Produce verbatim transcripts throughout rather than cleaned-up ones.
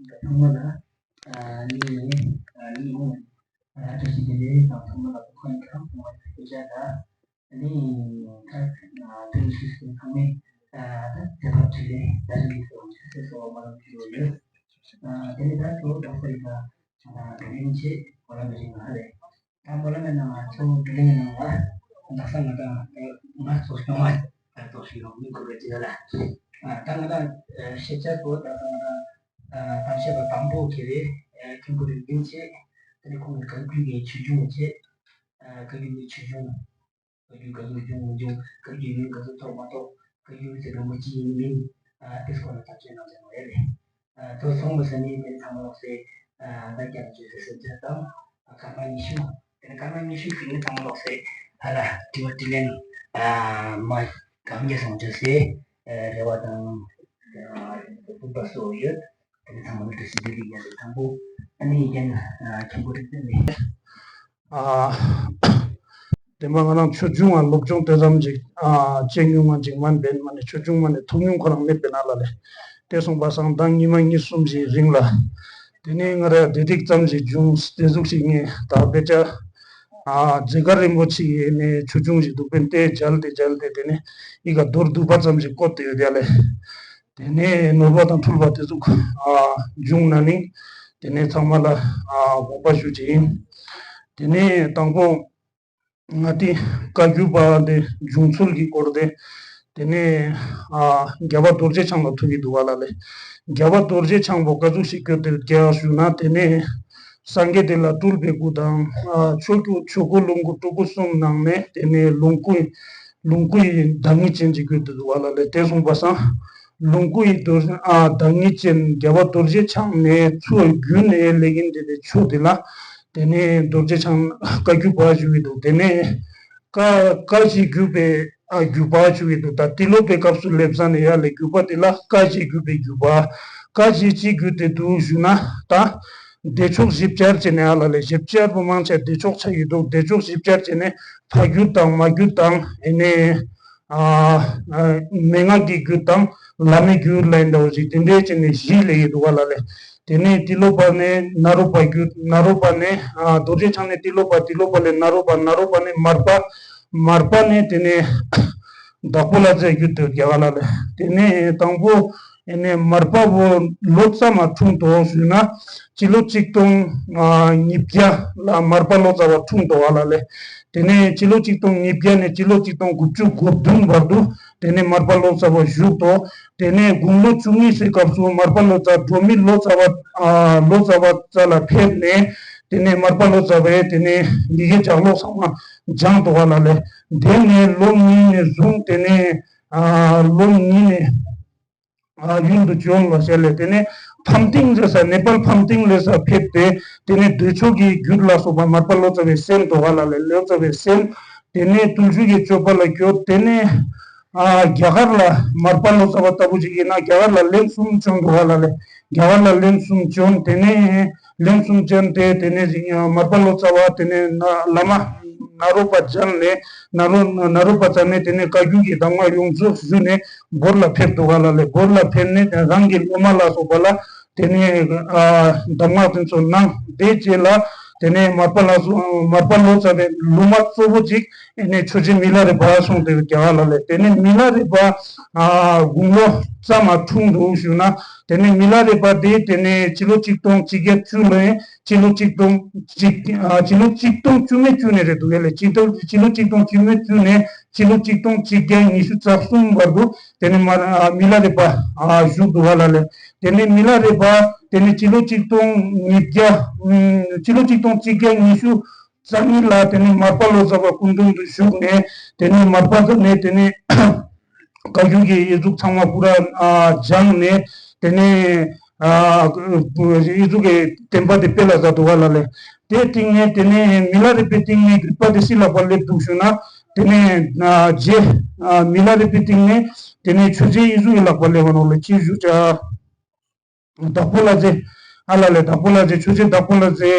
ཚང་མ་ལ་ཨ་ནི་ཨ་ནི་ཨ་བཀྲ་ཤིས་བདེ་ལེགས་དང་ཚང་མ་ལ་ཁོང་ཁྲོ་ཁོང་ཁྲོ་ཆེ་ཆ་དང་ཨ་ནི་ད་ཨ་དེ་ནི་ཤུལ་ཤུལ་ཚང་མས་ཨ་ད་དེ་བར་དྲིས་ལན་ད་རིང་གི་སོང་ཆ་སེ་སོ་མ་ལ་ཞུ་ཡོད། ཨ་དེ་ནི་ད་ཁྱོད་ད་སོ་ཡི་ད་ཨ་དེ་རིང་ཆེ་གོ་ལ་མི་རིང་ང་རེད། ད་གོ་ལ་མེད་ན་ང་ཚོ་དེ་རིང་ནང་ལ་ད་ས་ང་ད་ང་ཚོ་སྐྱོང་བ་ད་ཚོ་ཞིག་ཡོང་མི་དགོས་པའི་ཅི་ལ། ད་ང་ད་ཤེས་བྱ་ཚོ་ད་ང་ད་ད་བཤད་པ་དང་པོ་ཁེ་རེ་ཁྱོད་ཀུ་རེ་རྒྱུན་ཆེ། དེ་ནས་ཁོང་གི་ག་རྒྱུ་གི་ཆོས་འབྱུང་ཆེ། ག་རྒྱུ་གི་ཆོས་འབྱུང་། ག་རྒྱུ་ག་ཚོད་འབྱུང་མི་འབྱུང་། ག་རྒྱུ་ཡུན་ག་ཚོད་ཐོགས་མ་ཐོགས། ག་རྒྱུ་ཚེ་གང་པོ་ཅི་ཡིན་མིན། དེ་སྐོར་ལ་ཐག་གཅོད་གནང་ཆེན་མོ་རེད། ཨ་ཐོ་སོང་བ་ཟེར་ནི་དེ་ཚང་མ་ལོག་སེ་ཨ་ད་རྒྱ་ལ་བཅོས་སེ་སེམས་ཅན་དང་ཨ་སྐར་མ་ཉི་ཤུ། དེ་ནས་སྐར་མ་ཉི་ཤུ་ཞིག་ནི་ཚང་མ་ལོག་སེ་ཨ་ལ་དྲི་བ་དྲིས་ལན་ཨ་མ་གང་རྒྱ་སོང་བཅོས་སེ་ཨ་རེ་བ་དང་ཨ་སྤུན་པ་སོགས་ཡོད། དེ་ནས་ཚང་མ་ལ་དྲི་སི་དེ་རིགས་ཡ་རེ་དང་པོ་ཨ་ནི་རྒྱན་ཨ་ཁྱེད་པོ་རིགས་དེ་ནས། ཨ། དེ་མ་ང་རང་ཆོས་འབྱུང་བ་སློབ་སྦྱོང་དེ་ཙམ་ཅིག་ཨ་བྱེད་མྱོང་བ་ཅིག་མ་ནི་བན་མ་ནི་ཆོས་འབྱུང་མ་ནི་ཐུག་མྱོང་ཁོ་རང་མེད་པའི་ནང་ལ་ལས། དེ་སོང་པ་སང་ཟླ་ཉི་མ་གཉིས་གསུམ་ཞིག་རིང་ལ། དེ་ནས་ང་ར་བདེ་སྡིག་ཙམ་ཞིག་བྱུང་དེ་ཟུག་ཞིག་ངས་ད་དཔེ་ཆ་ཨ་མཛེས་དཀར་རིན་པོ་ཆེ་ཡི་ནས་ཆོས་འབྱུང་ཞིག་འདུག་པས་དེ་མཇལ་ཏེ་མཇལ་ཏེ་དེ་ནས་ཨི་ཀ་མདོར་བསྡུས་པ་ཙམ་ཞིག་བཀོད་དེ་ཡོད་ཡ་ལས། དེ་ནས་ནོར་བ་དང་འཁྲུལ་བ་དེ་ཚོ་ཨ་འབྱུང་ན་ནི། དེ་ནས་ཚང་མ་ལ་ཨ་དགོངས་པ་ཞུ་ཅིག་ཡིན། དེ་ནས་དང་པོ་ང་དེ་བཀའ་བརྒྱུད་པ་དེ་འབྱུང་ཚུལ་གྱི་སྐོར་དེ། དེ་ནས་ཨ་རྒྱལ་བ་རྡོ་རྗེ་འཆང་ལ་ཐུག་གི་འདུག་བ་ལ་ལས། རྒྱལ་བ་རྡོ་རྗེ་འཆང་པོ་ག་ཚོད་ཞིག་སྐྱོད་དེ་རྒྱལ་བ་ཞུ་ན་དེ་ནས་སངས་རྒྱས་དེ་ལ་སྤྲུལ་པའི་སྐུ་དང་ཨ་ཆོས་སྐུ་ཆོས་སྐུ་ལོངས་སྐུ་སྤྲུལ་སྐུ་གསུམ་ནང་ནས་དེ་ནས་ལོངས་སྐུ་ལོངས་སྐུ་ཡི་བདག་ཉིད་ཅན་གྱི་སྐུ་དེ་འདུག་བ་ལ་ལས། དེ་སོང་པ་སང་ལོངས་སྐུ་ཡི་རྡོ་ཨ་བདག་ཉིད་ཅན་རྒྱལ་བ་རྡོ་རྗེ་འཆང་ནས་ཚུར་བརྒྱུད་ནས་ལས་ཀྱིན་འདི་དེ་ཆོས་དེ་ལ་དེ་ནས་རྡོ་རྗེ་འཆང་བཀའ་བརྒྱུད་པ་ཞུ་གི་འདུག་དེ་ནས་བཀའ་བཀའ་བཞིན་བརྒྱུད་པའི་ཨ་བརྒྱུད་པ་ཞུ་གི་འདུག་ད་ཏི་ལོ་པའི་སྐབས་སུ་སླེབས་ས་ནས་ཡར་ལས་བརྒྱུད་པ་དེ་ལ་བཀའ་བཞིན་བརྒྱུད་པའི་བརྒྱུད་པ། བཀའ་བཞིན་ཅི་བརྒྱུད་དེ་འདུག་ཞུ་ན་ད། བདེ་མཆོག་བཞི་བཅར་བྱས་ནས་ཨ་ལ་ལས་བཞི་བཅར་པོ་མང་ཆེ་བདེ་མཆོག་ཆགས་ཡོད་འདུག་བདེ་མཆོག་བཞི་བཅར་བྱས་ནས་ཕ་རྒྱུད་དང་མ་རྒྱུད་དང་ཨེ་ནས་ཨ་ཨ་མན་ངག་གི་རྒྱུད་དང་བླ་མའི་རྒྱུད་ལ་ཡིན་འདྲ་བོ་ཞིག་དེ་འདྲའི་བྱས་ནས་བཞི་ལས་ཡོད་འདུག་ཨ་ལ་ལས། དེ་ནས་ཏི་ལོ་པ་ནས་ནཱ་རོ་པ་རྒྱུད། ནཱ་རོ་པ་ནས་ཨ་རྡོ་རྗེ་འཆང་ནས་ཏི་ལོ་པ། ཏི་ལོ་པ་ལས་ནཱ་རོ་པ། ནཱ་རོ་པ་ནས་མར་པ། མར་པ་ནས་དེ་ནས་དྭགས་པོ་ལྷ་རྫའི་རྒྱུད་དུ་རྒྱ་གར་ལ་ལས། དེ་ནས་དང་པོ་ཨེ་ནས་མར་པ་བོ་ལོ་ཙཱ་མ་འཁྲུངས་ཏོ་ཞུས་ན་སྤྱི་ལོ་གཅིག་སྟོང་ཉིས་བརྒྱ་ལ་མར་པ་ལོ་ཙཱ་བ་འཁྲུངས་ཏོ་བ་ལ་ལས། དེ་ནས་སྤྱི་ལོ་གཅིག་སྟོང་ཉིས་བརྒྱ་ནས་སྤྱི་ལོ་གཅིག་སྟོང་དགུ་བཅུ་གོ་བདུན་བར་དུ་དེ་ནས་མར་པ་ལོ་ཙཱ་བ་བཞུགས་ཏོ། དེ་ནས་དགུང་ལོ་བཅུ་གཉིས་སའི་སྐབས་སུ་མར་པ་ལོ་ཙཱ་འབྲོག་མི་ལོ་ཙཱ་བ་ཨ་ལོ་ཙཱ་བ་རྩ་ལ་ཕེབས་ནས་དེ་ནས་མར་པ་ལོ་ཙཱ་བས་དེ་ནས་ཡི་གེ་ལྗགས་ཀློག་ཚང་མ་སྦྱངས་ཏོ་བ་ལ་ལས། དེ་ནས་ལོ་གཉིས་ནས་བཟུང་དེ་ནས་ཨ་ལོ་གཉིས་ནས་ཨ་ཡུལ་དུ་བྱོན་ལ་ཞལ་ལས། དེ་ནས་ཕམ་ཏིང་ཟེར་ས་ནེ་པཱལ་ཕམ་ཏིང་ལས་ས་ཕེབས་ཏེ་དེ་ནས་འདོད་ཆོག་གི་རྒྱུད་ལ་སོགས་པ་མར་པ་ལོ་ཙཱ་བས་གསན་ཏོ་བ་ལ་ལས། ལོ་ཙཱ་བས་གསན། དེ་ནས་བརྟུལ་ཞུགས་ཀྱི་སྤྱོད་པ་ལ་གྱུར། དེ་ནས་ཨ་རྒྱ་གར་ལ་མར་པ་ལོ་ཙཱ་བ་ལྟ་བུ་ཅིག་ཡིན་ན་རྒྱ་གར་ལ་ལན་གསུམ་བྱོན་འདུག་ག་ལ་ལས། རྒྱ་གར་ལ་ལན་གསུམ་བྱོན། དེ་ནས་ལན་གསུམ་བྱོན་ཏེ་དེ་ནས་མར་པ་ལོ་ཙཱ་བ་དེ་ནས་ན་བླ་མ་ནཱ་རོ་པ་མཇལ་ནས་ནཱ་རོ་ནཱ་རོ་པ་མཇལ་ནས་དེ་ནས་བཀའ་བརྒྱུད་ཀྱི་གདམས་ངག་ཡོངས་རྫོགས་ཞུས་ནས་བོད་ལ་ཕེབས་འདུག་ག་ལ་ལས། བོད་ལ་ཕེབས་ནས་དེ་རང་གི་སློབ་མ་ལ་སོགས་པ་ལ་དེ་ནས་ཨ་གདམས་ངག་དེ་ཚོ་གནང་། དེ་རྗེས་ལ་དེ་ནས་མར་པ་ལ་སོགས་མར་པ་ལོ་ཙཱ་བའི་སློབ་མ་གཙོ་བོ་གཅིག་ཨེ་ནས་ཆོས་རྗེ་མི་ལ་རས་པ་སོང་སྟེ་རྒྱ་གར་ལ་ལས། དེ་ནས་མི་ལ་རས་པ་ཨ་དགུང་ལོ་ཙཱ་མ་འཁྲུངས་འདུག་ཞུ་ན་དེ་ནས་མི་ལ་རས་པ་དེ་དེ་ནས་སྤྱི་ལོ་གཅིག་སྟོང་གཅིག་བརྒྱ་བཅུ་ལོ་ཡིན། སྤྱི་ལོ་གཅིག་སྟོང་གཅིག་ཨ་སྤྱི་ལོ་གཅིག་སྟོང་བཅུ་མེད་བཅུ་ནས་རེད་འདུག་ཡ་ལས། སྤྱི་ལོ་སྤྱི་ལོ་གཅིག་སྟོང་བཅུ་མེད་བཅུ་ནས་སྤྱི་ལོ་གཅིག་སྟོང་གཅིག་བརྒྱ་ཉི་ཤུ་རྩ་གསུམ་བར་དུ་དེ་ནས་མར་ཨ་མི་ལ་རས་པ་ཨ་བཞུགས་འདུག་ག་ལ་ལས། དེ་ནས་མི་ལ་རས་པ་དེ་ནས་སྤྱི་ལོ་གཅིག་སྟོང་ཉིས་བརྒྱ་ཨུམ་སྤྱི་ལོ་གཅིག་སྟོང་གཅིག་བརྒྱ་ཉི་ཤུ་རྩ་གཉིས་ལ་དེ་ནས་མར་པ་ལོ་ཙཱ་བ་སྐུ་མདུན་དུ་བཞུགས་ནས་དེ་ནས་མར་པ་ནས་དེ་ནས་བཀའ་བརྒྱུད་ཀྱི་ཡིག་གཟུགས་ཚང་མ་པུ་ར་ཨ་སྦྱངས་ནས་དེ་ནས་ཨ་ཡིག་གཟུགས་ཀྱི་བསྟན་པ་དེ་སྤེལ་ལ་མཛད་འདུག་ག་ལ་ལས། དེའི་སྟེང་ནས་དེ་ནས་མི་ལ་རས་པའི་སྟེང་ནས་བརྒྱུད་པ་དེ་སུའི་ལག་པར་སླེབས་འདུག་ཞུ་ན་དེ་ནས་ཨ་རྗེ་ཨ་མི་ལ་རས་པའི་སྟེང་ནས་དེ་ནས་ཆོས་རྗེ་ཡིད་གསུམ་གྱི་ལག་པར་སླེབས་པ་ནོར་ལ་ཅི་ཞུ་བྱ། དྭགས་པོ་ལྷ་རྗེ། ཨ་ལ་ལས་དྭགས་པོ་ལྷ་རྗེ། ཆོས་རྗེ་དྭགས་པོ་ལྷ་རྗེ།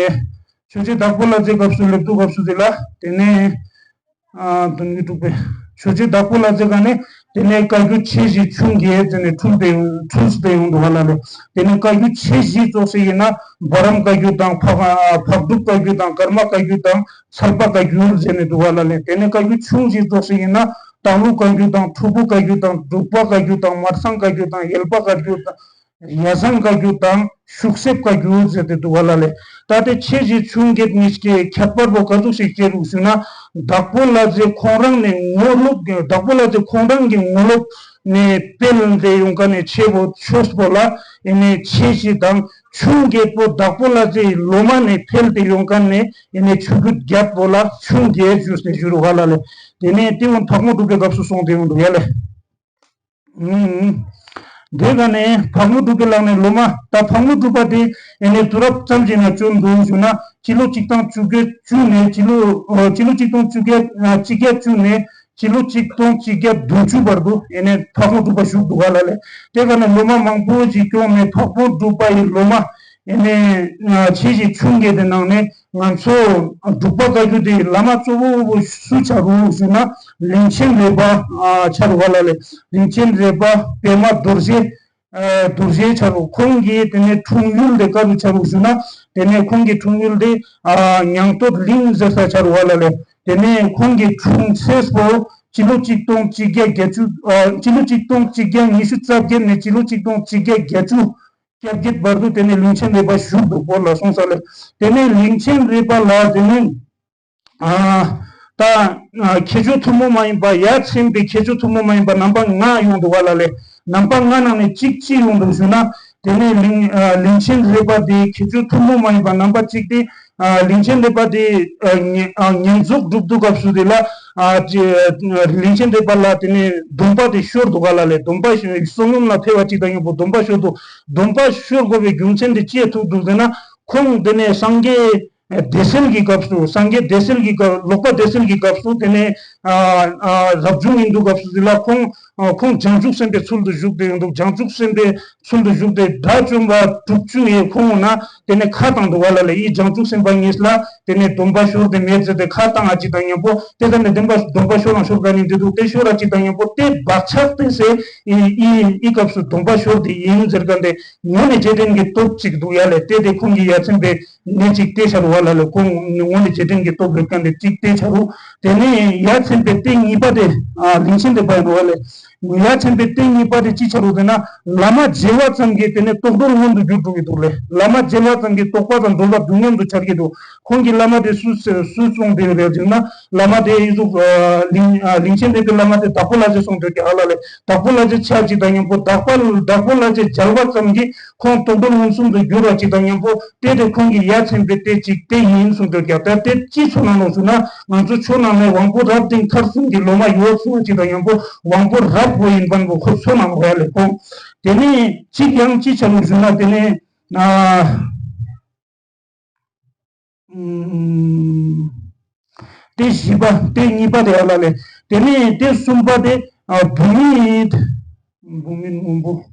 ཆོས་རྗེ་དྭགས་པོ་ལྷ་རྗེ་སྐབས་སུ་སླེབས་དུས་སྐབས་སུ་དེ་ལ་དེ་ནས་ཨ་དོན་གྱི་དྲུག་པའི་ཆོས་རྗེ་དྭགས་པོ་ལྷ་རྗེ་ག་ནས་ དེ་ནས་བཀའ་བརྒྱུད་ཆེ་བཞི་ཆུང་བརྒྱད་ཟེར་ནས་འཁྲུངས་ཏེ་འཁྲུངས་ཏེ་ཡོང་འདུག་ག་ལ་ལས། དེ་ནས་བཀའ་བརྒྱུད་ཆེ་བཞི་ཙོགས་ཤིག་ཡིན་ན་འབའ་རམ་བཀའ་བརྒྱུད་དང་། འཕགས་འཕགས་གྲུབ་བཀའ་བརྒྱུད་དང་། ཀརྨ་བཀའ་བརྒྱུད་དང་། ཚལ་པ་བཀའ་བརྒྱུད་ཟེར་ནས་འདུག་ག་ལ་ལས། དེ་ནས་བཀའ་བརྒྱུད་ཆུང་བཞི་ཙོགས་ཤིག་ཡིན་ན་སྟག་ལུང་བཀའ་བརྒྱུད་དང་། འབྲུག་པ་བཀའ་བརྒྱུད་དང་། འབྲུག་པ་བཀའ་བརྒྱུད་དང་། མར་སང་བཀའ་བརྒྱུད་དང་། ཡེལ་པ་བཀའ་བརྒྱུད་དང་། ཡ་བཟང་བཀའ་བརྒྱུད་དང་། ཤུག་གསེབ་བཀའ་བརྒྱུད་ཟེར་ཏེ་འདུག་ག་ལ་ལས། ད་ལྟའི་ཆེ་བཞི་ཆུང་བརྒྱད་གཉིས་ཀྱི་ཁྱད་པར་པོ་ག་ཚོད་ཞིག་སྐྱེ་རུག་ཞུ་ན། དྭགས་པོ་བླ་རྗེ་ཁོང་རང་ནས་ངོ་ལོག་གི། དྭགས་པོ་བླ་རྗེ་ཁོང་རང་གི་ངོ་ལོག་ནས་འཕེལ་ཏེ་ཡོང་མཁན་ནས་ཆེ་བོ་ཆོས་པོ་ལ་ཨེ་ནས་ཆེ་བཞི་དང་། ཆུང་བརྒྱད་པོ་དྭགས་པོ་བླ་རྗེའི་སློབ་མ་ནས་འཕེལ་ཏེ་ཡོང་མཁན་ནས་ཨེ་ནས་ཆོས་བརྒྱུད་བརྒྱད་པོ་ལ་ཆུང་བརྒྱད་ཞུས་ཏེ་ཞུ་རུག་ག་ལ་ལས། དེ་ནས་དེ་འོན་འཕགས་མོ་གྲུ་པའི་སྐབས་སུ་སོང་སྟེ་ཡོང་འདུག་ཡ་ལས། ཨུམ། དེ་ག་ནས་འཕགས་མོ་གྲུ་པའི་ལག་ནས་སློབ་མ། ད་འཕགས་མོ་གྲུ་པ་དེ་ཨེ་ནས་དུས་རབས་ཙམ་ཞིག་ན་བྱོན་འདུག་ཞུ་ན། སྤྱི་ལོ་གཅིག་སྟོང་བཅོ་བརྒྱད་བཅུ་ནས་སྤྱི་ལོ་ཨོ་སྤྱི་ལོ་གཅིག་སྟོང་བཅོ་བརྒྱད་ཨ་གཅིག་བརྒྱ་བཅུ་ནས་སྤྱི་ལོ་གཅིག་སྟོང་གཅིག་བརྒྱ་བདུན་ཅུ་བར་དུ་ཨེ་ནས་འཕགས་མོ་གྲུ་པ་བཞུགས་འདུག་ག་ལ་ལས། དེ་ག་ནས་སློབ་མ་མང་པོ་ཞིག་བསྐྱངས་ནས་འཕགས་མོ་གྲུ་པ་ཡི་སློབ་མ་ཨེ་ནས་ཆེ་བཞི་ཆུང་བརྒྱད་དེ་ནང་ནས་ང་ཚོ་འབྲུག་པ་བཀའ་བརྒྱུད་དེ་བླ་མ་གཙོ་བོ་སུ་ཆགས་རུག་ཞུ་ན། གླིང་ཆེན་རས་པ་ཨ་ཆགས་རུག་ག་ལ་ལས། གླིང་ཆེན་རས་པ་པདྨ་རྡོ་རྗེ། ཨ་རྡོ་རྗེ་ཆགས་རུག། ཁོང་གི་དེ་ནས་འཁྲུངས་ཡུལ་དེ་ག་རུ་ཆགས་རུག་ཞུ་ན། དེ་ནས་ཁོང་གི་འཁྲུངས་ཡུལ་དེ་ཨ་ཉང་སྟོད་གླིང་ཟེར་ས་ཆགས་རུག་ག་ལ་ལས། དེ་ནས་ཁོང་གི་འཁྲུངས་ཚེས་པོ་སྤྱི་ལོ་གཅིག་སྟོང་གཅིག་བརྒྱ་བརྒྱད་ཅུ་ཨ་སྤྱི་ལོ་གཅིག་སྟོང་གཅིག་བརྒྱ་ཉི་ཤུ་རྩ་བརྒྱད་ནས་སྤྱི་ལོ་གཅིག་སྟོང་གཅིག་བརྒྱ་བརྒྱད་ཅུ་གྱ་བརྒྱད་བར་དུ་དེ་ནས་གླིང་ཆེན་རས་པ་བཞུགས་འདུག་སྐོར་ལ་སོང་ས་ལས། དེ་ནས་གླིང་ཆེན་རས་པ་ལ་དེ་ནས་ཨ་ད་ཨ་ཁྱད་ཆོས་ཐུན་མོང་མ་ཡིན་པ། ཡ་མཚན་པའི་ཁྱད་ཆོས་ཐུན་མོང་མ་ཡིན་པ་རྣམ་པ་ལྔ་ཡོང་འདུག་ག་ལ་ལས། རྣམ་པ་ལྔ་ནང་ནས་གཅིག་ཅི་ཡོང་འདུག་ཞུ་ན། དེ་ནས་གླིང་ཨ་གླིང་ཆེན་རས་པ་དེ་ཁྱད་ཆོས་ཐུན་མོང་མ་ཡིན་པ་རྣམ་པ་གཅིག་དེ། ཨ་གླིང་ཆེན་རས་པ་དེ་ཨ་ཉེ་ཨ་ཉེས་འཛུགས་སྒྲུབ་དུས་སྐབས་སུ་དེ་ལ་ཨ་ཅི་གླིང་ཆེན་རས་པ་ལ་དེ་ནས་སྡོམ་པ་དེ་ཤོར་འདུག་ག་ལ་ལས། སྡོམ་པ་ཤོར། བསོད་སྙོམས་ལ་ཕེབས་པ་གཅིག་དང་མཉམ་པོ་སྡོམ་པ་ཤོར་འདུག། སྡོམ་པ་ཤོར་དགོས་པའི་རྒྱུ་མཚན་དེ་ཅི་ཐུག་འདུག་ཟེར་ན། ཁོང་དེ་ནས་སངས་རྒྱས་སྡེ་གསལ་གྱི་སྐབས་སུ། སངས་རྒྱས་སྡེ་གསལ་གྱི་སྐབས། ལོག་པ་སྡེ་གསལ་གྱི་སྐབས་སུ་དེ་ནས་ཨ་ཨ་རབ་བྱུང་ཡིན་དུས་སྐབས་སུ་དེ་ལ་ཁོང་ཨ་ཁོང་བྱང་ཆུབ་སེམས་དཔའི་ཚུལ་དུ་བཞུགས་ཏེ་ཡོང་འདུག། བྱང་ཆུབ་སེམས་དཔའི་ཚུལ་དུ་བཞུགས་ཏེ། དགྲ་བཅོམ་པ་དྲུག་ཅུ་ཡིས་ཁོང་ན་དེ་ནས་ཁ་བཏང་འདུག་ག་ལ་ལས། ཡིད་བྱང་ཆུབ་སེམས་དཔའ་ཉིད་ལ་དེ་ནས་སྡོམ་པ་ཤོར་ཏེ་མེད་ཟེར་ཏེ་ཁ་བཏང་ཨ་ཅིག་དང་མཉམ་པོ། དེ་ལྟར་ནས་སྡོམ་པ་སྡོམ་པ་ཤོར་རང་ཤོར་ག་ནས་འདི་འདུག། དེ་ཤོར་ཨ་ཅིག་དང་མཉམ་པོ་དེ་བག་ཆགས་ཏེ་ཟེར། ཨི་ཨི་ཨི་སྐབས་སུ་སྡོམ་པ་ཤོར་ཏེ་ཡིན་ཟེར་ག་འདི་ངོ་ནས་རྗེས་དྲན་གྱི་སྟོབས་ཅིག་འདུག་ཡ་ལས། དེ་དེ་ཁོང་གི་ཡ་མཚན་པའི་ནས་ཅིག་དེ་ཆགས་རུག་ག་ལ་ལས། ཁོང་ངོ་ནས་རྗེས་དྲན་གྱི་སྟོབས་ཡོད་མཁན་དེ་གཅིག་དེ་ཆགས་རུག། དེ་ནས་ཡ་མཚན་པའི་སྟེང་གཉིས་པ་དེ་ཨ་གླིང་ཆེན་རས་པ་ཡིན་རུག་ག་ལས། ཡ་མཚན་པའི་སྟེང་གཉིས་པ་དེ་ཅི་ཆགས་རུག་ཟེར་ན། བླ་མ་མཇལ་བ་ཙམ་གྱིས་དེ་ནས་རྟོག་གྲོལ་མངོན་དུ་གྱུར་འགྲོ་གི་འདུག་ལས། བླ་མ་མཇལ་བ་ཙམ་གྱིས་རྟོགས་པ་དང་གྲོལ་བ་དུས་མཉམ་དུ་འཆར་གྱི་འདུག། ཁོང་གི་བླ་མ་དེ་སུ་སུ་སུ་གསུངས་ཏེ་ཡོད་རེད་ཟེར་ན། བླ་མ་དེ་ཡིན་ཟུག་ཨ་གླིང་ཨ་གླིང་ཆེན་རས་པའི་བླ་མ་དེ་དྭགས་པོ་བླ་རྗེ་གསུངས་ཏེ་ཡོད་ཀྱང་ཧ་ལ་ལས། དྭགས་པོ་བླ་རྗེ་ཆ་གཅིག་དང་མཉམ་པོ་དྭགས་པ་དྭགས་པོ་བླ་རྗེ་མཇལ་བ་ཙམ་གྱིས་ཁོང་རྟོག་གྲོལ་མངོན་སུམ་དུ་གྱུར་བ་གཅིག་དང་མཉམ་པོ། དེ་དེ་ཁོང་གི་ཡ་མཚན་པའི་དེ་གཅིག་དེ་ཡིན་གསུངས་ཏེ་ཡོད་ཀྱང་། ད་དེ་ཅི་ཚོ་ནང་ལོག་ཞུ་ན། ང་ཚོ་ཆོས་ནང་ནས་དབང་པོ་རབ་བརྟན་མཐར་སོན་གྱི་སློབ་མ་ཡོད་གསུངས་པ་གཅིག་དང་མཉམ་པོ་དབང་པོ་རབ་པོ་ཡིན་པ་ཁོ་ཚོ་ནང་ལོག་ཡ་ལས། ཁོང་དེ་ནས་གཅིག་ཡང་ཅི་ཆ་ལུགས་ཞུ་ན། དེ་ནས་ཨ། ཨུམ། དེ་བཞི་པ། དེ་གཉིས་པ་དེ་ཡ་ལ་ལས། དེ་ནས་དེ་གསུམ་པ་དེ་ཨ་བུད་མེད། བུད་མེད་སྔོན་པོ།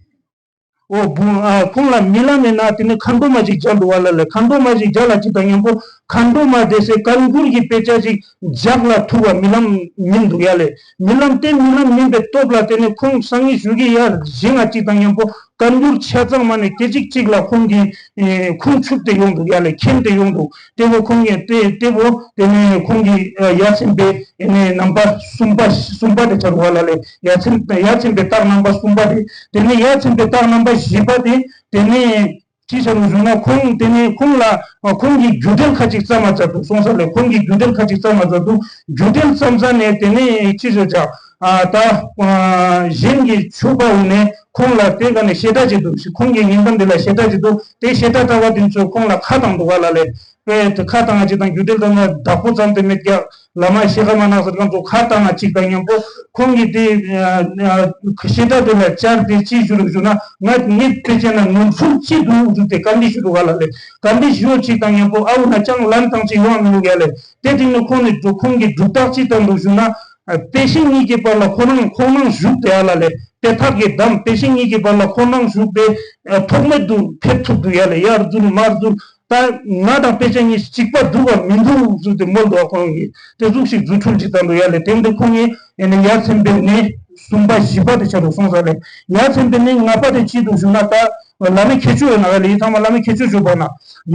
ཨོ་བུ་ཨ་ཁོང་ལ་རྨི་ལམ་མེད་ན་དེ་ནས་མཁའ་འགྲོ་མ་ཅིག་མཇལ་འདུག་ག་ལ་ལས། མཁའ་འགྲོ་མ་ཅིག་མཇལ་ལ་གཅིག་དང་མཉམ་པོ་མཁའ་འགྲོ་མ་དེ་སའི་བཀའ་འགྱུར་གྱི་དཔེ་ཆ་ཅིག་ལྗགས་ལ་ཐུག་པ་རྨི་ལམ་མིན་འདུག་ཡ་ལས། རྨི་ལམ་དེ་རྨི་ལམ་མིན་པའི་སྟོབས་ལ་དེ་ནས་ཁོང་སང་ཉིན་ཞུ་གི་ཡ་བཞེངས་ང་གཅིག་དང་མཉམ་པོ། བཀའ་འགྱུར་ཆ་ཚང་མ་ནས་སྐད་ཅིག་གཅིག་ལ་ཁོང་གི་ཨེ་ཁུངས་ཆུབ་སྟེ་ཡོང་འདུག་ཡ་ལས། མཁྱེན་ཏེ་ཡོང་འདུག། དེ་བོ་ཁོང་གི་དེ་དེ་བོ་དེ་ནས་ཁོང་གི་ཨ་ཡ་མཚན་པའི་ཨེ་ནས་རྣམ་པ་གསུམ་པ་གསུམ་པ་དེ་ཆགས་རུག་ག་ལ་ལས། ཡ་མཚན་ཡ་མཚན་པའི་རྟགས་རྣམ་པ་གསུམ་པ་དེ། དེ་ནས་ཡ་མཚན་པའི་རྟགས་རྣམ་པ་བཞི་པ་དེ། དེ་ནས་ཅི་ཆགས་རུག་ཞུ་ན། ཁོང་དེ་ནས་ཁོང་ལ་ཨ་ཁོང་གི་རྒྱུད་འགྲེལ་ཁ་ཅིག་བརྩམས་མ་མཛད་འདུག་གསུངས་ས་ལས། ཁོང་གི་རྒྱུད་འགྲེལ་ཁ་ཅིག་བརྩམས་མ་མཛད་འདུག། རྒྱུད་འགྲེལ་བརྩམས་ས་ནས་དེ་ནས་ཅི་ཞུ་ཆ། ཨ་ད་ཨ་གཞན་གྱི་ཕྱུག་པ་འོ་ནས་ཁོང་ལ་དེ་ག་ནས་བཤད་གྲྭ་ཅིག་འདུག། ཁོང་གི་ཉིན་གཏམ་དེ་ལ་བཤད་གྲྭ་ཅིག་འདུག། དེ་བཤད་གྲྭ་གྲྭ་བ་དེ་ཚོས་ཁོང་ལ་ཁ་བཏང་འདུག་ག་ལ་ལས། དཔེ་དེ་ཁ་བཏང་ང་ཅིག་དང་རྒྱུད་འགྲེལ་དང་ན་བདག་པོ་ཙམ་དེ་མེད་ཀྱང་བླ་མ་ཤེས་ཀ་མ་ནག་ཟེར་གང་ཚོ་ཁ་བཏང་ང་ཅིག་དང་མཉམ་པོ། ཁོང་གིས་དེ་ཨ་ཨ་བཤད་གྲྭ་དེ་ལ་བཅར་ཏེ་ཅི་ཞུ་རུག་ཞུ་ན། ང་ངས་དཔེ་བྱས་ན་ནོར་འཁྲུལ་ཅི་འདུག་ཞུ་སྟེ་བཀའ་འདྲི་ཞུ་འདུག་ག་ལ་ལས། བཀའ་འདྲི་ཞུ་ཅིག་དང་མཉམ་པོ་ཨའུ་ན་ཅང་ལན་ཐང་ཅིག་ཡོང་མི་འདུག་ཡ་ལས། དེ་དེ་ནས་ཁོང་ནས་འགྲོ་ཁོང་གིས་སྒྲུབ་རྟགས་ཅི་བཏང་འདུག་ཞུ་ན། ཨ་དཔེ་ཤིང་གཉིས་ཀྱི་བར་ལ་ཁོ་རང་ཁོང་རང་བཞུགས་ཏེ་ཡ་ལ་ལས། དེ་ཐག་གི་བསྡམས་དཔེ་ཤིང་གཉིས་ཀྱི་བར་ལ་ཁོང་རང་བཞུགས་ཏེ་ཨ་ཐོགས་མེད་དུ་ཕེབས་ཐུབ་འདུག་ཡ་ལས། ཡར་འཛུལ་མར་འཛུལ། ད་ང་དང་དཔེ་ཆ་གཉིས་གཅིག་པ་འདུག་པ་མི་འདུག་ཟེར་ཏེ་མོལ་འདུག་པ། ཁོང་གིས་དེ་ཟུག་ཞིག་རྫུ་འཕྲུལ་ཅིག་བཏང་འདུག་ཡ་ལས། དེ་འདི་ཁོང་གིས་ཨེ་ནས་ཡ་མཚན་པའི་ནས་ གསུམ་པ་བཞི་པ་དེ་ཆ་རུ་སོང་ས་ལས། ཡར་ཚན་པའི་ནི་ལྔ་པ་དེ་ཅི་འདུག་ཞུ་ན། ད་བླ་མའི་ཁྱད་ཆོས་ཡོད་ན་བ་ལས་ཡིན་ཚང་མ་བླ་མའི་ཁྱད་ཆོས་བརྗོད་པ་ན།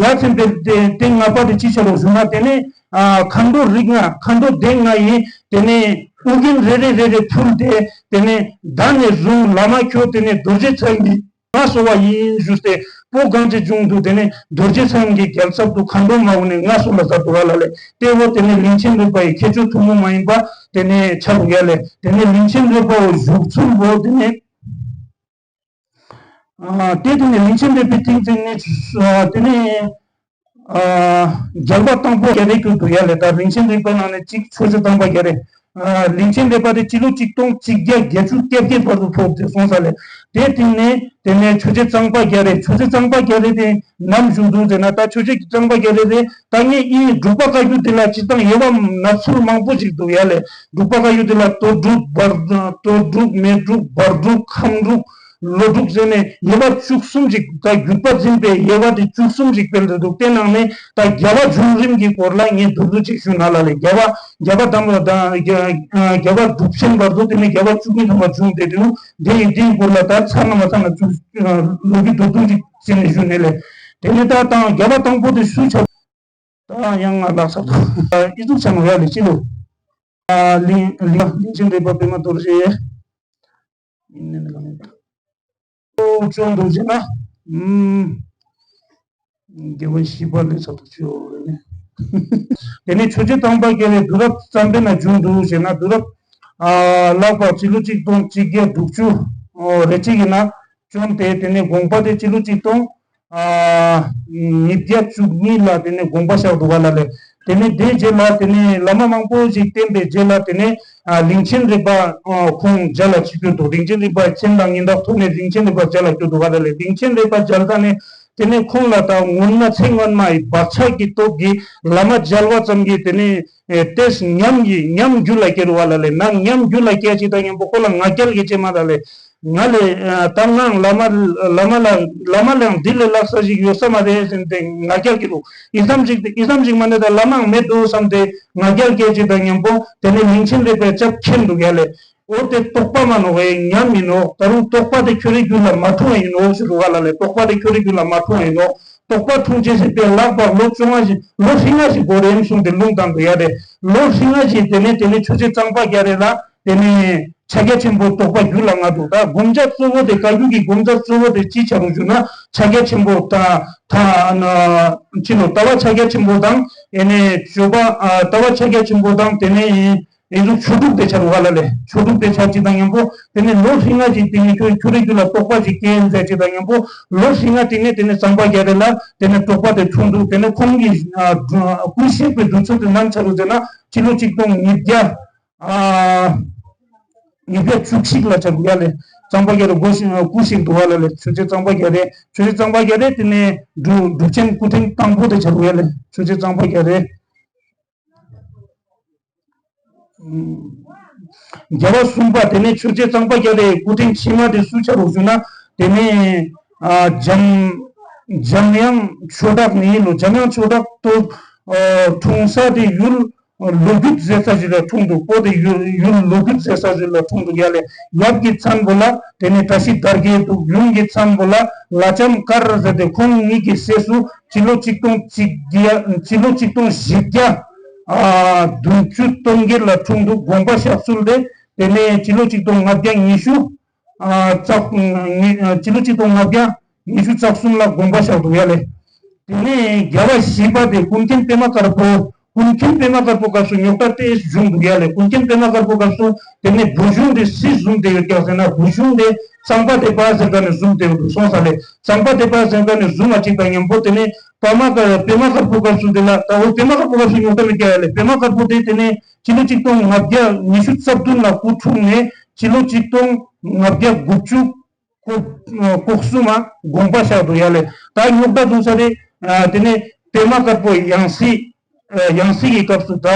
ཡར་ཚན་པའི་དེ་དེ་ལྔ་པ་དེ་ཅི་ཆ་རུ་ཞུ་ན། དེ་ནི་ཨ་མཁའ་འགྲོ་རིགས་ལྔ། མཁའ་འགྲོ་སྡེ་ལྔ་ཡིན། དེ་ནི་ཨོ་རྒྱན་རེ་རེ་རེ་རེ་ཕུལ་ཏེ། དེ་ནི་ད་ནས་བཟུང་བླ་མ་ཁྱོད་དེ་ནི་རྡོ་རྗེ་འཆང་གི་ང་གསོལ་བ་ཡིན་ཞུས་ཏེ། པོ་གང་ཅི་བྱུང་འདུག་དེ་ནས་རྡོ་རྗེ་འཆང་གི་རྒྱལ་ཚབ་ཏུ་མཁའ་འགྲོ་མ་འོངས་ནས་ང་གསོལ་ལ་ཟ་འདུག་བ་ལ་ལས། དེ་འོ་དེ་ནས་གླིང་ཆེན་རིག་པ་ཡི་ཁྱད་ཆོས་ཐུན་མོང་མ་ཡིན་པ་དེ་ནས་ཆ་རུ་ཡ་ལས། དེ་ནས་གླིང་ཆེན་རིག་པ་འོ་བཞུགས་ཚུལ་འོ་དེ་ནས། ཨ་དེ་དེ་ནས་གླིང་ཆེན་རིག་པའི་ཐེག་ཆེན་ནི་ཨ་དེ་ནས་ཨ་རྒྱལ་བ་དང་པོ་རྒྱ་རས་ཀྱི་འདུག་ཡ་ལས། ད་གླིང་ཆེན་རིག་པའི་ནང་ནས་གཅིག་ཆོས་རྗེ་གཙང་པ་རྒྱ་རས། ཨ་གླིང་ཆེན་རིག་པ་དེ་སྤྱི་ལོ་གཅིག་སྟོང་གཅིག་བརྒྱ་བརྒྱད་ཅུ་གྱ་བརྒྱད་བར་དུ་ཕེབས་ཏེ་སོང་ས་ལས། དེ་སྟེང་ནས་དེ་ནས་ཆོས་རྗེ་གཙང་པ་རྒྱ་རས། ཆོས་རྗེ་གཙང་པ་རྒྱ་རས་དེ་ནམ་བཞུགས་འདུག་ཟེར་ན། ད་ཆོས་རྗེ་གཙང་པ་རྒྱ་རས་དེ་ད་ངས་ཨི་འབྲུག་པ་བཀའ་བརྒྱུད་དེ་ལ་སྤྱིར་བཏང་དབྱེ་བ་སྣ་ཚོགས་མང་པོ་ཞིག་འདུག་ཡ་ལས། འབྲུག་པ་བཀའ་བརྒྱུད་དེ་ལ་དོལ་འབྲུག་བར་དོལ་འབྲུག་མལ་འབྲུག་བར་འབྲུག་ཁམས་འབྲུག་ལོ་འབྲུག་ཟེར་ནས་དབྱེ་བ་བཅུ་གསུམ་ཞིག་ད་བརྒྱུད་པ་འཛིན་པའི་དབྱེ་བ་དེ་བཅུ་གསུམ་ཞིག་སྤེལ་ཏེ་འདུག་དེ་ནང་ནས་ད་རྒྱལ་བ་བྱུང་རིམ་གྱི་སྐོར་ལ་ངས་མདོར་བསྡུས་ཅིག་ཞུ་ན་ལ་ལས། རྒྱལ་བ་རྒྱལ་བ་དམ་པ་དང་རྒྱལ་རྒྱལ་བ་གྲུབ་ཆེན་བར་དུ་དེ་ནས་རྒྱལ་བ་བཅུ་གཉིས་ཐམ་པ་བྱུང་སྟེ་འདུག་དེ་ཡིན་དེའི་སྐོར་ལ་ད་ཚར་ན་མ་ཚར་ན་བཅུ་ལོ་རྒྱུས་མདོར་བསྡུས་ཅིག་བྱས་ནས་ཞུ་ནས་ལས། དེ་ནས་ད་དང་རྒྱལ་བ་དང་པོ་དེ་སུ་ཆགས། ད་ཡང་ང་ལག་ས་དང་ཨི་ཟུག་ཆ་མོ་ཡ་ལི་ཅི་ལོ། ཨ་ལིང་ལིང་ལིང་ཆེན་རེད་པ་པད་མ་རྡོ་རྗེ། ཨིན་ནི་ནི་ག་ནི་ད། ཨོ་ཅོང་རྡོ་རྗེ་ན། ཨུམ། དགེ་བ་ཞི་བ་ལས་ཚ་ཐུ་ཆོ་རེ་ནི། དེ་ནས་ཆོས་རྗེ་གཙང་པ་རྒྱ་རས་དུས་རབས་གཙང་པའི་ན་བྱུང་འདུག་ཟེར་ན། དུས་རབས་ཨ་ལྷག་པར་སྤྱི་ལོ་གཅིག་སྟོང་གཅིག་བརྒྱ་དྲུག་ཅུ་རེ་གཅིག་ཡིན་ན། བྱུང་སྟེ་དེ་ནས་དགོངས་པ་དེ་སྤྱི་ལོ་གཅིག་སྟོང་ཨ་ཉིས་བརྒྱ་བཅུ་གཉིས་ལ་དེ་ནས་དགོངས་པ་བཞག་འདུག་ག་ལ་ལས། དེ་ནས་དེའི་རྗེས་ལ་དེ་ནས་བླ་མ་མང་པོ་ཞིག་བསྟེན་པའི་རྗེས་ལ་དེ་ནས་ཨ་གླིང་ཆེན་རིག་པ་ཨ་ཁོང་མཇལ་ལ་ཆིབས་བསྒྱུར་འདུག་གླིང་ཆེན་རིག་པ་མཚན་དང་སྙན་གྲགས་ཐོབ་ནས་གླིང་ཆེན་རིག་པ་མཇལ་ལ་བསྒྱུར་འདུག་ག་ལ་ལས། གླིང་ཆེན་རིག་པ་མཇལ་ས་ནས་དེ་ནས་ཁོང་ལ་ད་སྔོན་མ་ཚེ་སྔོན་མ་ཡི་བག་ཆགས་ཀྱི་སྟོབས་ཀྱིས་བླ་མ་མཇལ་བ་ཙམ་གྱིས་དེ་ནས་ཨེ་ཏེས་ཉམས་ཀྱི་ཉམས་རྒྱུད་ལ་སྐྱེ་རུ་བ་ལ་ལས། ནང་ཉམས་རྒྱུད་ལ་སྐྱེ་ཅིག་དང་མཉམ་པོ་ཁོ་ལ་ང་རྒྱལ་གྱི་ཅེ་མ་ད་ལས། ང་ལས་ཨ་ད་ང་བླ་མ་བླ་མ་ལ་བླ་མ་ལ་འདི་ལས་ལྷག་ས་ཞིག་ཡོད་ས་མ་རེད་ཟེར་ཏེ་ང་རྒྱལ་གྱི་འདུག་ཨི་ཙམ་ཞིག་ཨི་ཙམ་ཞིག་མ་ནས་ད་བླ་མ་མེད་འདུག་བསམ་སྟེ་ང་རྒྱལ་སྐད་ཅིག་དང་མཉམ་པོ་དེ་ནས་གླིང་ཆེན་རིག་པའི་སྐྱབས་མཁན་འདུག་ཡ་ལས། འོ་དེ་རྟོགས་པ་མ་ནོག་ཨེ་ཉམས་མི་ནོག་ད་རུང་རྟོགས་པ་དེ་ཁྱོད་རའི་རྒྱུད་ལ་མ་འཁྲུངས་ཡིན་ནོག་ཞུ་རུ་བ་ལ་ལས། རྟོགས་པ་དེ་ཁྱོད་རའི་རྒྱུད་ལ་མ་འཁྲུངས་ཡིན་ནོག་རྟོགས་པ་འཁྲུངས་ཆེད་ཟེར་པའི་ལྷག་པར་ལོ་བཅོ་ལྔ་ཞིག་ལོ་ཧྲིལ་ལྔ་ཞིག་འགོར་རེམ་གསུངས་ཏེ་ལུང་བསྟན་འདུག་ཡ་རེད། ལོ་ཧྲིལ་ལྔ་ཞིག་དེ་ནས་དེ་ནས་ཆོས་རྗེ་གཙང་པ་རྒྱ་རས་ལ་དེ་ནས་ཕྱག་རྒྱ་ཆེན་པོ་རྟོགས་པ་རྒྱུད་ལ་མངའ་འདུག་ད་སྒོམ་རྒྱག་གཙོ་བོ་དེ་བཀའ་བརྒྱུད་ཀྱི་སྒོམ་རྒྱག་གཙོ་བོ་དེ་ཅི་ཆགས་རུང་ཞུ་ན། ཕྱག་རྒྱ་ཆེན་པོ་ད་ད་ཅི་ནོ་ལྟ་བ་ཕྱག་རྒྱ་ཆེན་པོ་དང་ཨེ་ནས་སྤྱོད་པ་ལྟ་བ་ཕྱག་རྒྱ་ཆེན་པོ་དང་དེ་ནས་ཨེ་ཟུག་ཆོས་དྲུག་དེ་ཆགས་རུང་བ་ལ་ལས། ཆོས་དྲུག་དེ་ཆགས་ཅིག་དང་མཉམ་པོ་དེ་ནས་ལོ་ཧྲིལ་ལྔ་ཅིག་དེ་ནས་ཁྱོད་ཁྱོད་རའི་རྒྱུད་ལ་རྟོགས་པ་ཅིག་སྐྱེ་མཛད་ཅིག་དང་མཉམ་པོ་ལོ་ཧྲིལ་ལྔ་དེ་ནས་དེ་ནས་གཙང་པ་རྒྱ་རས་ལ་དེ་ནས་རྟོགས་པ་དེ་འཁྲུངས་འདུག་དེ་ནས་ཁོང་གི་ཨ་སྐུ་གཤེགས་པའི་དུས་ཚོད་དེ་ནམ་ཆགས་རུང་ཟེར་ན་ཕྱི་ལོ་གཅིག་སྟོང་ཉིས་བརྒྱ་ཨ་ཉིས་བརྒྱ་བཅུ་གཅིག་ལ་ཆགས་འདུག་ཡ་ལས། གཙང་པ་རྒྱ་རས་སྐུ་གཤེགས་སྐུ་གཤེགས་འདུག་བ་ལ་ལས། ཆོས་རྗེ་གཙང་པ་རྒྱ་རས་ཆོས་རྗེ་གཙང་པ་རྒྱ་རས་དེ་ནས་འབྲུག་འབྲུག་ཆེན་སྐུ་ཕྲེང་དང་པོ་དེ་ཆགས་འདུག་ཡ་ལས། ཆོས་རྗེ་གཙང་པ་རྒྱ་རས། རྒྱལ་བ་གསུམ་པ་དེ་ནས་ཆོས་རྗེ་གཙང་པ་རྒྱ་རས་སྐུ་ཕྲེང་ཕྱི་མ་དེ་སུ་ཆགས་རུང་ཞུ་ན། དེ་ནས་ཨ་འཇམ་འཇམ་དབྱངས་ཆོས་གྲགས་ནི་ལོ། འཇམ་དབྱངས་ཆོས་གྲགས་ཏོ་ཨ་འཁྲུངས་ས་དེ་ཡུལ་ལོ་རྒྱུད་ཟེར་ས་ཞིག་ལ་འཁྲུངས་འདུག་པོ་དེ་ཡུལ་ཡུལ་ལོ་རྒྱུད་ཟེར་ས་ཞིག་ལ་འཁྲུངས་འདུག་ཡ་ལས། ཡབ་ཀྱི་མཚན་པོ་ལ་དེ་ནས་བཀྲ་ཤིས་དར་རྒྱས་འདུག་ཡུམ་གྱི་མཚན་པོ་ལ་ལ་ལྕམ་དཀར་ཟེར་ཏེ་ཁོང་གཉིས་ཀྱི་སྲས་སུ་སྤྱི་ལོ་གཅིག་སྟོང་གཅིག་བརྒྱ་སྤྱི་ལོ་གཅིག་སྟོང་བཞི་བརྒྱ་ཨ་བདུན་ཅུ་སྟོང་བརྒྱད་ལ་འཁྲུངས་འདུག་དགོངས་པ་བཞག་ཚུལ་དེ། དེ་ནས་སྤྱི་ལོ་གཅིག་སྟོང་ལྔ་བརྒྱ་ཉི་ཤུ་ཨ་རྩ་ཉི་ཨ་སྤྱི་ལོ་གཅིག་སྟོང་ལྔ་བརྒྱ་ཉི་ཤུ་རྩ་གསུམ་ལ་དགོངས་པ་བཞག་འདུག་ཡ་ལས། དེ་ནས་རྒྱལ་བ་བཞི་པ་དེ་ཀུན་མཁྱེན་པད་མ་དཀར་པོ། ཀུན་མཁྱེན་པད་མ་དཀར་པོ་སྐབས་སུ་རྙོག་དྲ་ཏོག་ཙམ་བྱུང་འདུག་ཡ་ལས། ཀུན་མཁྱེན་པད་མ་དཀར་པོ་སྐབས་སུ་དེ་ནས་བོད་གཞུང་དེ་སུས་བཟུང་བསྡད་ཡོད་ཀྱག་ཟེར་ན། བོད་གཞུང་དེ་གཙང་པ་སྡེ་པ་ཟེར་མཁན་ནས་བཟུང་བསྡད་ཡོད་འདུག་སོང་ས་ལས། གཙང་པ་སྡེ་པ་ཟེར་མཁན་ནས་བཟུང་བ་གཅིག་དང་མཉམ་པོ་དེ་ནས་པད་མ་དཀར་པད་མ་དཀར་པོ་སྐབས་སུ་དེ་ལ་ད་འོ་པད་མ་དཀར་པོ་སྐབས་སུ་རྙོག་དྲ་མེད་ཀྱག་ཡ་ལས། པད་མ་དཀར་པོ་དེ་དེ་ནས་སྤྱི་ལོ་གཅིག་སྟོང་ལྔ་བརྒྱ་ཉི་ཤུ་རྩ་བདུན་ལ་སྐུ་འཁྲུངས་ནས་སྤྱི་ལོ་གཅིག་སྟོང་ལྔ་བརྒྱ་དགུ་བཅུ་ལྐོག་ལྐོག་གསུམ་མ་དགོངས་པ་བཞག་འདུག་ཡ་ལས། ད་རྙོག་དྲ་བྱུང་ས་དེ་ཨ་དེ་ནས་པད་མ་དཀར་པོ་ཡང་སྲིད་ཨ་ཡང་སྲིད་ཀྱི་སྐབས་སུ། ད་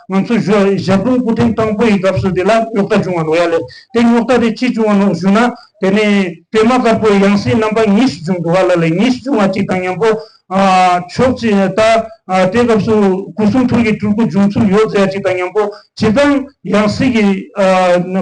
ང་ཚོ་ཞབས་ཞབས་དྲུང་སྐུ་ཕྲེང་དང་པོ་ཡི་སྐབས་སུ་དེ་ལ་རྙོག་དྲ་བྱུང་བ་ནོག་ཡ་ལས། དེ་རྙོག་དྲ་དེ་ཅི་བྱུང་བ་ནོག་ཞུ་ན། དེ་ནས་པདྨ་དཀར་པོའི་ཡང་སྲིད་རྣམ་པ་ཉི་ཤུ་བྱུང་འདུག་བ་ལ་ལས། ཉི་ཤུ་བྱུང་བ་གཅིག་དང་མཉམ་པོ། ཨ་ཕྱོགས་གཅིག་ད་ཨ་དེ་སྐབས་སུ་སྐུ་གསུང་ཐུགས་ཀྱི་སྤྲུལ་སྐུ་བྱུང་ཚུལ་ཡོད་ཟེར་ཡ་གཅིག་དང་མཉམ་པོ། སྤྱིར་བཏང་ཡང་སྲིད་ཀྱི་ཨ་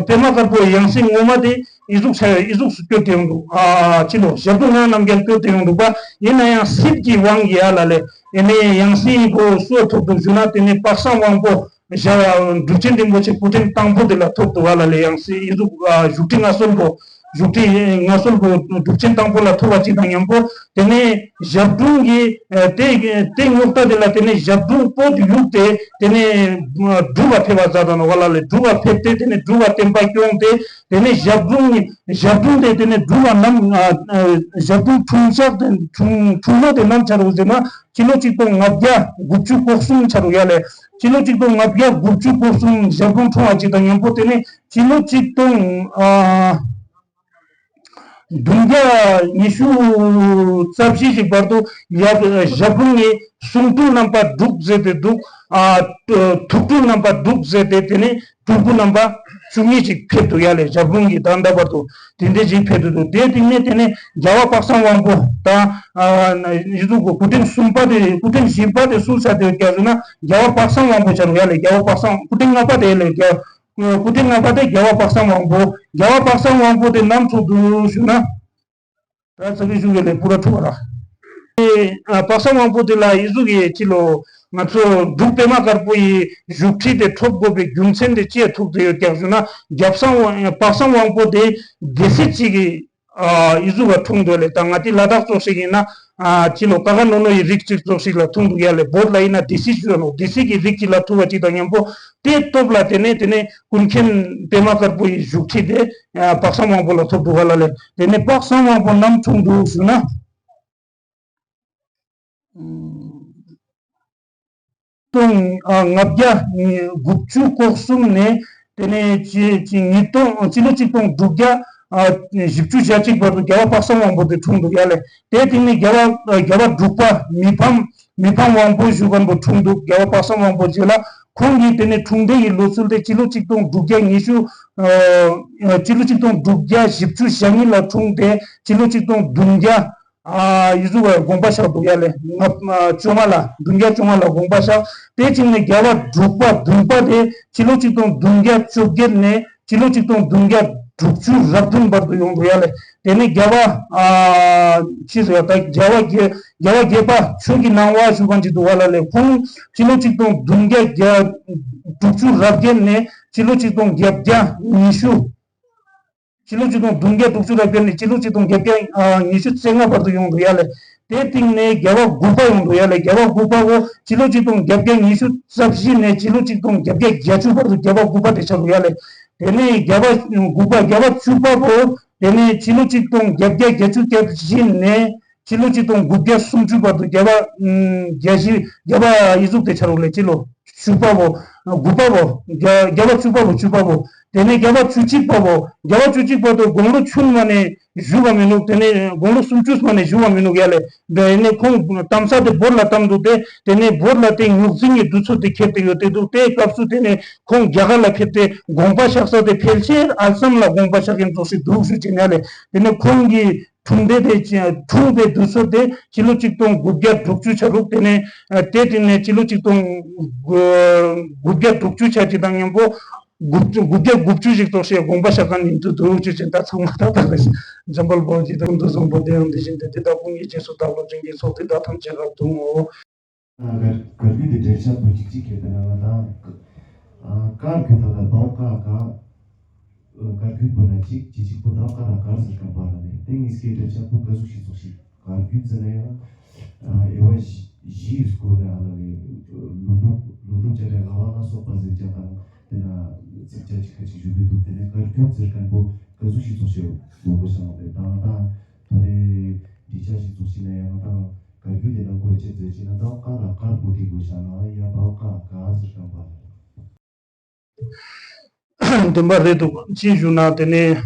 པདྨ་དཀར་པོའི་ཡང་སྲིད་ངོ་མ་དེ་ཨི་ཟུག་ཆ་ཨི་ཟུག་སུ་བསྐྱོད་དེ་ཡོང་འདུག་ཨ་ཕྱི་ལོ་ཞབས་དྲུང་ངག་རྣམ་རྒྱལ་བསྐྱོད་དེ་ཡོང་འདུག་པ། ཡིན་ན་ཡང་སྲིད་ཀྱི་དབང་གིས་ཡ་ལ་ལས། ཨེ་ནས་ཡང་སྲིད་པོ་སུ་ཐོབ་འདུག་ཞུ་ན། དེ་ནས་དཔག་བསམ་དབང་པོ་ཞབས་གྲུབ་ཆེན་རིན་པོ་ཆེ་སྐུ་ཕྲེང་དང་པོ་དེ་ལ་ཐོབ་འདུག་བ་ལ་ལས། ཡང་སྲིད་ཨི་ཟུག་ཨ་བཞུགས་ཁྲི་མངའ་གསོལ་པོ། བཞུགས་ཁྲི་མངའ་གསོལ་པོ་གྲུབ་ཆེན་དང་པོ་ལ་ཐོབ་པ་གཅིག་དང་མཉམ་པོ། དེ་ནས་ཞབས་དྲུང་གི་ཨ་དེ་དེ་རྙོག་དྲ་དེ་ལ་དེ་ནས་ཞབས་དྲུང་པོ་དེ་ཡུག་སྟེ་དེ་ནས་སྒྲུབ་པ་ཕེབས་པ་མཛད་དང་བ་ལ་ལས། སྒྲུབ་པ་ཕེབས་ཏེ་དེ་ནས་སྒྲུབ་པ་བསྟན་པ་སྐྱོང་སྟེ། དེ་ནས་ཞབས་དྲུང་ཞབས་དྲུང་དེ་དེ་ནས་སྒྲུབ་པ་ནམ་ཨ་ཨ་ཞབས་དྲུང་འཁྲུངས་ཞག་དེ་འཁྲུངས་འཁྲུངས་ན་དེ་ནམ་ཆ་རུ་ཟེར་ན། སྤྱི་ལོ་གཅིག་སྟོང་ལྔ་བརྒྱ་དགུ་བཅུ་གོ་གསུམ་ཆ་རུ་ཡ་ལས། སྤྱི་ལོ་གཅིག་སྟོང་ལྔ་བརྒྱ་དགུ་བཅུ་གོ་གསུམ་ཞབས་དྲུང་འཁྲུངས་པ་གཅིག་དང་མཉམ་པོ། དེ་ནས་སྤྱི་ལོ་གཅིག་སྟོང་ཨ་བདུན་བརྒྱ་ཉི་ཤུ་རྩ་བཞི་ཞིག་བར་དུ་ཡབ་ཞབས་དྲུང་ནས་གསུང་སྤྲུལ་རྣམ་པ་དྲུག་མཛད་དེ་འདུག་ཨ་ཐུགས་སྤྲུལ་རྣམ་པ་དྲུག་མཛད་དེ། དེ་ནས་སྤྲུལ་སྐུ་རྣམ་པ་བཅུ་གཉིས་ཅིག་ཕེབས་འདུག་ཡ་ལས། ཞབས་དྲུང་གི་ད་ལྟ་བར་དུ་དེ་འདྲས་ཅིག་ཕེབས་འདུག་དེའི་སྟེང་ནས་དེ་ནས་རྒྱལ་བ་དཔག་བསམ་དབང་པོ་དང་ཨ་ཡུ་ཟུག་གི་སྐུ་ཕྲེང་གསུམ་པ་དེ། སྐུ་ཕྲེང་བཞི་པ་དེ་སུ་ཆགས་འདུག་ཡོད་ཀྱག་ཞུ་ན། རྒྱལ་བ་དཔག་བསམ་དབང་པོ་ཆགས་འདུག་ཡ་ལས། རྒྱལ་བ་དཔག་བསམ་སྐུ་ཕྲེང་ལྔ་པ་དེ་ལས་རྒྱལ་སྐུ་ཕྲེང་ལྔ་པ་དེ་རྒྱལ་བ་དཔག་བསམ་དབང་པོ། རྒྱལ་བ་དཔག་བསམ་དབང་པོ་དེ་ནམ་ཚུགས་འདུག་ཞུ་ན། ད་ཚ་བའི་གཞུང་གི་ལས་པུ་ར་ཁྲུ་བ་ར། ཨ་དཔག་བསམ་དབང་པོ་དེ་ལ་ཡི་ཟུག་གི་ཅི་ལོ། ང་ཚོ་འབྲུག་པདྨ་དཀར་པོ་ཡི་བཞུགས་ཁྲི་དེ་འཁྲུངས་དགོས་པའི་རྒྱུ་མཚན་དེ་ཅི་ཐུག་དེ་ཡོད་ཀྱག་ཞུ་ན། རྒྱལ་བསམ་དབང་དཔག་བསམ་དབང་པོ་དེ་སྡེ་སྲིད་ཅིག་གི་ཨ་ཡི་ཟུག་ག་འཁྲུངས་འདོད་ལས། ད་ང་དེ་ལ་དྭགས་ཙོགས་ཤིག་ཡིན་ན། ཨ་ཅི་ལོ་ཀ་ཁ་ནོ་ནོ་ཡི་རིགས་ཅིག་ཙོགས་ཤིག་ལ་འཁྲུངས་འདུག་ཡ་ལས། བོད་ལ་ཡིན་ན་སྡེ་སྲིད་ཞུ་ནོ། སྡེ་སྲིད་ཀྱི་རིགས་ཅིག་ལ་ཐུག་པ་ཅིག་དང་མཉམ་པོ། དེ་སྟོབས་ལ་དེ་ནས་དེ་ནས་ཀུན་མཁྱེན་པདྨ་དཀར་པོ་ཡི་བཞུགས་ཁྲི་དེ་ཨ་དཔག་བསམ་དབང་པོ་ལ་ཐོབ་འདུག་བ་ལ་ལས། དེ་ནས་དཔག་བསམ་དབང་པོ་ནམ་འཁྲུངས་འདུག་ཞུ་ན། སྟོང་ཨ་ལྔ་བརྒྱ་དགུ་བཅུ་གོ་གསུམ་ནས་དེ་ནས་ཅི་ཅི་ཉིས་སྟོང་སྤྱི་ལོ་གཅིག་སྟོང་དྲུག་བརྒྱ་ཨ་བཞི་བཅུ་ཞེ་གཅིག་བར་དུ་རྒྱལ་བ་དཔག་བསམ་དབང་པོ་དེ་འཁྲུངས་འདུག་ཡ་ལས། དེ་དེ་ནས་རྒྱལ་བ་རྒྱལ་བ་འབྲུག་པ་མི་ཕམ་མི་ཕམ་དབང་པོ་ཞུ་མཁན་པོ་འཁྲུངས་འདུག་རྒྱལ་བ་དཔག་བསམ་དབང་པོ་རྗེ་ལ། ཁོང་གིས་དེ་ནས་འཁྲུངས་འདས་ཀྱི་ལོ་ཚུལ་དེ་སྤྱི་ལོ་གཅིག་སྟོང་དྲུག་བརྒྱ་ཉི་ཤུ་ཨ་སྤྱི་ལོ་གཅིག་སྟོང་དྲུག་བརྒྱ་བཞི་བཅུ་ཞེ་གཉིས་ལ་འཁྲུངས་ཏེ། སྤྱི་ལོ་གཅིག་སྟོང་བདུན་བརྒྱ་ཨ་ཡི་ཟུག་བར་དགོངས་པ་བཞག་འདུག་ཡ་ལས། ང་བཅོ་ལྔ་ལ་བདུན་བརྒྱ་བཅོ་ལྔ་ལ་དགོངས་པ་བཞག་དེ་བྱས་ནས་རྒྱལ་བ་འབྲུག་པ་བདུན་པ་དེ་སྤྱི་ལོ་གཅིག་སྟོང་བདུན་བརྒྱ་བཅོ་བརྒྱད་ནས་སྤྱི་ལོ་གཅིག་སྟོང་བདུན་བརྒྱ་དྲུག་ཅུ་རབ་བདུན་བར་དུ་ཡོང་འདུག་ཡ་ལས། དེ་ནས་རྒྱལ་བ་ཨ་ཅི་ཟེར་ད་རྒྱལ་བ་རྒྱལ་རྒྱལ་བ་བརྒྱད་པ་ཆོས་ཀྱི་སྣང་བ་ཞུ་མཁན་ཅིག་འདུག་བ་ལ་ལས། ཁོང་སྤྱི་ལོ་གཅིག་སྟོང་བདུན་བརྒྱ་དྲུག་ཅུ་རབ་བརྒྱད་ནས་སྤྱི་ལོ་གཅིག་སྟོང་བརྒྱད་བརྒྱ་ཉི་ཤུ། སྤྱི་ལོ་གཅིག་སྟོང་བདུན་བརྒྱ་དྲུག་ཅུ་རབ་བརྒྱད་ནས་སྤྱི་ལོ་གཅིག་སྟོང་བརྒྱད་བརྒྱ་ཉི་ཤུ་རྩ་ལྔ་བར་དུ་ཡོང་འདུག་ཡ་ལས། དེའི་སྟེང་ནས་རྒྱལ་བ་དགུ་པ་ཡོང་འདུག་ཡ་ལས། རྒྱལ་བ་དགུ་པ་བོ་སྤྱི་ལོ་གཅིག་སྟོང་བརྒྱད་བརྒྱ་ཉི་ཤུ་རྩ་བཞི་ནས་སྤྱི་ལོ་གཅིག་སྟོང་བརྒྱད་བརྒྱ་བརྒྱད་ཅུ་བར་དུ་རྒྱལ་བ་དགུ་པ་དེ་ཆགས་འདུག་ཡ་ལས། དེ་ནས་རྒྱལ་བ་དགུ་པ་རྒྱལ་བ་བཅུ་པ་བོ་དེ་ནས་སྤྱི་ལོ་གཅིག་སྟོང་བརྒྱད་བརྒྱ་བརྒྱད་ཅུ་གྱ་བཞི་ནས་སྤྱི་ལོ་གཅིག་སྟོང་དགུ་བརྒྱ་སུམ་ཅུ་བར་དུ་རྒྱལ་བ་ཨུམ་རྒྱལ་བཞི་རྒྱལ་བ་ཡི་ཟུག་དེ་ཆ་རུག་ལས། སྤྱི་ལོ་བཅུ་པ་བོ་དགུ་པ་བོ་རྒྱ་རྒྱལ་བ་བཅུ་པ་བོ་བཅུ་པ་བོ། དེ་ནས་རྒྱལ་བ་བཅུ་གཅིག་པ་བོ། རྒྱལ་བ་བཅུ་གཅིག་པ་དེ་དགུང་ལོ་ཆུན་མ་ནས་བཞུགས་པ་མི་ནུག་དེ་ནས་དགུང་ལོ་སུམ་ཅུ་མ་ནས་བཞུགས་པ་མི་ནུག་ཡ་ལས། དེ་ནས་ཁོང་གཏམ་ས་དེ་བོད་ལ་བཏབ་འདུག་དེ་དེ་ནས་བོད་ལ་དེ་རྙོག་འཛིང་གི་དུས་ཚོད་དེ་ཁྱེར་ཏེ་ཡོད་དེ་འདུག་དེའི་སྐབས་སུ་དེ་ནས་ཁོང་རྒྱ་གར་ལ་ཕེབས་ཏེ་དགོངས་པ་བཞག་ས་དེ་ཕལ་ཆེར་ཨ་སམ་ལ་དགོངས་པ་བཞག་མཁན་ཙོགས་ཤིག་འདུག་ཞུ་བྱས་ནས་ལས། དེ་ནས་ཁོང་གི་འཁྲུངས་འདས་དེ་འཁྲུངས་པའི་དུས་ཚོད་དེ་སྤྱི་ལོ་གཅིག་སྟོང་དགུ་བརྒྱ་དྲུག་ཅུ་ཆ་རུག་དེ་ནས་དེ་དེ་ནས་སྤྱི་ལོ་གཅིག་སྟོང་དགུ་བརྒྱ་དྲུག་ཅུ་ཆ་གཅིག་དང་མཉམ་པོ་དགུ་དགུ་བརྒྱ་དགུ་བཅུ་ཞིག་ཙོགས་ཤིག་དགོངས་པ་བཞག་མཁན་ཡིན་དུས་འདུག་ཞུ་བྱས། ད་ཚང་མ་ད་ལྟ་རེད། འཇམ་དཔལ་དཔལ་གྱི་དོན་དུ་བཟང་པོ་དེ་ཡང་དེ་བཞིན་ཏེ། དེ་དག་ཀུན་གྱི་རྗེས་སུ་བདག་སློབ་ཅིང་། དགེ་ཚོགས་དེ་དག་ཐམས་ཅད་རབ་ཏུ་བསྔོ། ཨ་གར་གར་དགུ་དེ་འགྲེལ་བཤད་པོ་གཅིག་གཅིག་གིས་དེ་ན་ང་ད་ཨ་གར་གུ་ད་ལ་བའོ་ཀ་ག་གར་གུ་པོ་ན་གཅིག་གཅིག་གཅིག་པོ་ད་ཀ་ར་གར་ཟེར་གམ་པ་ལ་ནི་དེ་ངེས་ཀྱི་འགྲེལ་བཤད་པོ་ག་ཟུག་ཤིག་ཟུག་ཤིག་གར་གུ་ཟེར་ན་ཡང་ཨ་དབྱེ་བ་བཞི་བཞིའི་སྐོར་ནས་ཨ་ལ་ནི་ལུང་དྲུག་ལུང་དྲུག་ཅ་ལག་ལ་བ་ལ་སོགས་པ་ཟེར་ཅ་དང་དེ་ན་ཚིག་ཅ་གཅིག་ཁ་ཅིག་ཞུ་གི་འདུག་དེ་ནས་གར་གུ་ཟེར་མཁན་པོ་ག་ཟུག་ཤིག་ཟུག་ཤིག་དགོས་དགོས་བྱ་བ་རེད། ད་ང་ད་ཐོ་རེ་འདི་ཆ་ཞིག་ཚོགས་ཤིག་ན་ཡང་ང་དང་ག་རྒྱུ་དེ་ནང་གོ་ཆེ་ཚོས་ཤིག་ན་ད་ཀ་ལ་དཀར་པོ་བྲིས་དགོས་བྱ་ན་ཡ་བ་ཀ་ག་ཟེར་གམ་པ་རེད། བདེན་པ་རེད་འདུག་ཅི་ཞུ་ན་དེ་ནས་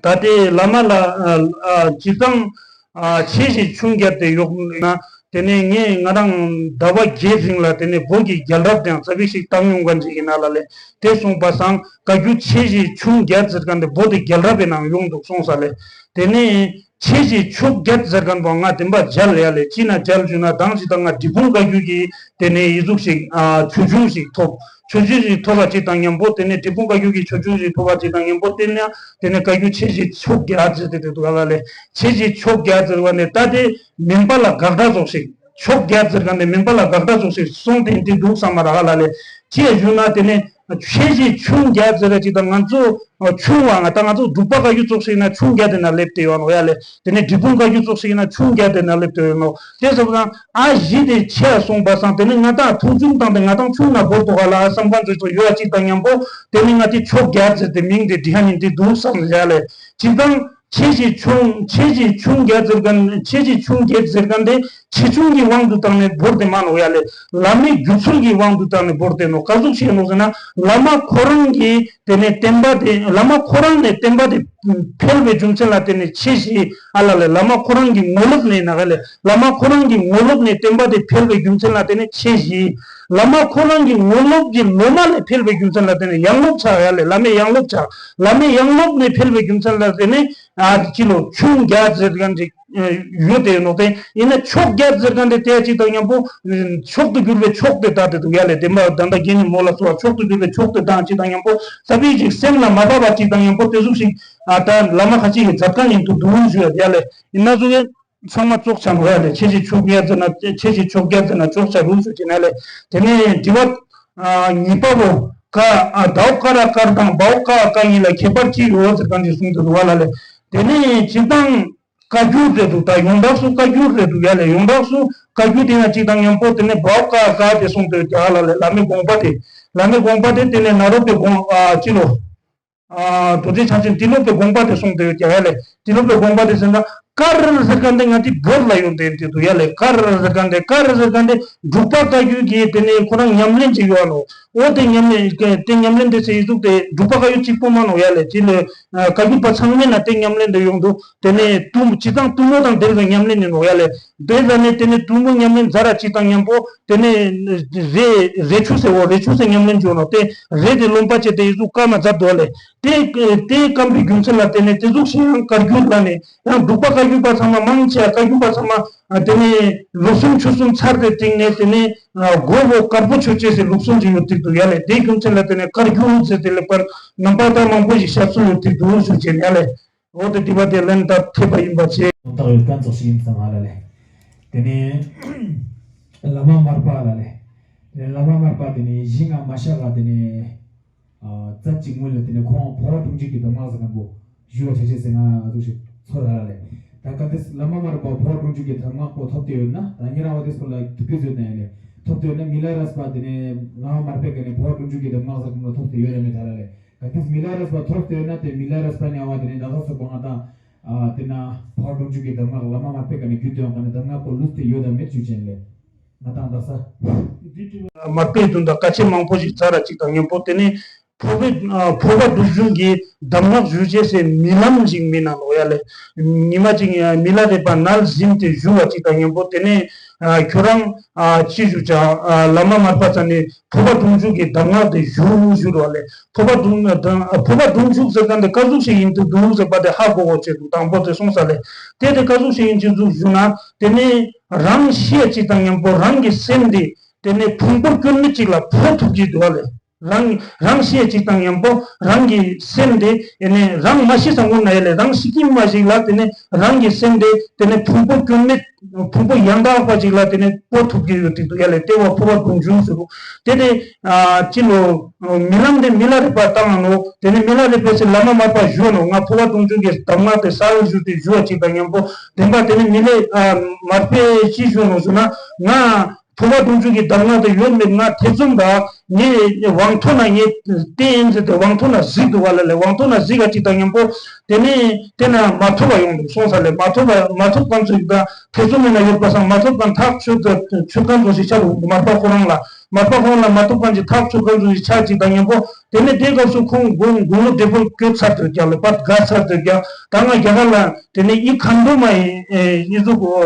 ད་ལྟའི་བླ་མ་ལ་ཨ་ཨ་སྤྱིར་བཏང་ཨ་ཆེ་ཞིང་ཆུང་བརྒྱབ་སྟེ་ཡོག་ན་ དེ་ནས་ངས་ང་རང་ཟླ་བ་བརྒྱད་རིང་ལ་དེ་ནས་བོད་ཀྱི་རྒྱལ་རབས་དེའང་ཙ་པིག་ཞིག་བཏང་ཡོང་ག་འཇིག་ཡིན་ན་ལ་ལས་དེ་སོང་པ་སང་བཀའ་བརྒྱུད་ཆེ་བཞི་ཆུང་བརྒྱད་ཟེར་མཁན་དེ་བོད་དེ་རྒྱལ་རབས་པའི་ནང་ཡོང་འདུག་སོང་ས་ལས། དེ་ནས་ཆེ་བཞི་ཆུང་བརྒྱད་ཟེར་མཁན་པོ་ང་དེ་འབའ་མཇལ་ཡ་ལས་ཅི་ན་མཇལ་ཞུ་ན་དང་ཅི་དང་ང་འབྲས་སྤུངས་བཀའ་བརྒྱུད་ཀྱི་དེ་ནས་ཡི་གཟུགས་ཤིག་ཆོས་འབྱུང་ཞིག་ཐོབ། ཆོས་འབྱུང་ཞིག་ཐོབ་པ་ཅིག་དང་མཉམ་པོ་དེ་ནས་འབྲས་སྤུངས་བཀའ་བརྒྱུད་ཀྱི་ཆོས་འབྱུང་ཞིག་ཐོབ་པ་ཅིག་དང་མཉམ་པོ་དེ་ནས་དེ་ནས་བཀའ་བརྒྱུད་ཆེ་བཞི་ཆུང་བརྒྱད་ཟེར་ཏེ་དེ་འདུག་ག་ལ་ལས་ཆེ་བཞི་ཆུང་བརྒྱད་ཟེར་བ་ནས་ད་དེ་མིན་པ་ལ་དགག་སྒྲ་ཙོགས་ཤིག་ཆུང་བརྒྱད་ཟེར་ག་ནས་མིན་པ་ལ་དགག་སྒྲ་ཙོགས་ཤིག་གསུངས་ཏེ་འདི་འདུག་བསམ་མ་རག་ག་ལ་ལས་ཅེས་ཞུ་ན་དེ་ནས་ཆེ་བཞི་ཆུང་བརྒྱད་ཟེར་ར་ཅིག་དང་ང་ཚོ་ཆུང་བ་ང་ད་ང་ཚོ་འབྲུག་པ་བཀའ་བརྒྱུད་ཙོགས་ཤིག་ན་ཆུང་བརྒྱད་དེ་ན་སླེབས་ཏེ་ཡོད་ནོ་ཡ་ལས། དེ་ནས་འབྲས་སྤུངས་བཀའ་བརྒྱུད་ཙོགས་ཤིག་ཡིན་ན་ཆུང་བརྒྱད་དེ་ན་སླེབས་ཏེ་ཡོད་ནོ། དེ་སོང་ཙང་ཨ་བཞི་དེ་ཆེ་སོང་པ་སང་དེ་ནས་ང་དང་མཐོང་ཆུང་དང་དེ་ང་དང་ཆུང་ན་བོར་དོ་ག་ལ་ཨ་བསམ་གང་ཚོད་ཚོད་ཡོད་ཅིག་དང་མཉམ་པོ་དེ་ནས་ང་དེ་ཆུང་བརྒྱད་ཟེར་ཏེ་མིང་དེ་འདི་ཧ་ནི་འདི་འདུག་བསམ་ཡ་ལས་ཅིག་དང་ཆེ་ཞིག་ཆུང་ཆེ་ཞིག་ཆུང་བརྒྱད་ཟེར་གན་ཆེ་ཞིག་ཆུང་བརྒྱད་ཟེར་གན་དེ་ཆེ་ཆུང་གི་དབང་དུ་བཏང་ནས་བོར་ཏེ་མ་ནོ་ཡ་ལས་བླ་མའི་བརྒྱུད་ཚུལ་གྱི་དབང་དུ་བཏང་ནས་བོར་ཏེ་ནོ་ག་ཟུག་ཤེས་ནོ་ཟེར་ན་བླ་མ་ཁོ་རང་གིས་དེ་ནས་བསྟན་པ་དེ་བླ་མ་ཁོ་རང་ནས་བསྟན་པ་དེ་འཕེལ་བའི་རྒྱུ་མཚན་ལ་བརྟེན་ནས་ཆེ་ཞིག་ཨ་ལ་ལས་བླ་མ་ཁོ་རང་གི་ངོ་ལོག་ནས་ན་ག་ལས་བླ་མ་ཁོ་རང་གི་ངོ་ལོག་ནས་བསྟན་པ་དེ་འཕེལ་བའི་རྒྱུ་མཚན་ལ་བརྟེན་ནས་ཆེ་ཞིག་བླ་མ་ཁོ་རང་གི་ངོ་ལོག་གི་ལོ་མ་ལས་འཕེལ་བའི་རྒྱུ་མཚན་ལ་བརྟེན་ནས་ཡང་ལོག་ཆགས་ཡ་ལས་བླ་མའི་ཡང་ལོག་ཆགས་བླ་མའི་ཡང་ལོག་ནས་འཕེལ་བའི་རྒྱུ་མཚན་ལ་བརྟེན་ནས་ཨ་ཅི་ལོ་ཆུང་བརྒྱད་ཟེར་གན་ཅིག་ཡོད་དེ་ནོ་དེ་ཡིན་ན་ཆོག་བརྒྱད་ཟེར་གན་དེ་དེ་ཅིག་དང་མཉམ་པོ་མཆོག་ཏུ་གྱུར་པའི་མཆོག་དེ་དག་དེ་འདུག་ཡ་ལས་བདེན་པ་ད་ལྟ་རྒན་ནི་མོ་ལ་སོགས་མཆོག་ཏུ་གྱུར་པའི་མཆོག་དེ་དང་ཅིག་དང་མཉམ་པོ་ས་པའི་ཅིག་སེམས་ལ་མ་བབས་པ་ཅིག་དང་མཉམ་པོ་དེ་ཟུག་ཞིག་ཨ་ད་བླ་མ་ཁ་ཅིག་གི་མཛད་ཁང་ཡིན་དུ་འདུག་ཞུ་ཡ་ལས་ཡིན་ན་ཟུག་གི་ཚང་མ་ཙོག་ཆ་ནོ་ཡ་ལས་ཆེ་ཆེ་ཆོག་བརྒྱད་ཟེར་ན་ཆེ་ཆེ་ཆོག་བརྒྱད་ཟེར་ན་ཙོག་ཆ་རུ་ཞུ་ཅེ་ན་ལས་དེ་ནས་དྲི་བ་ཨ་གཉིས་པ་བོ་ཀ་ཨ་དའོ་ཀ་ར་ཀར་དང་བའོ་ཀ་ཀ་གཉིས་ལ་ཁྱད་པར་ཅི་ཡོད་ཟེར་གང་ཅིག་གསུངས་འདུག་བ་ལ་ལས་དེ་ནས་སྤྱིར་བཏང་བཀའ་བརྒྱུད་རེད་འདུག་ད་ཡོངས་གྲགས་སུ་བཀའ་བརྒྱུད་རེད་འདུག་ཡ་ལས་ཡོངས་གྲགས་སུ་བཀའ་བརྒྱུད་དེ་ཡང་གཅིག་དང་མཉམ་པོ་དེ་ནས་བའོ་ཀ་ཀ་དེ་གསུངས་འདུག་ཡ་ལ་ལས་བླ་མའི་དགོངས་པ་དེ་བླ་མའི་དགོངས་པ་དེ་དེ་ནས་ནཱ་རོ་པའི་དགོངས་ཨ་ཅི་ལོ། ཨ་རྡོ་རྗེ་འཆང་ཆེན་ཏི་ལོ་པའི་དགོངས་པ་དེ་གསུངས་འདུག་ཡ་ལས་ཏི་ལོ་པའི་དགོངས་པ་དེ་ཟེར་ན་ཀར་ཟེར་ག་འདི་ང་དེ་བོད་ལ་ཡོང་དེ་འདི་འདུག་ཡ་ལས་ཀར་ཟེར་ག་འདི་ཀར་ཟེར་ག་འདི་འབྲུག་པ་བཀའ་བརྒྱུད་ཀྱི་དེ་ནས་ཁོ་རང་ཉམས་ལེན་ཅིག་ཡོད་ནོ། འོ་དེ་ཉམས་ལེན་དེ་ཉམས་ལེན་དེ་ཚེ་ཡི་གཟུགས་དེ་འབྲུག་པ་བཀའ་བརྒྱུད་གཅིག་པོ་མ་ནོ་ཡ་ལས་ཅི་ལས་བཀའ་བརྒྱུད་པ་ཚང་མས་ན་དེ་ཉམས་ལེན་དེ་ཡོང་འདུག་དེ་ནས་དུ་སྤྱི་བཏང་དུ་མོ་དང་དེ་ཚོ་ཉམས་ལེན་ནི་ནོ་ཡ་ལས་དེ་ལ་ནས་དེ་ནས་དུ་མོ་ཉམས་ལེན་ཛ་ར་གཅིག་དང་མཉམ་པོ་དེ་ནས་རེ་རེ་ཆུ་ཟེར་བོ་རེ་ཆུ་ཟེར་ཉམས་ལེན་བྱོས་ནོ་དེ་རེ་དེ་རློམ་པ་བྱས་དེ་ཡི་གཟུགས་སྐར་མ་ཛར་འདུག་ལས་དེ་དེ་སྐམ་པའི་རྒྱུ་མཚན་ལ་བརྟེན་ནས་དེ་ཟུག་ཤིང་ཡང་བཀའ་བརྒྱུད་ལ་ནས་ཡང་འབྲུག་པ་བཀའ་བརྒྱུད་པ་ཚང་མ་མང་ཆེ་བ་བཀའ་བརྒྱུད་པ་ཚང་མ་དེ་ནས་ལུགས་གསུམ་ཆོས་གསུམ་ཚར་དེ་སྟེང་ནས་དེ་ནས་སྒོ་བོ་དཀར་པོ་ཆོས་ཅེས་སི་ལུགས་གསུམ་གྱི་ཡོད་ཐིག་ཏུ་ཡ་ལས་དེའི་རྒྱུ་མཚན་ལ་བརྟེན་ནས་བཀའ་བརྒྱུད་ཟེར་དེ་ལེགས་པར་རྣམ་པ་དག་མང་པོ་ཞིག་ཤར་ཚུལ་ཡོད་ཐིག་ཏུ་ཞུ་ཅེས་ཡ་ལས། འོ་དེ་དྲི་བ་དེ་ལན་བཏབ་ཐེབས་པ་ཡིན་པ་བྱས། དོན་དག་ཡོད་མཁན་ཙོགས་ཤིག་ཡིན་ཙང་ཧ་ལ་ལས། དེ་ནས་བླ་མ་མར་པ་ཧ་ལ་ལས། དེ་ནས་བླ་མ་མར་པ་དེ་ནས་གཞི་ང་མ་ཤ་ག་དེ་ནས་ཨ་རྩ་གཅིག་སྔོན་ལ་དེ་ནས་ཁོང་འཕོ་བ་དྲུང་འཇུག་གི་གདམས་ངག་ཟེར་མཁན་པོ་ཞུ་བ་བྱ་བྱེད་ཟེར་ང་ཙོགས་ཤིག་ཚོར་ཧ་ལ་ལས། ད་ག་དེས་བླ་མ་མར་པ་འཕོ་བ་དྲུང་འཇུག་གི་གདམས་ངག་པོ་ཐོབ་སྟེ་ཡོད་ན་ད་ཉེ་རང་བ་དེ་སྐོར་ལ་ཐུགས་ཀྱི་བཟོས་ན་ཡ་ལས་ཐོབ་སྟེ་ཡོད་ན་མི་ལ་རས་པ་དེ་ནས་བླ་མ་མར་པའི་ག་ནས་འཕོ་བ་དྲུང་འཇུག་གི་གདམས་ངག་ཟེར་མཁན་པོ་ཐོབ་སྟེ་ཡོད་ན་མེད་ཧ་ལ་ལས། ག་དུས་མི་ལ་རས་པ་ཐོབ་སྟེ་ཡོད་ན་དེ་མི་ལ་རས་པ་ཉ་བ་དེ་ནས་ད་ལྟ་སོགས་པ་ང་དང་ཨ་དེ་ན་འཕོ་བ་དྲུང་འཇུག་གི་གདམས་ངག་བླ་མ་མར་པའི་ག་ནས་བརྒྱུད་དེ་ཡོང་ག་ནས་གདམས་ངག་པོ་ལུས་ཏེ་ཡོད་དམ་མེད་ཞུ་ཅན་ལས་ང་དང་ད་ས། མར་པའི་དོན་དག་བཀའ་ཆེན་མང་པོ་ཞིག་ཚར་ར་གཅིག་དང་མཉམ་པོ་དེ་ནས་འཕོ་བའི་འཕོ་བ་དྲུང་འཇུག་གི་གདམས་ངག་ཞུ་ཅེས་སའི་རྨི་ལམ་ཞིག་མི་ན་ལོ་ཡ་ལས། ཉི་མ་གཅིག་མི་ལ་རས་པ་ནལ་ཟིན་ཏེ་ཞུ་བ་གཅིག་དང་མཉམ་པོ་དེ་ནས་ཁྱོད་རང་ཅི་ཞུ་ཅ་བླ་མ་མར་པ་ཚ་ནས། འཕོ་བ་དྲུང་འཇུག་གི་གདམས་ངག་དེ་ཞུ་ཞུ་རོགས་ལས། འཕོ་བ་དྲུང་འཕོ་བ་དྲུང་འཇུག་ཟེར་མཁན་དེ་ག་ཟུག་ཞིག་ཡིན་དུ་འདུག་ཟེར་པ་དེ་ཧ་གོ་གོ་བྱེད་དུ་དང་པོ་དེ་སོང་ས་ལས། དེ་དེ་ག་ཟུག་ཞིག་ཡིན་ཅི་འཛུགས་ཞུ་ན་དེ་ནས་རང་ཤེས་ཅིག་དང་མཉམ་པོ་རང་གི་སེམས་དེ་དེ་ནས་ཕུང་པོ་སྐྱོན་མེད་ཅིག་ལ་འཕོ་ཐུབ་ཀྱི་འདུག་བ་ལས། རང་རང་ཤེས་ཅིག་དང་མཉམ་པོ་རང་གི་སེམས་དེ་ཨེ་ནས་རང་མ་ཤི་ས་སྔོན་ན་ཡ་ལས་རང་ཤི་ཀྱི་མ་ཞིག་ལ་དེ་ནས་རང་གི་སེམས་དེ་དེ་ནས་ཕུང་པོ་སྐྱོན་མེད། ཕུང་པོ་ཡང་དག་པ་ཅིག་ལ་དེ་ནས་སྤོ་ཐུབ་ཀྱི་ཡོད་དེ་འདུག་ཡ་ལས་ལྟེ་བ་འཕོ་བ་དྲུང་འཇུག་ཟེར་རུ། དེ་དེ་ཨ་ཅི་ལོ་རྨི་ལམ་དེ་མི་ལ་རས་པ་བཏང་ནོ། དེ་ནས་མི་ལ་རས་པས་སེ་བླ་མ་མར་པ་ཞུ་ནོ། ང་འཕོ་བ་དྲུང་འཇུག་གི་གདམས་ངག་དེ་གསལ་ཞུ་དེ་ཞུ་བ་ཅིག་དང་མཉམ་པོ་བདེན་པ་དེ་ནས་མི་ལས་ཨ་མར་པས་ཅི་ཞུ་ནོ་ཞུ་ན་ང་འཕོ་བ་དྲུང་འཇུག་གི་གདམས་ངག་དེ་ཡོད་མེད་ང་ཐེ་ཚོམ་དང་ངས་དབང་ཐོག་ན་ངས་བསྟན་ཟེར་ཏེ་དབང་ཐོག་ན་གཟིགས་འདུག་བ་ལ་ལས་དབང་ཐོག་ན་གཟིགས་ག་ཅིག་དང་མཉམ་པོ་དེ་ནས་དེ་ན་མ་ཐོབ་པ་ཡོང་འདུག་སོང་ས་ལས་མ་ཐོབ་པ་མ་ཐོབ་གང་ཚོད་ད། ཐེ་ཚོམ་མེད་ན་ཡོད་པ་སང་མ་ཐོབ་གང་ཐག་ཆོད་དུ་ཆོད་གང་ཚོད་ཞིག་ཆ་ལུགས་མར་པ་ཁོ་རང་ལ་ མར་པ་ཁོང་ལ་མ་ཐུག་གང་ཅིག་ཐག་ཆོད་གང་ཟིག་ཆགས་ཅིག་དང་མཉམ་པོ། དེ་ནས་དེའི་སྐབས་སུ་ཁོང་དགུང་དགུང་ལོ་བདེ་པོ་སྐྱོ་ཚར་དུས་ཀྱང་ལས་པར་དགའ་ཚར་དུས་ཀྱང་ད་ང་རྒྱ་གར་ལ་དེ་ནས་ཨི་ཁམ་དུ་མ་ཡིན་ཨི་ཟུག་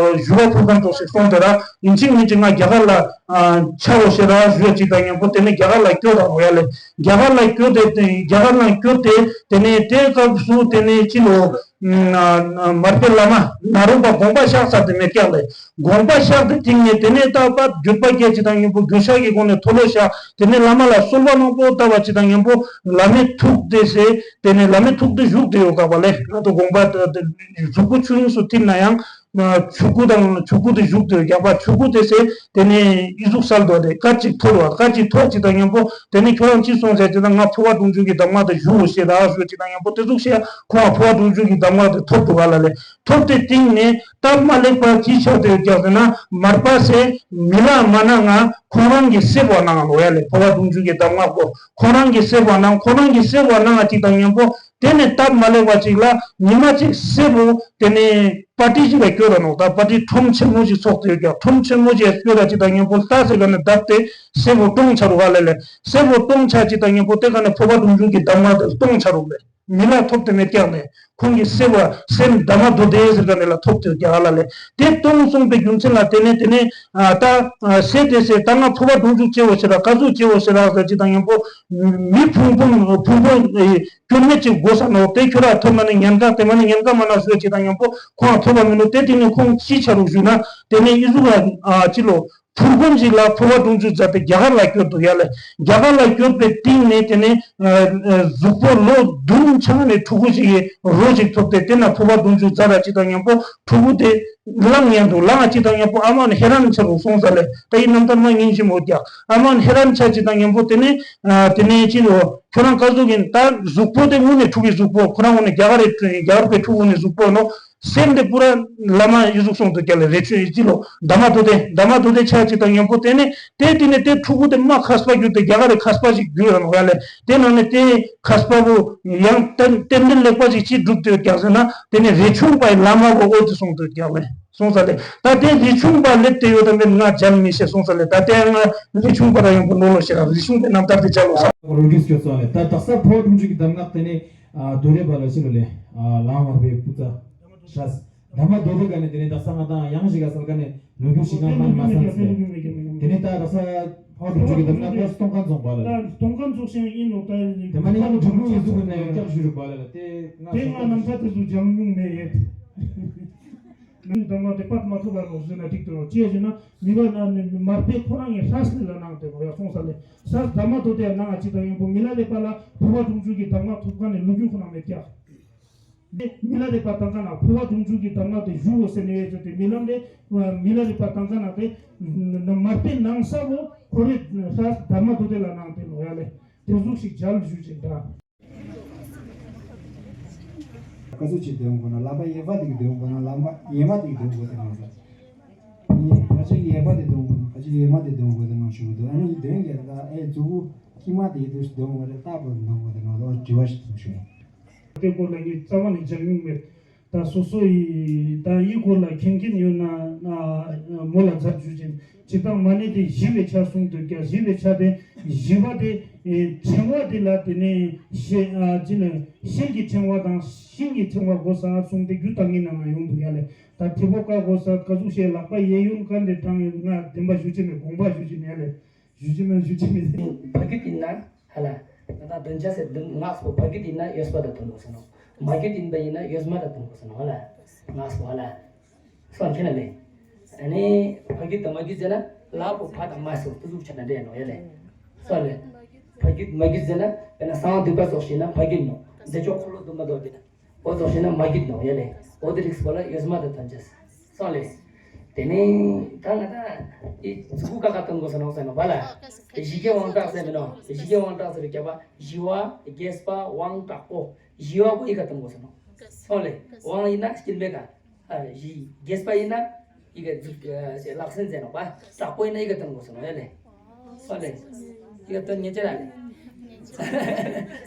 ཞུ་བ་ཕུལ་གང་ཙོགས་ཤིག་སོང་དེ་ར་ཡིན་ཅིག་མིན་ཅིག་ང་རྒྱ་གར་ལ་ཆ་རོགས་ཤེ་ར་ཞུ་ཅིག་དང་མཉམ་པོ་དེ་ནས་རྒྱ་གར་ལ་སྐྱོ་དང་འོ་ཡ་ལས་རྒྱ་གར་ལ་སྐྱོ་དེ་རྒྱ་གར་ལ་སྐྱོ་དེ་དེ་ནས་དེའི་སྐབས་སུ་དེ་ནས་ཅི་ལོ། མར་པའི་བླ་མ་ནཱ་རོ་པ་དགོངས་པ་བཞག་ཚར་ཏེ་མེད་ཀྱག་ལས། དགོངས་པ་བཞག་སྟེ་ཐིང་ནས་དེ་ནས་རྟག་པར་བརྒྱུད་པ་སྐད་ཅིག་དང་མཉམ་པོ་རྒྱུ་ཤག་གི་སྒོ་ནས་མཐོལ་ལོ་བཞག་དེ་ནས་བླ་མ་ལ་གསོལ་བ་གླང་པོ་བཏབ་པ་ཅིག་དང་མཉམ་པོ་བླ་མའི་ཐུགས་དེ་ཟེར་དེ་ནས་བླ་མའི་ཐུགས་དེ་བཞུགས་ཏེ་ཡོད་ཀྱག་པ་ལས་ང་ཚོ་དགོངས་པ་གཟུགས་པོ་ཆུ་ཡིན་སུ་ཐིམ་ན་ཡང་ཆུ་སྐུ་དང་ཆུ་སྐུ་དེ་བཞུགས་ཏེ་ཡོད་ཀྱག་པ་ཆུ་སྐུ་དེ་ཟེར་དེ་ནས་ཨི་ཟུག་སལ་དོ་དེ་སྐར་ཅིག་ཐོར་བ་སྐར་ཅིག་ཐོར་ཅིག་དང་མཉམ་པོ་དེ་ནས་ཁྱོད་རང་ཅི་སོང་ཟེར་དེ་དང་ང་འཕོ་བ་དུང་ཕྱུར་གྱི་གདམས་ངག་དེ་བཞུགས་ཤེ་ད་ཞུ་ཅིག་དང་མཉམ་པོ་དེ་ཟུག་ཤེ་ཁོང་འཕོ་བ་དུང་ཕྱུར་གྱི་གདམས་ངག་དེ་ཐོབ་འདུག་ག་ལ་ལས། ཐོབ་སྟེ་སྟེང་ནས་སྟབས་མ་ལེགས་པ་ཅི་ཆགས་ཏེ་ཡོད་ཀྱག་ཟེར་ན་མར་པ་ཟེར་མི་ལ་མ་གནང་ང་ཁོང་རང་གི་སྲས་པོ་གནང་ལོ་ཡ་ལས་འཕོ་བ་དུང་ཕྱུར་གྱི་གདམས་ངག་པོ་ཁོང་རང་གི་སྲས་པོ་གནང་ཁོང་རང་གི་སྲས་པོ་གནང་ང་ཅིག་དང་མཉམ་པོ་དེ་ནས་སྟབས་མ་ལེགས་པ་ཅིག་ལ་ཉི་མ་ཅིག་སྲས་པོ་དེ་ནས་པར་ཊི་ཅིག་ལ་སྐྱོད་ད་ནོག་ད་པར་ཊི་ཁྲོམ་ཆེན་མོ་ཅིག་ཚོགས་ཏེ་ཡོད་ཀྱག་ཁྲོམ་ཆེན་མོ་ཅིག་སྐྱོད་ད་ཅིག་དང་མཉམ་པོ་ལྟ་ཟེར་ག་ནས་བརྡབས་ཏེ་སྲས་པོ་གྲོངས་ཆ་རུག་ག་ལ་ལས་སྲས་པོ་གྲོངས་ཆ་ཅིག་དང་མཉམ་པོ་དེ་ག་ནས་འཕོ་བ་དུང་ཕྱུར་གྱི་གདམས་ངག་དེ་གཏོང་ཆ་རུག་ལས། མི་ལ་ཐོབ་སྟེ་མེད་ཀྱག་ནས་ཁོང་གི་སྲས་པ་སྲས་དྷརྨ་དྷཱུ་ཏི་ཟེར་ག་ནས་ལ་ཐོབ་སྟེ་ཀྱག་ལ་ལས་དེ་གཏོང་གསུངས་པའི་རྒྱུ་མཚན་ལ་དེ་ནས་དེ་ནས་ད་སྲས་དེ་སྲས་ད་ང་འཕོ་བ་དུང་ཕྱུར་སྐྱེ་བོ་ཞེ་རག་ག་ཟུག་སྐྱེ་བོ་ཞེ་རག་ཟེར་ཅིག་དང་མཉམ་པོ་མི་ཕུང་ཕུང་ཕུང་ཕུང་སྐྱོན་མེད་ཅིག་དགོས་ས་ནོ་དེ་ཁྱོད་ར་ཐོབ་མ་ནི་ཉན་ག་དེ་མ་ནི་ཉན་ག་མ་ན་ཟེར་ཅིག་དང་མཉམ་པོ་ཁོང་ཐོབ་པ་མི་ནུ་དེ་དེ་ནས་ཁོང་ཅི་ཆ་རུག་ཞུས་ན་དེ་ནས་ཨི་ཟུག་ལ་ཅི་ལོ། ཕུར་སྒོམ་ཞིག་ལ་འཕོ་བ་དུང་ཕྱུར་མཛད་དེ་རྒྱ་གར་ལ་བསྐྱོད་འདུག་ཡ་ལས། རྒྱ་གར་ལ་བསྐྱོད་པའི་སྟེང་ནས་དེ་ནས་གཟུགས་པོ་ལོ་བདུན་ཆགས་ནས་ཕྲུ་གུ་ཞིག་གི་རོ་ཞིག་ཐོབ་སྟེ་དེ་ན་འཕོ་བ་དུང་ཕྱུར་མཛད་ད་ཅིག་དང་མཉམ་པོ་ཕྲུ་གུ་དེ་ལངས་ཉན་འདུག་ལངས་ཅིག་དང་མཉམ་པོ་ཨ་མ་ནི་ཧེ་རན་ཆ་རུག་སོང་ས་ལས་ད་ཡི་རྣམ་ཐར་མ་ཉིན་ཞིག་མོ་རྒྱག་ཨ་མ་ནི་ཧེ་རན་ཆ་ཅིག་དང་མཉམ་པོ་དེ་ནས་དེ་ནས་ཅི་ལོ་ཁྱོད་རང་ག་ཟུག་ཡིན་ད་གཟུགས་པོ་དེ་དངོས་ནས་ཕྲུ་གུའི་གཟུགས་པོ་ཁོ་རང་དངོས་ནས་རྒྱ་གར་རེ་རྒྱ་གར་པའི་ཕྲུ་གུ་ནས་གཟུགས་པོ་ནོ། སེམས་དེ་པུ་ར་བླ་མ་ཡི་ཟུག་སོང་དུ་རྒྱ་ལ་རེ་ཆུ་ཡི་ཅི་ལོ་དྷརྨ་དྷཱུ་ཏི་དྷརྨ་དྷཱུ་ཏི་ཆ་ཅིག་དང་མཉམ་པོ་དེ་ནས་དེ་དེ་ནས་དེ་ཕྲུ་གུ་དེ་མ་མཁས་པ་གྱུར་ཏེ་རྒྱ་གར་རི་མཁས་པ་ཞིག་གྱུར་ཡོད་ནོ་ཡ་ལས་དེ་ནང་ནས་དེ་མཁས་པ་བུ་ཡང་ཏན་ཏན་ཏན་ལེགས་པ་ཞིག་ཅི་སྒྲུབ་ཏེ་ཡོད་ཀྱག་ཟེར་ན་དེ་ནས་རི་ཆུང་པའི་བླ་མ་བུ་ཨོ་དེ་སོང་དུ་རྒྱ་ལ་སོང་ས་ལས་ད་དེ་རི་ཆུང་པ་སླེབས་ཏེ་ཡོད་དམ་པས་ང་མཇལ་མི་ཤེས་སོང་ས་ལས་ད་དེ་ང་རི་ཆུང་པ་ར་ཡོང་པོ་ལོ་ལོ་ཤེས་ར་རི་ཆུང་པའི་རྣམ་ཐར་དེ་མཇལ་ལོ་ས། རོ་རྒྱུས་སྐྱོ་ཚོ་ལས་ད་དག་ས་ཕོ་དྲུང་ཆུ་གི་གདམས་ངག་དེ་ནས། ཨ་རྡོ་རེ་བ་ལ་ཕྱི་ལོ་ལས། ཨ་ལང་བར་པའི་སྐུ་ཚ། ཤ། དྷརྨ་དྷཱུ་ཏི་ག་ནས་དེ་ནས་དག་ས་ང་དང་ཡང་ཞིག་ག་སལ་ག་ནས་ལོ་རྒྱུས་ཤིག་ང་མ་མ་སང་ཟེར། དེ་ནས་ད་དག་ས་ཕོ་དྲུང་ཆུ་གི་གདམས་ངག་ད་སྟོང་ཁ་རྫོང་པ་ལ་ལས། ད་སྟོང་ཁ་རྫོང་ཤིང་ཡིན་ནོ་ད་ཡིན་དེ་མ་ནི་ཡང་འབྲུག་ལུགས་ཡིན་གཟུགས་ནས་ཡང་བསྐྱར་ཞུ་རུ་བ་ལ་ལ་དེ་ང་དེ་ང་ནམ་ས་དེ་ཚོ་སྦྱང་མྱོང་མེད་ཡེ། མིའི་གདམས་ངག་དེ་པར་མ་ཐུབ་པ་ལོག་ཟེར་ན་འགྲིག་དེ་ལོ་ཅི་ཡ་ཞུ་ན་མི་བ་ན་ནི་མར་པས་ཁོ་རང་གི་ཧྲ་སི་ལ་གནང་དེ་ལོ་ཡ་སོང་ས་ལས་ས་དྷརྨ་དྷཱུ་ཏི་ཡ་གནང་ང་ཅི་དང་ཡོན་པོ་མི་ལ་རེ་པ་ལ་ཕུ་བ་དྲུང་ཆུ་གི་གདམས་ངག་ཐུབ་ཁ་ནས་ལུ་རྒྱུ་ཁོ་རང་མེད་ཀྱག་མི་ལ་རེ་པ་དང་ཀ་ན་ཕུ་བ་དྲུང་ཆུ་གི་གདམས་ངག་དེ་ཞུ་འོ་ཟེར་ནས་ཡོད་ཚོད་དེ་མི་ལམ་རེ་མི་ལ་རེ་པ་དང་ཀ་ན་དེ་མར་པས་གནང་ས་བོ་ཁོ་རེ་ཧྲ་དྷརྨ་དྷཱུ་ཏི་ལ་གནང་དེ་ལོ་ཡ་ལས་དེ་ཟུག་ཞིག་མཇལ་ཞུ་ཅིག་འདྲ། བཀའ་ཟུར་གྱི་འདོན་དགོས་ན་ལག་པ་གཡས་པ་དེ་གི་འདོན་དགོས་ན་ལག་པ་གཡོན་མ་དེ་གི་འདོན་དགོས་ཟེར་ན་ཟེར། ངས་ཕལ་ཆེར་གཡས་པ་དེ་འདོན་དགོས་ན་ཕལ་ཆེར་གཡོན་མ་དེ་འདོན་དགོས་ཟེར་ན་ཞུ་གི་འདུག་ཨ་ནི་འདོན་གྱི་རེད་ད་ཨེ་མཛུ་གུ་དཀྱིལ་མ་དེ་དུ་འདོན་དགོས་རེད་རྟག་པར་འདོན་དགོས་ཟེར་ན་ཟེར་དྲི་བ་ཞིག་ཐུག་བྱུང་། དེ་སྐོར་ལ་ངས་རྩ་བ་ནས་སྦྱང་མྱོང་མེད། ད་སོ་སོ་ཡི་ད་ཡི་སྐོར་ལ་མཁྱེན་མཁན་ཡོད་ན་མོ་ལ་མཛད་ཞུ་ཅིང་། སྤྱིར་བཏང་མ་ཎི་དེ་བཞི་པའི་ཆ་གསུངས་འདུག་ཀྱང་བཞི་པའི་ཆ་དེ་བཞི་པ་དེ་ཕྲེང་བ་དེ་ལ་དེ་ནས་ཤེ་ཨ་ཅི་ནས་ཤིང་གི་ཕྲེང་བ་དང་ཤིང་གི་ཕྲེང་བ་དགོས་ས་གསུངས་ཏེ་རྒྱུ་དང་ངེས་ནང་ན་ཡོང་འདུག་ཡ་ལས་ད་ཐེ་བོ་ཀ་དགོས་ས་ཀ་ཟུག་ཤེས་ལག་པ་གཡས་གཡོན་ཀ་འདི་དྲང་ཡོད་ང་བདེན་པ་ཞུ་ཅི་ནས་དགོངས་པ་ཞུ་ཅི་ནས་ཡ་ལས། ཞུ་ཅི་མིན་ཞུ་ཅི་མིན། བ་གི་དེ་ན་ཧ་ལ། ད་ལྟ་འདོན་ཆ་སེ་འདོན་ངག་སོ་བ་གི་དེ་ན་གཡས་པ་ད་འདོན་དགོས་ས་ནོ། མ་གི་དེ་ན་ཡིན་ན་གཡོན་མ་ད་འདོན་དགོས་ས་ནོ་ཧ་ལ། ངག་སོ་ཧ་ལ། སོང་ཁྱེད་ན་ལེ། ཨ་ནི་བ་གི་དང་མ་གི་ཟེར་ན་ལ་པོ་བ་དང་མ་སོ་ཏུ་ཟུག་ཆ་ན་འདྲེ་ནོ་ཡ་ལེ། སོང་ལེ། བ་གི་མ་གི་ཟེར་ན་དཔེར་ན་གསང་བ་འདུས་པ་སོགས་ཤེས་ན་བ་གི་ནོ། འདི་ཅོག་འཁོར་ལོ་འདུ་མ་འདོར་གི་ན། འོ་ཙོགས་ཤེ་ན་མ་གི་ནོ་ཡ་ལེ། འོ་དེ་རིགས་པོ་ལ་གཡོན་མ་དང་ཐམས་ཅད་སོང་ལེ། དེ་ནས་ད་ང་ད་ཨི་ཙུ་གུ་ཀ་ཀ་གཏོང་དགོས་ས་ནོ་ཟེར་ནོ་བ་ལ། བཞི་གི་དབང་དྲག་ཟེར་མི་ནོ། བཞི་གི་དབང་དྲག་ཟེར་བའི་རྒྱབ་པ་བཞི་བ་རྒྱས་པ་དབང་དྲག་པོ། བཞི་བ་པོ་ཨི་ཀ་གཏོང་དགོས་ས་ནོ། སོང་ལེ། དབང་ཡིན་ན་སྐྱིད་མེད་ཀ་ཨ་བཞི་རྒྱས་པ་ཡིན་ན། ཡི་གེ་ལག་སེན་ཟེར་ནོ་པ། དྲག་པོ་ཡིན་ན་ཡི་གེ་སྟོན་དགོས་སོ་ནོ་ཡ་ལེ། ཨོ་ལེ། ཡི་གེ་སྟོན་ཉེ་ཅེ་ར་ལེ།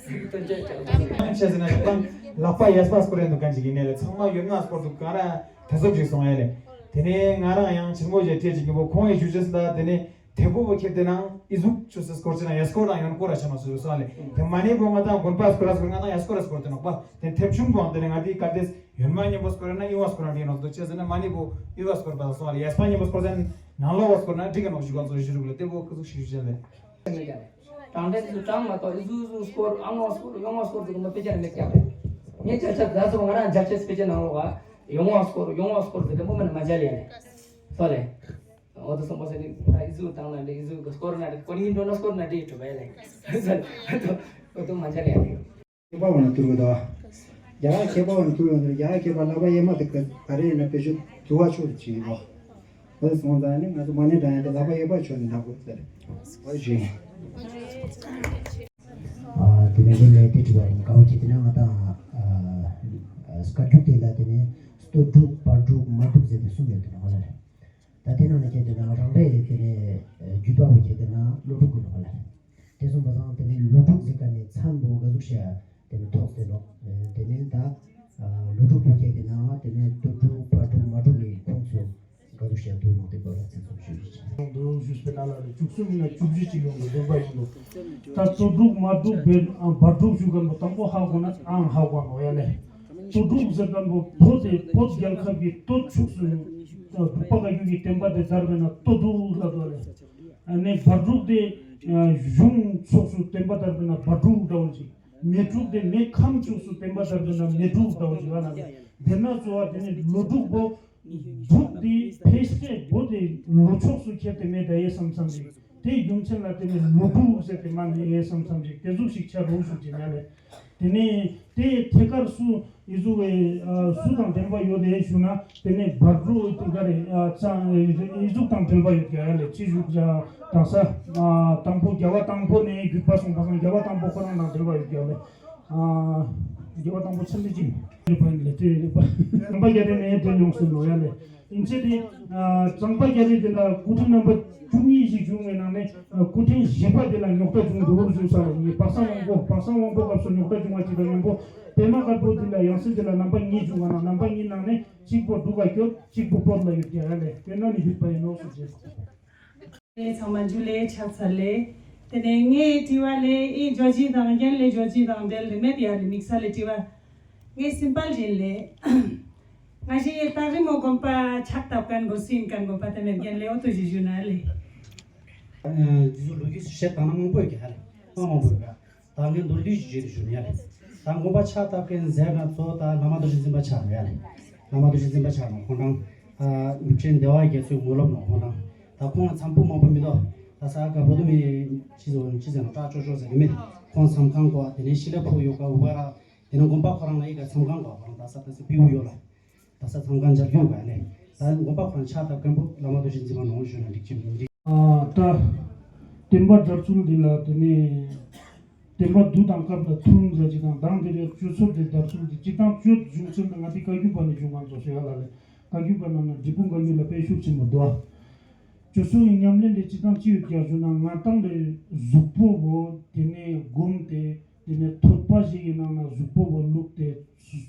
ཡི་གེ་སྟོན་ཅེ་ཅེ་ར་ལེ། ཆེ་ཟེར་ན་ཡི་གེ་ལག་པ་གཡས་པ་སྐོར་ཡིན་འདུག་གན་ཅིག་ཡིན་ནའི་ལེ་ཚང་མ་གཡོན་མ་སྐོར་འདུག་ག་ར་དེ་ཚོ་ཅིག་སོང་ཡ་ལེ། དེ་ནས་ང་རང་ཡང་ཕྱིར་མོ་ཞེ་ཁྲེལ་ཅིག་ཡིན་པོ་ཁོང་ཡི་ཞུ་ཅེ་སི་ལ་དེ་ནས་ ཐེ་བོ་བོ་ཁྱེར་ཏེ་ན་ཨི་ཟུག་ཆུ་སི་སྐོར་ཅི་ན་ཡ་སྐོར་ལ་ཡོན་སྐོར་ར་ཆ་མ་སུ་སོ་ལེ། དེ་མ་ནི་བོ་ང་དང་དགོན་པ་སྐོར་ར་སྐོར་ང་དང་ཡ་སྐོར་ར་སྐོར་ཏེ་ནོག་པ། དེ་ཐེབ་ཆུང་བོ་དེ་ནི་ང་དེ་ག་དེ་ཡོན་མ་ཉམ་པོ་སྐོར་ན་ཨི་བ་སྐོར་ན་དེ་ནོག་དོ་ཅི་ཟེར་ན་མ་ནི་བོ་ཨི་བ་སྐོར་པ་སོ་ལེ། ཡ་སྤ་ཉམ་པོ་སྐོར་ཟེར་ནང་ལོག་བ་སྐོར་ན་འགྲིག་ག་ནོག་ཞུ་ག་ཚོ་ཞུ་རུག་ལེ། དེ་བོ་ཁ་ཟུག་ཞུ་ཞུ་ལེ། དྲང་དེ་ཚོ་དྲང་མ་གཏོགས་ཨི་ཟུག་ཟུག་སྐོར་ཨང་བ་སྐོར་ཡོང་བ་སྐོར་ཟེར་གི་མ་དཔེ་ཆ་མེད་ཀྱང་ལེ། ངས་ཆ་ཆ་ད་སོ་ང་རང་འཇབ་ཆེ་དཔེ་ཆ་ནང་ལོག་ག་ཡོང་བ་སྐོར་ཡོང་བ་སྐོར་ཟེར་གི་མོ་མ་ནི་མ་འཇལ་ཡ་ལེ། སོ་ལེ། འོ་དེ་སོང་པ་ཟེར་ནི་ད་ཨི་ཟུག་བཏང་ན་འདྲ་ཨི་ཟུག་གི་སྐོར་ན་འདྲ་སྐོར་ཡིན་འགྲོ་ན་སྐོར་ན་འདྲ་ཡིན་གྲུབ་པ་ཡ་ལེ། འོ་དེ་མ་འཇལ་ཡ་ལེ། མཁས་པ་བ་ན་ཐུར་གི་དོ། རྒྱ་གར་མཁས་པ་བ་ན་ཐུར་ཡོང་དུས་རྒྱ་གར་མཁས་པ་ལག་པ་གཡས་མ་དེ་ག་ག་རེ་ཡིན་ན་དཔེ་ཆ་དུ་བ་ཆོག་ཅིག་ཡིན་གོ། འོ་དེ་སོང་ཙང་ནི་ང་ཚོ་མ་ཎི་བགྲང་ཡ་དེ་ལག་པ་གཡས་པ་ཆོག་ནི་འདྲ་གོ་ཟེར། འོ་ཞེས། ཨ་དེ་ནས་དེ་ནས་དེ་དྲི་བ་ཡིན་ག་འོ་ཅི་དེ་ནས་ང་དང་ཨ་བཀའ་འགྱུར་དེ་ལ་དེ་ནས་སྟོད་འབྲུག་བར་འབྲུག་མར་འབྲུག་ཟེར་ཏེ་གསུམ་ཡོད་དེ་ནས་ཧ་ལ་རེད། ད་དེ་ནང་ནས་ཁྱེད་དེ་ནང་རང་རེ་དེ་ནས་རྒྱུད་པ་བོ་ཁྱེད་དེ་ནང་ལོ་དྲུག་གི་ལོ་ལ་རེད། དེ་སོང་པ་སང་དེ་ནས་ལོ་དྲུག་ཟེར་ག་ནས་མཚམས་པོ་ག་ཟུག་བཤད་དེ་ནས་ཐོག་ཟེར་ལོ། དེ་ནས་ད་ལོ་དྲུག་པོ་ཁྱེད་དེ་ནང་དེ་ནས་སྟོད་འབྲུག་བར་འབྲུག་མར་འབྲུག་གི་ཁོངས་སུ་ག་ཟུག་བཤད་དུ་ལོ་དེ་བོ་ལ་ཚིག་གསུམ་ཞུ་ཞིག་འདུག་ཞུས་པའི་ནང་ལ་ནི་བཅུ་གསུམ་ཡིན་ན་བཅུ་བཞི་ཅིག་ཡོང་གི་འདུག་པ་ཡིན་འདུག་ད་སྟོད་འབྲུག་མར་འབྲུག་བེར་བར་འབྲུག་ཞུ་མཁན་པོ་དང་པོ་ཧ་གོ་ན་ཨང་ཧ་གོ་ནོ་ཡ་ལེ། སྟོད་འབྲུག་ཟེར་མཁན་པོ་བོད་དེ་བོད་རྒྱལ་ཁབ་ཀྱི་སྟོད་ཕྱོགས་སུ་འབྲུག་པ་བཀའ་བརྒྱུད་ཀྱི་བསྟན་པ་དེ་དར་བས་ན་སྟོད་འབྲུག་ལ་འདུག་ལེ། ཨ་ནི་བར་འབྲུག་དེ་གཞུང་ཕྱོགས་སུ་བསྟན་པ་དར་བས་ན་བར་འབྲུག་འདྲ་བོ་ཅིག་མེ་འབྲུག་དེ་མེ་ཁམས་ཕྱོགས་སུ་བསྟན་པ་དར་བས་ན་མེ་འབྲུག་འདྲ་བོ་ཅིག་ཨ་ན་ལེ། དེ་ན་གཙོ་བ་དེ་ནི་ལོ་དྲུག་པོ། འབྲུག་དེ་ཕལ་ཆེར་བོད་དེ་ལོ་ཕྱོགས་སུ་ཁྱེར་ཏེ་མེད་ད་ཡེ་བསམ་བསམ་ཞིག་དེའི་རྒྱུ་མཚན་ལ་བརྟེན་ནས་ལོ་དྲུག་ཟེར་ཏེ་མ་ནི་ཡེ་བསམ་བསམ་ཞིག་དེ་ཟུག་ཞིག་ཆགས་འགྲོ་ཞུ་ཅེས་ཡ་ལེ། དེ་ནས་དེ་ཐད་ཀར་སུ་ཡི་ཟུག་བའི་སུ་དང་འབྲེལ་བ་ཡོད་དེ་ཞུ་ན་དེ་ནས་བར་འབྲུག་དེ་ག་རེ་ཡི་ཟུག་དང་འབྲེལ་བ་ཡོད་ཀྱང་ཡ་ལེ་ཅི་ཞུ་ཀྱང་དང་ས་དང་པོ་རྒྱལ་བ་དང་པོ་ནས་བརྒྱུད་པ་སོང་པ་སང་རྒྱལ་བ་དང་པོ་ཁོ་རང་དང་འབྲེལ་བ་ཡོད་ཀྱང་ལེ། རྒྱལ་བ་དང་པོ་ཚེ་འདི་ཅི། རིག་པ་ཡིན་ལ་དེ་རིག་པ། རྣམ་པ་རྒྱ་རེ་ནས་དེ་ཡོང་སྲིད་ལོ་ཡ་ལེ། ཡིན་ཚེ་དེ། གཙང་པ་རྒྱ་རེ་དེ་ལ་སྐུ་ཕྲེང་རྣམ་པ་བཅུ་གཉིས་ཤིག་བྱུང་བའི་ནང་ནས་སྐུ་ཕྲེང་བཞི་པ་དེ་ལ་རྙོག་དྲ་བྱུང་འདུག་ཞུ་ས་ལ་ཡིན་པ་སངས་དབང་པོ་པ་སངས་དབང་པོ་སྐབས་སུ་རྙོག་དྲ་བྱུང་བ་ཅིག་དང་མཉམ་པོ་པདྨ་དཀར་པོ་དེ་ལ་ཡང་སྲིད་དེ་ལ་རྣམ་པ་གཉིས་བྱུང་བ་ན་རྣམ་པ་གཉིས་ནང་ནས་གཅིག་པོ་འབྲུག་ག་སྐྱོད་གཅིག་པོ་བོད་ལ་ཡོད་ཀྱང་ཡ་ལེ་དེ་ན་ནི་ཡོད་པ་ཡིན་ནོ་ཞུ་རྒྱུ། ཚང་མ་འཇུ་ལེ་ཕྱག་འཚལ་ལེ། དེ་ནས་ངའི་དྲི་བ་ལས་ཨི་ཇོ་ཇི་དང་རྒན་ལས་ཇོ་ཇི་དང་འབྲེལ་ལེ་མེད་ཡ་ལེ་དམིགས་བསལ་ལེ་དྲི་བ། ངའི་སིམ་པལ་ཡིན་ལེ། ང་ཞིག་ཡེ་ཏ་རི་མོ་དགོན་པ་ཕྱག་བཏབ་མཁན་པོ་སུ་ཡིན་མཁན་དགོན་པ་དེ་ནས་རྒན་ལས་འོ་ཏོ་ཞིག་ཞུ་ན་ལེ། འདི་ཚོ་ལོ་རྒྱུས་སུ་བཤད་སྟངས་ན་མང་པོ་ཡོད་ཀྱི་ཧ་ལེ། མང་པོ་ཡོད་ཀྱི། ད་ངས་མདོར་བསྡུས་ཤིག་བརྗོད་དེ་ཞུ་ནས་ཡ་ལེ། ད་དགོན་པ་ཕྱག་བཏབ་མཁན་ཟེར་ན་གཙོ་བོ་ད་བླ་མ་རྡོ་རྗེ་འཛིན་པ་ཆགས་ནོ་ཡ་ལེ། བླ་མ་རྡོ་རྗེ་འཛིན་པ་ཆགས་ནོ་ཁོང་རང་། ཨ་ནུབ་ཆེན་བདེ་བ་རྒྱ་མཚོའི་ངོ་ལོག་ནོ་ཁོང་རང་། ད་ཁོང་ལ་མཚམས་ཕུ་མང་པོ་མི་འདུག་ད་ས་ག་བོ་དུ་མི་ཅི་ཟེར་ཅི་ཟེར་ནོ་བཀྲ་ཅོ་ཅོ་ཟེར་གི་མེད། ཁོང་མཚམས་ཁང་གོ་དེ་ནས་ཤི་ལ་ཕུ་ཡོད་ཀ་འུ་བ་ར། དེ་ནས་དགོན་པ་ཁོ་རང་ལ་ཡི་ག་མཚམས་ཁང་གོ་ཁོ་རང་ད་ས་ད་ས་པི་འུ་ཡོད་ལ། ད་ས་མཚམས་ཁང་འཇར་རྒྱུག་ག་ལེ། ད་དགོན་པ་ཁོ་རང་ཕྱག་བཏབ་མཁན་པོ་བླ་མ་རྡོ་རྗེ་འཛིན་པ་ནོ་ཞུ་ན་འགྲིག་ཅི་མི་འགྲིག་ཨ་ད། བསྟན་པ་དར་ཚུལ་འདི་ལ་དེ་ནས། བསྟན་པ་དུས་དང་སྐབས་ལ་མཐུན་མཛད་ཅིག་དང་མདང་དེ་རེད་སྤྱོད་ཚུལ་དེ་དར་ཚུལ་དེ་སྤྱི་བཏང་སྤྱོད་བྱུང་ཚུལ་ནི་ང་དེ་བཀའ་བརྒྱུད་པ་ནས་བྱུང་བ་མཛོད་ཤོད་ཡ་ལ་ལས་བཀའ་བརྒྱུད་པ་རྣམས་ན་འབྲས་སྤུངས་བཀའ་བརྒྱུད་ལ་དཔེ་ཤུགས་ཆེན་པོ་འདུག་སྤྱོད་ཚུལ་ཡི་ཉམས་ལེན་དེ་སྤྱི་བཏང་སྤྱི་ཡོད་ཀྱང་བྱུང་ན་ང་ཏང་དེ་གཟུགས་པོ་བོ་དེ་ནས་བསྒོམས་ཏེ་དེ་ནས་ཐོད་པ་ཞིག་གི་ནང་ན་གཟུགས་པོ་བོ་བླུགས་ཏེ་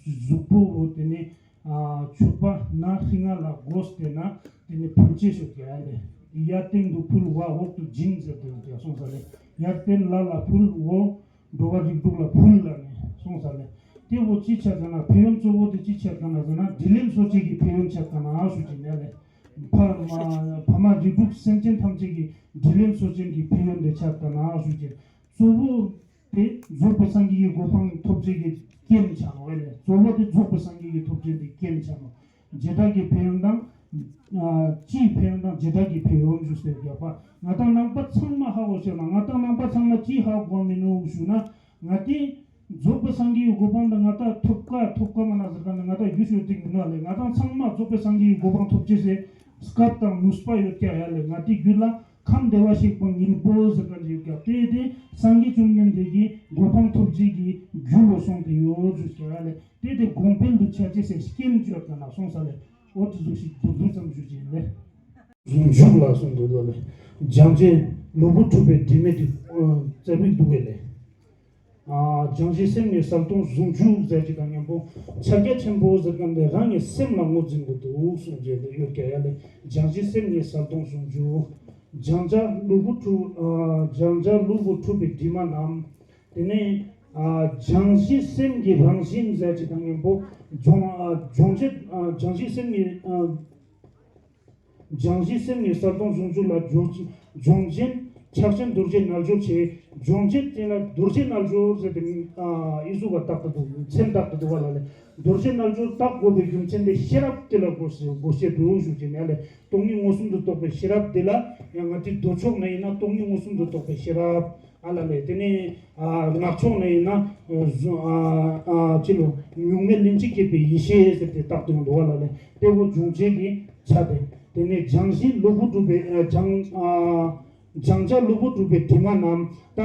གཟུགས་པོ་བོ་དེ་ནས། མཆོད་པ་ན་ཧྲི་ང་ལ་དགོས་ཏེ་ན་དེ་ནི་ཕུལ་ཅེས་ཤོད་ཀྱི་ཡ་ལེ། ཡར་སྟེང་དུ་ཕུལ་བ་འོག་ཏུ་སྦྱིན་ཟེར་ཏེ་ཡོད་ཀྱང་གསུངས་ས་ལེ། ཡར་སྟེང་ལ་ལ་ཕུལ་འོག་འགྲོ་བ་རིགས་དྲུག་ལ་ཕུལ་ལ་ནི་གསུངས་ས་ལེ། དེ་བོ་ཅི་ཆ་ཙ་ན་ཕན་ཡོན་གཙོ་བོ་དེ་ཅི་ཆ་ཙ་ན་ཟེར་ན་དྲིན་ལན་གསོ་བྱེད་ཀྱི་ཕན་ཡོན་ཆ་ཙ་ན་ཞུ་ཅི་ནས་ལེ། ཕ་མ་ཕ་མ་རིགས་དྲུག་སེམས་ཅན་ཐམས་ཅད་ཀྱི་དྲིན་ལན་གསོ་བྱེད་ཀྱི་ཕན་ཡོན་དེ་ཆ་ཙ་ན་ཞུ་ཅི། གཙོ་བོ། དེ་རྫོགས་པའི་སངས་རྒྱས་ཀྱི་གོ་འཕང་ཐོབ་བྱེད་ཀྱི་རྐྱེན་ཆགས་ནོ་ཨེ་ལས། གཙོ་བོ་དེ་རྫོགས་པའི་སངས་རྒྱས་ཀྱི་ཐོབ་བྱེད་དེ་རྐྱེན་ཆགས་ནོ། བྱེ་བྲག་གི་ཕན་ཡོན་དང་། ཨ་སྤྱིའི་ཕན་ཡོན་དང་བྱེ་བྲག་གི་ཕན་ཡོན་ཞུ་ཟེར་བརྒྱབ་པ། ང་དང་ནང་པ་ཚང་མ་ཧ་གོ་ཤེས་ན་ང་དང་ནང་པ་ཚང་མ་ཅི་ཧ་གོ་མི་ནུག་ཞུ་ན། ང་དེ་རྫོགས་པའི་སངས་རྒྱས་ཀྱི་གོ་འཕང་དེ་ང་དང་ཐོབ་ཀ་ཐོབ་ཀ་མ་ན་ཟེར་ད་ནི་ང་དང་རྒྱུ་ཤོད་ཐིག་མི་ནུག་ལས། ང་དང་ཚང་མ་རྫོགས་པའི་སངས་རྒྱས་ཀྱི་གོ་འཕང་ཐོབ་ཅེས་སེ་སྐབས་དང་ནུས་པ་ཡོད་ཀྱ་ཡ་ལས། ང་དེ་རྒྱུད་ལ། ཁམས་བདེ་བར་གཤེགས་པ་སྙིང་པོ་ཟེར་ག་ཅིག་ཡོད་ཀྱང་དེ་དེ་སངས་རྒྱས་བཅོམ་ལྡན་འདས་ཀྱི་གོ་འཕང་ཐོབ་བྱེད་ཀྱི་རྒྱུ་ལ་སོང་སྟེ་ཡོད་ཟེར་ཀྱང་ལས། དེ་དེ་གོང་འཕེལ་དུ་ཆ་ཅེས་སེ་རྐྱེན་བཅོས་ཀྱང་ན་སོང་ས་ལས། འོ་དེ་ཟུག་ཞིག་མདོར་བསྡུས་ཙམ་ཞུ་ཅེས་ལས། ཟུང་འཇུག་ལ་སོང་དུ་ལས། སྦྱང་བྱའི་ནོར་བུ་གྲུབ་པའི་དྲི་མེད་དུ་རྩ་བའི་འདུག་གས་ལས། སྦྱང་བྱའི་སེམས་ཉིད་གསལ་སྟོང་ཟུང་འཇུག་ཟེར་གྱི་དང་མཉམ་པོ་ཕྱག་རྒྱ་ཆེན་པོ་ཟེར་གང་དེ་རང་གི་སེམས་ལ་ངོས་འཛིན་དགོས་འདུག་གསུངས་རྗེས་དེ་ཡོད་ཀྱང་ཡ་ལས་སྦྱང་བྱའི་སེམས་ཉིད་གསལ་སྟོང་ཟུང་འཇུག་སྦྱང་བྱ་གློ་བུར་འཁྲུལ། ཨ། སྦྱང་བྱ་གློ་བུར་འཁྲུལ་པའི་དྲི་མ་རྣམས། དེ་ནས། ཨ། སྦྱང་གཞི་སེམས་ཀྱི་རང་བཞིན་ཟེར་གྱི་དང་མཉམ་པོ། སྦྱོང་། ཨ། སྦྱོང་བྱེད། ཨ། སྦྱང་གཞི་སེམས་ཀྱི། ཨ། སྦྱང་གཞི་སེམས་ནི་གསལ་སྟོང་ཟུང་འཇུག་ལ། སྦྱོང་། སྦྱོང་ཆེན་ཕྱག་ཆེན་རྡོ་རྗེ་རྣལ་འབྱོར་ཆེ། སྦྱོང་བྱེད་དེ་ལ་རྡོ་རྗེ་རྣལ་འབྱོར་ཟེར་ཏེ། ཨ། ཨི་ཟུག་ག་བཏགས་ཏེ་འདུག་མཚན་བཏགས་ཏེ་འདུག་པ་ལ་ལས། རྡོ་རྗེ་རྣལ་འབྱོར་བཏགས་དགོས་པའི་རྒྱུ་མཚན་དེ་ཤེས་རབ་དེ་ལ་དགོས་ཟེར། དགོས་ཤེས་འདུག་ཞུ་ཅེས་ནས་ལས། སྟོང་ཉིད་མངོན་སུམ་དུ་རྟོགས་པའི་ཤེས་རབ་དེ་ལ། ཡང་ང་ཏི་མདོ་ཕྱོགས་ནས་ཡིན་ན་སྟོང་ཉིད་མངོན་སུམ་དུ་རྟོགས་པའི་ཤེས་རབ། ཨ་ལ་ལས། དེ་ནས། ཨ། སྔགས་ཕྱོགས་ནས་ཡིན་ན། ཨ། གཟུ། ཨ། ཨ། ཅི་ལོ། གཉུག་མའི་ལན་གཅིག་སྐྱེས་པའི་ཡེ་ཤེས་ཟེར་ཏེ་བཏགས་ཏེ་ཡོང་འདུག་པ་ལ་ལས། དེ་བོ་སྦྱོང་བྱེད་ཀྱི་ཆ་དེ། དེ་ནས་སྦྱང་གཞི་གློ་བུར་འཁྲུལ་པའི། ཨ། སྦྱང་། ཨ། སྦྱང་བྱ་གློ་བུར་འཁྲུལ་པའི་དྲི་མ་རྣམས། ད་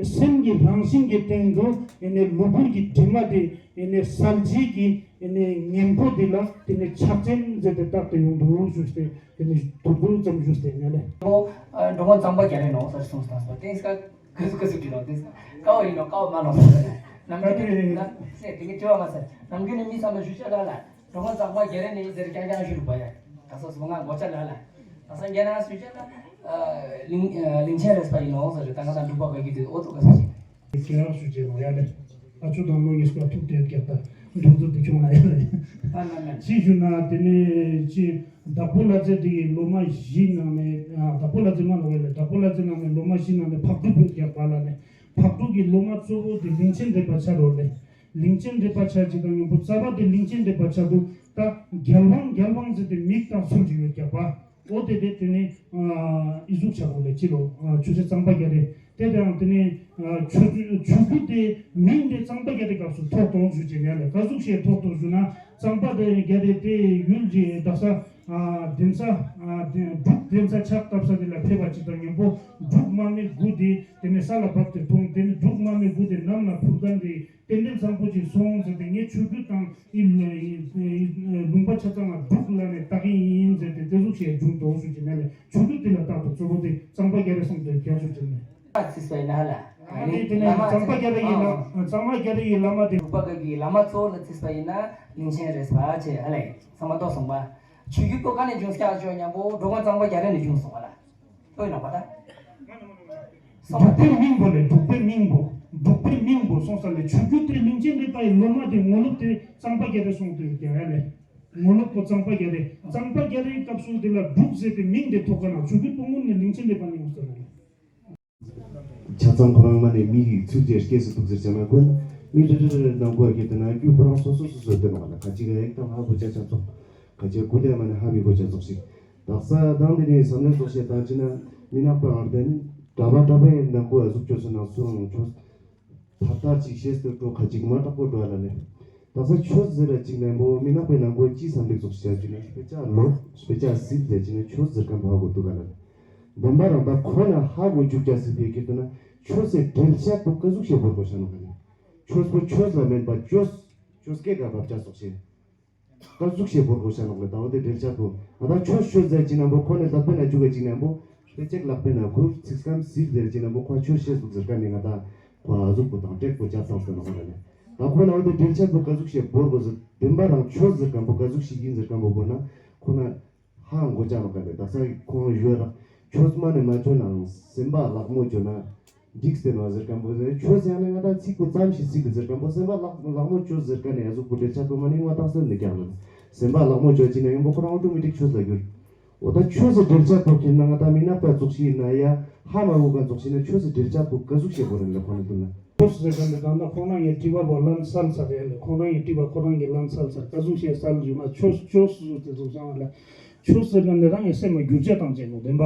སེམས་ཀྱི་རང་བཞིན་གྱི་སྟེང་དུ་ཨེ་ནས་གློ་བུར་གྱི་དྲི་མ་དེ་ཨེ་ནས་བསལ་བྱེད་ཀྱི་ཨེ་ནས་གཉེན་པོ་དེ་ལ་དེ་ནས་ཕྱག་ཆེན་ཟེར་ཏེ་བཏགས་ཏེ་ཡོང་འདུག་ཞུས་ཏེ། དེ་ནས་དུར་དུར་ཙམ་ཞུས་ཏེ་ནས་ལས། ཨོ། ཨ། འགྲོ་མགོན་གཙང་པ་རྒྱ་རས་ནོ་ཟེར་གསུངས་སོང་། དེང་སྐབས་ག་ཟུག་ག་ཟུག་བྲིས་ནོ། དེང་སྐབས་ཀ་བ་ཡིན་ནོ་ཀ་བ་མ་ནོ་ཟེར་ནས། ནམ་རྒྱུན་ནས་མི། ནམ། ཟེར་དེ་གི་དྲི་བ་མ་ཟེར། ནམ་རྒྱུན་ནས་མི་ཚང་མ་ཞུ་ཆ་ལ་ལ། འགྲོ་མགོན་གཙང་པ་རྒྱ་རས་ནི་ཟེར་རྐྱང་རྐྱང་ཞུ་རུ་བ་ཡ། ད་ས་སོ་ང་ངོ་ཆ་ལ་ལ། ད་ས་རྒྱ་ནག་ཞུ་ཆ་ལ། ཨ། གླིང་། ཨ། གླིང་ཆེན་རེད་པ་ཡིན་ནོ་ཟེར། ད་ང་ད་འབྲུག་པ་ག་གི་དུས་ཨོ་ཐུག་ག་ཟེར། ཁྱེད་རང་ཞུ་རྒྱུ་ཡོད་ཡ་ལེ། ཨ་ཆུ་དང་ལོ་ཉིས་པ་ཐུག་དེ་རྒྱབ་ད་འདུག་ཚོད་དུ་བྱུང་ན་ཡ་ལེ། ཨ་ན་ན། ཅི་ཞུ་ན་དེ་ནས་ཅི། དྭགས་པོ་ལྷ་རྩེ་དེ་གི་ལོ་མ་བཞི་ནང་ནས། ཨ། དྭགས་པོ་ལྷ་རྩེ་མ་ལོ་བས་ལེ། དྭགས་པོ་ལྷ་རྩེ་ནང་ནས་ལོ་མ་བཞི་ནང་ནས་ཕག་གྲུ་བོད་རྒྱག་པ་ལ་ནས། ཕག་གྲུ་གི་ལོ་མ་གཙོ་བོ་དེ་གླིང་ཆེན་རེད་པ་ཆ་རོ་ལེ། གླིང་ཆེན་རེད་པ་ཆ་ཅིག་དང་མཉམ་པོ་རྩ་བ་དེ་གླིང་ཆེན་རེད་པ་ཆ་འདུག་ད་རྒྱལ་དབང་རྒྱལ་དབང་ཟེར་ཏེ་མིག་དང་ཚུར་ཅིག་ཡོད་རྒྱག་པ། ཨོ་དེ་དེ་དེ་ནས། ཨ། ཨི་ཟུག་ཆ་གོ་ལེ་ཅི་ལོ། ཨ། ཆོས་སྲིད་གཙང་པ་རྒྱ་རས་དེ་དེའང་དེ་ནས། ཨ། ཆོས་ཆོས་བརྒྱུད་དེ་མིང་དེ་གཙང་པ་རྒྱ་རས་སྐབས་སུ་ཐོགས་ཐོགས་ཞུ་ཅེས་ཡ་ལེ། ག་ཟུག་ཤེས་ཐོགས་ཐོགས་ཞུ་ན་གཙང་པ་དེ་རྒྱ་རས་དེ་ཡུལ་གྱི་དག་ས། ཨ། གདན་ས། ཨ། དེ་འབྲུག་གདན་ས་ཕྱག་བཏབ་ས་དེ་ལ་ཕེབས་པ་ཅིག་དང་མཉམ་པོ་འབྲུག་མ་སྨད་དགུ་དེ་དེ་ནས་ས་ལ་བབས་ཏེ་མཐོང་། དེ་ནས་འབྲུག་མ་སྨད་དགུ་དེ་གནམ་ལ་འཕུར་མཁན་དེ། ཏན་ཏན་བཟང་པོ་ཅིག་སོང་ཟེར་ཏེ། ངས་ཆོས་བརྒྱུད་དང་ཨི་ལུང་པ་ཆ་ཚང་ལ་འབྲུག་ལ་ནས་བཏགས་ཡིན་ཟེར་ཏེ་དེ་ཟུག་བྱས་བྱུང་དོ་ཞུ་ཅི་ནས་ལས། ཆོས་བརྒྱུད་དེ་ལ་བཏགས་དོ་གཙོ་བོ་དེ་གཙང་པ་རྒྱ་རས་སོང་དེ་རྒྱ་ཆོས་ཅི་ནས། ཨ་ཚིག་པ་ཡིན་ན་ཧ་ལ། ཨ་ནི་དེ་ནས་གཙང་པ་རྒྱ་རས་ཡི་བླ། གཙང་པ་རྒྱ་རས་ཡི་བླ་མ་དེ། འབྲུག་པ་ག་གི་བླ་མ་གཙོ་བོ་ལ་ཚིག་པ་ཡིན་ན་གླིང་ཆེན་རེད་པ་ཆེ་ཧ་ལ་ཡིན། ཚང་མ་རྟོགས་སོང་པ། ཆོས་བརྒྱུད་པོ་ག་ནས་བྱུང་སྐྱག་ཆོས་མཉམ་པོ་འགྲོ་མགོན་གཙང་པ་རྒྱ་རས་ནས་བྱུང་སོང་བ་ལ། ལྟོས་ན་པ་ད། འབྲུག་པའི་མིང་པོ་ལས། འབྲུག་པའི་མིང་པོ། འབྲུག་པའི་མིང་པོ་སོང་ས་ལས། ཆོས་བརྒྱུད་དེ་གླིང་ཆེན་རེད་པ་ཡི་ལོ་མ་དེ་ངོ་ལོག་དེ་གཙང་པ་རྒྱ་རས་སོང་དུས་རྒྱ་ཡ་ལས། ངོ་ལོག་པོ་གཙང་པ་རྒྱ་རས། གཙང་པ་རྒྱ་རས་སྐབས་སུ་དེ་ལ་འབྲུག་ཟེར་ཏེ་མིང་དེ་ཐོགས་ག་ན་ཆོས་བརྒྱུད་པོ་སྔོན་ནས་གླིང་ཆེན་རེད་པ་ནས་ངོ་ཟེར་ན་ལས། ཆ་ཚང་ཁོ་རང་མ་ནས་མི་ཡི་ཚུལ་གྱིས་སྐྱེས་སུ་འདུག་ཟེར་བྱས་ན་དགོས་ན། མི་རེ་རེ་རེ་རེ་ནང་གོ་ཡ་ཁྱེད་དེ་ན་རྒྱུ་ཁོ་རང་སོ་སོ་སོ་སོ་དེ་ནོ་ག་ན་ཁ་ཅིག་ག་ཡིག་དང་ཧ་གོ་ཆ་ཆ་ཚོགས། ཁ་ཆེ་ཀུ་ལེ་མ་ནི་ཧ་མི་གོ་ཆ་ཚོགས་ཤིག་དག་ས་དང་དེ་ནི་བསམ་བློ་ཚོགས་ཤེས་དང་ཅི་ན་མི་ནག་པ་ཨར་དེ་ནི་གྲྭ་པ་གྲྭ་པའི་ནང་གོ་ཡ་གཟུགས་ཆོས་སུ་ནང་སུ་རང་ཆོས་ཐར་ཐར་ཅིག་ཤེས་སུ་འགྲོ་ཁ་ཅིག་མ་དྲག་པོ་འགྲོ་ལ་ནི། དག་ས་ཆོས་ཟེར་ར་ཅིག་ནན་པོ་མི་ནག་པའི་ནང་གོ་ཅི་བསམ་བློ་ཚོགས་ཤེས་ཅི་ན་དཔེ་ཆ་ལོ་དཔེ་ཆ་སིལ་ཟེར་ཅི་ན་ཆོས་ཟེར་གམ་ཧ་གོ་འདུག་ག་ལ་ནི། བདེན་པ་རང་ད་ཁོ་ན་ཧ་གོ་འཇུག་ཅ་སིལ་དེ་ཁྱེད་དུ་ན་ཆོས་སེ་འགྲེལ་བཤད་པོ་ག་ཟུག་ཤེས་བོར་གོ་ཤ་ནོ་ག་ལ་ནི། ཆོས་པོ་ཆོས་ལ་མེད་པ་ཆོས་ཆོས་སྐད་ག་བབ་ཆ་སོགས་ཤེས། ག་ཟུག་ཤེས་བོར་གོ་ཤ་ནོག་ལེ། ད་བོ་དེ་འགྲེལ་བཤད་པོ་ང་ད་ཆོས་ཆོས་ཟེར་ཅི་ན་པོ་ཁོ་ནས་ལབ་པའི་ན་ཆུ་ག་ཅིག་ན་པོ་དཔེ་ཅེག་ལབ་པའི་ན་ཁུར་ཚིག་སྐམ་སིལ་ཟེར་ཅི་ན་པོ་ཁོ་ཆོས་ཤེས་ཟུག་ཟེར་ཀ་ནི་ང་ད་ཁོ་ཨ་ཟུག་པོ་དང་ཏྲེག་པོ་ཅག་ཚང་ཟེར་ནོག་ལེ། ད་ཁོ་ན་བོ་དེ་འགྲེལ་བཤད་པོ་ག་ཟུག་ཤེས་བོར་གོ་ཟེར་བདེན་པ་རང་ཆོས་ཟེར་ཀམ་པོ་ག་ཟུག་ཤེས་ཡིན་ཟེར་ཀམ་པོ་བོར་ན་ཁོ་ན། ཧ་གོ་ཅག་ལོ་ག་ནས་དག་ས་ཁོང་ཡོད་ར། ཆོས་མ་ནས་མ་ཆོས་ནའང་སེམས་པ་ལག་མོ་ཆོས་ན་འགྲིག་སྟེ་ནོ་ཟེར་ཀམ་པོ་ཟེར། ཆོས་ཟེར་ན་ང་ད་ཚིག་པོ་ཙམ་ཞིག་ཚིག་གི་ཟེར་ཀམ་པོ་སེམས་པ་ལག་ལག་མོ་ཆོས་ཟེར་ཀ་ནས་ཡ་ཟུག་པོ་འགྲེལ་ཆགས་པོ་མ་ནི་ང་དག་ས་ནས་ཀྱག་ལོ། སེམས་པ་ལག་མོ་ཆོས་ཅི་ན་ཡོང་པོ་ཁོ་རང་ཨོ་ཏོ་མེ་ཏིག་ཆོས་ལ་འགྱུར། འོ་ད་ཆོས་ཟེར་འགྲེལ་ཆགས་པོ་ཁྱེར་ན་ང་ད་མི་ནག་པ་ཙོགས་ཤིག་ཡིན་ན་ཡ་ཧ་མ་གོ་ག་ཙོགས་ཤིག་ན་ཆོས་ཟེར་འགྲེལ་ཆགས་པོ་ག་ཟུག་ཤེས་པོ་རེད་ལ་ཁོ་ནས་དུ་ན། ཆོས་ཟེར་ག་འདི་དང་ད་ཁོང་རང་གི་དྲི་བ་པོ་ལན་སལ་ཚར་རེད་ལ། ཁོང་རང་གི་དྲི་བ་ཁོ་རང་གི་ལན་སལ་ཚར། ག་ཟུག་ཤེས་སལ་ཞུ་ན་ཆོས་ཆོས་སུ་དེ་ཚོ་ཚང་ལ། ཆོས་ཟེར་ག་འདི་རང་གི་སེམས་ལ་འགྱུར་བྱ་བཏང་བྱས་ནོ་བདེན་པ།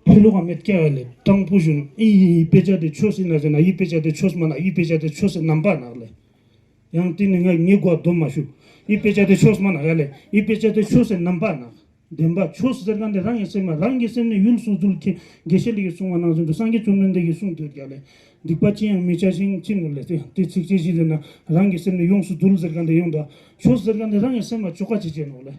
ཕི་ལོག་ག་མེད་ཀྱ་ལེ་དྲང་པོ་ཞུ་ན་ཨི་ཡི་ཡི་དཔེ་ཆ་དེ་ཆོས་ཟེར་ན་ཟེར་ན་ཡི་དཔེ་ཆ་དེ་ཆོས་མ་ན་ཡི་དཔེ་ཆ་དེ་ཆོས་ཟེར་རྣམ་པ་ནག་ལེ། ཡང་དེ་ནི་ང་ངའི་མགོ་སྡོམ་མ་ཞུ། ཡི་དཔེ་ཆ་དེ་ཆོས་མ་ན་ཡ་ལེ་ཡི་དཔེ་ཆ་དེ་ཆོས་ཟེར་རྣམ་པ་ནག་བདེན་པ་ཆོས་ཟེར་ག་འདི་རང་གི་སེམས་ལ་རང་གི་སེམས་ནི་ཡུལ་སུ་འདུལ་གྱི་དགེ་བཤེས་ལེགས་ཀྱིས་གསུངས་པ་ནང་བཞིན་དུ་སངས་རྒྱས་བཅོམ་ལྡན་འདས་ཀྱིས་གསུངས་དུས་ཀྱང་ལས་སྡིག་པ་ཅི་ཡང་མི་བྱ་ཞིང་ཅི་ནུས་ལས་དེ་དེ་ཚིག་ཅེས་ཞིག་ཟེར་ན་རང་གི་སེམས་ནི་ཡོངས་སུ་འདུལ་ཟེར་ག་འདི་ཡོང་དོ། ཆོས་ཟེར་ག་འདི་རང་གི་སེམས་ལ་བཅོ་ཁ་བྱེད་ཅེས་ནོ་ལས།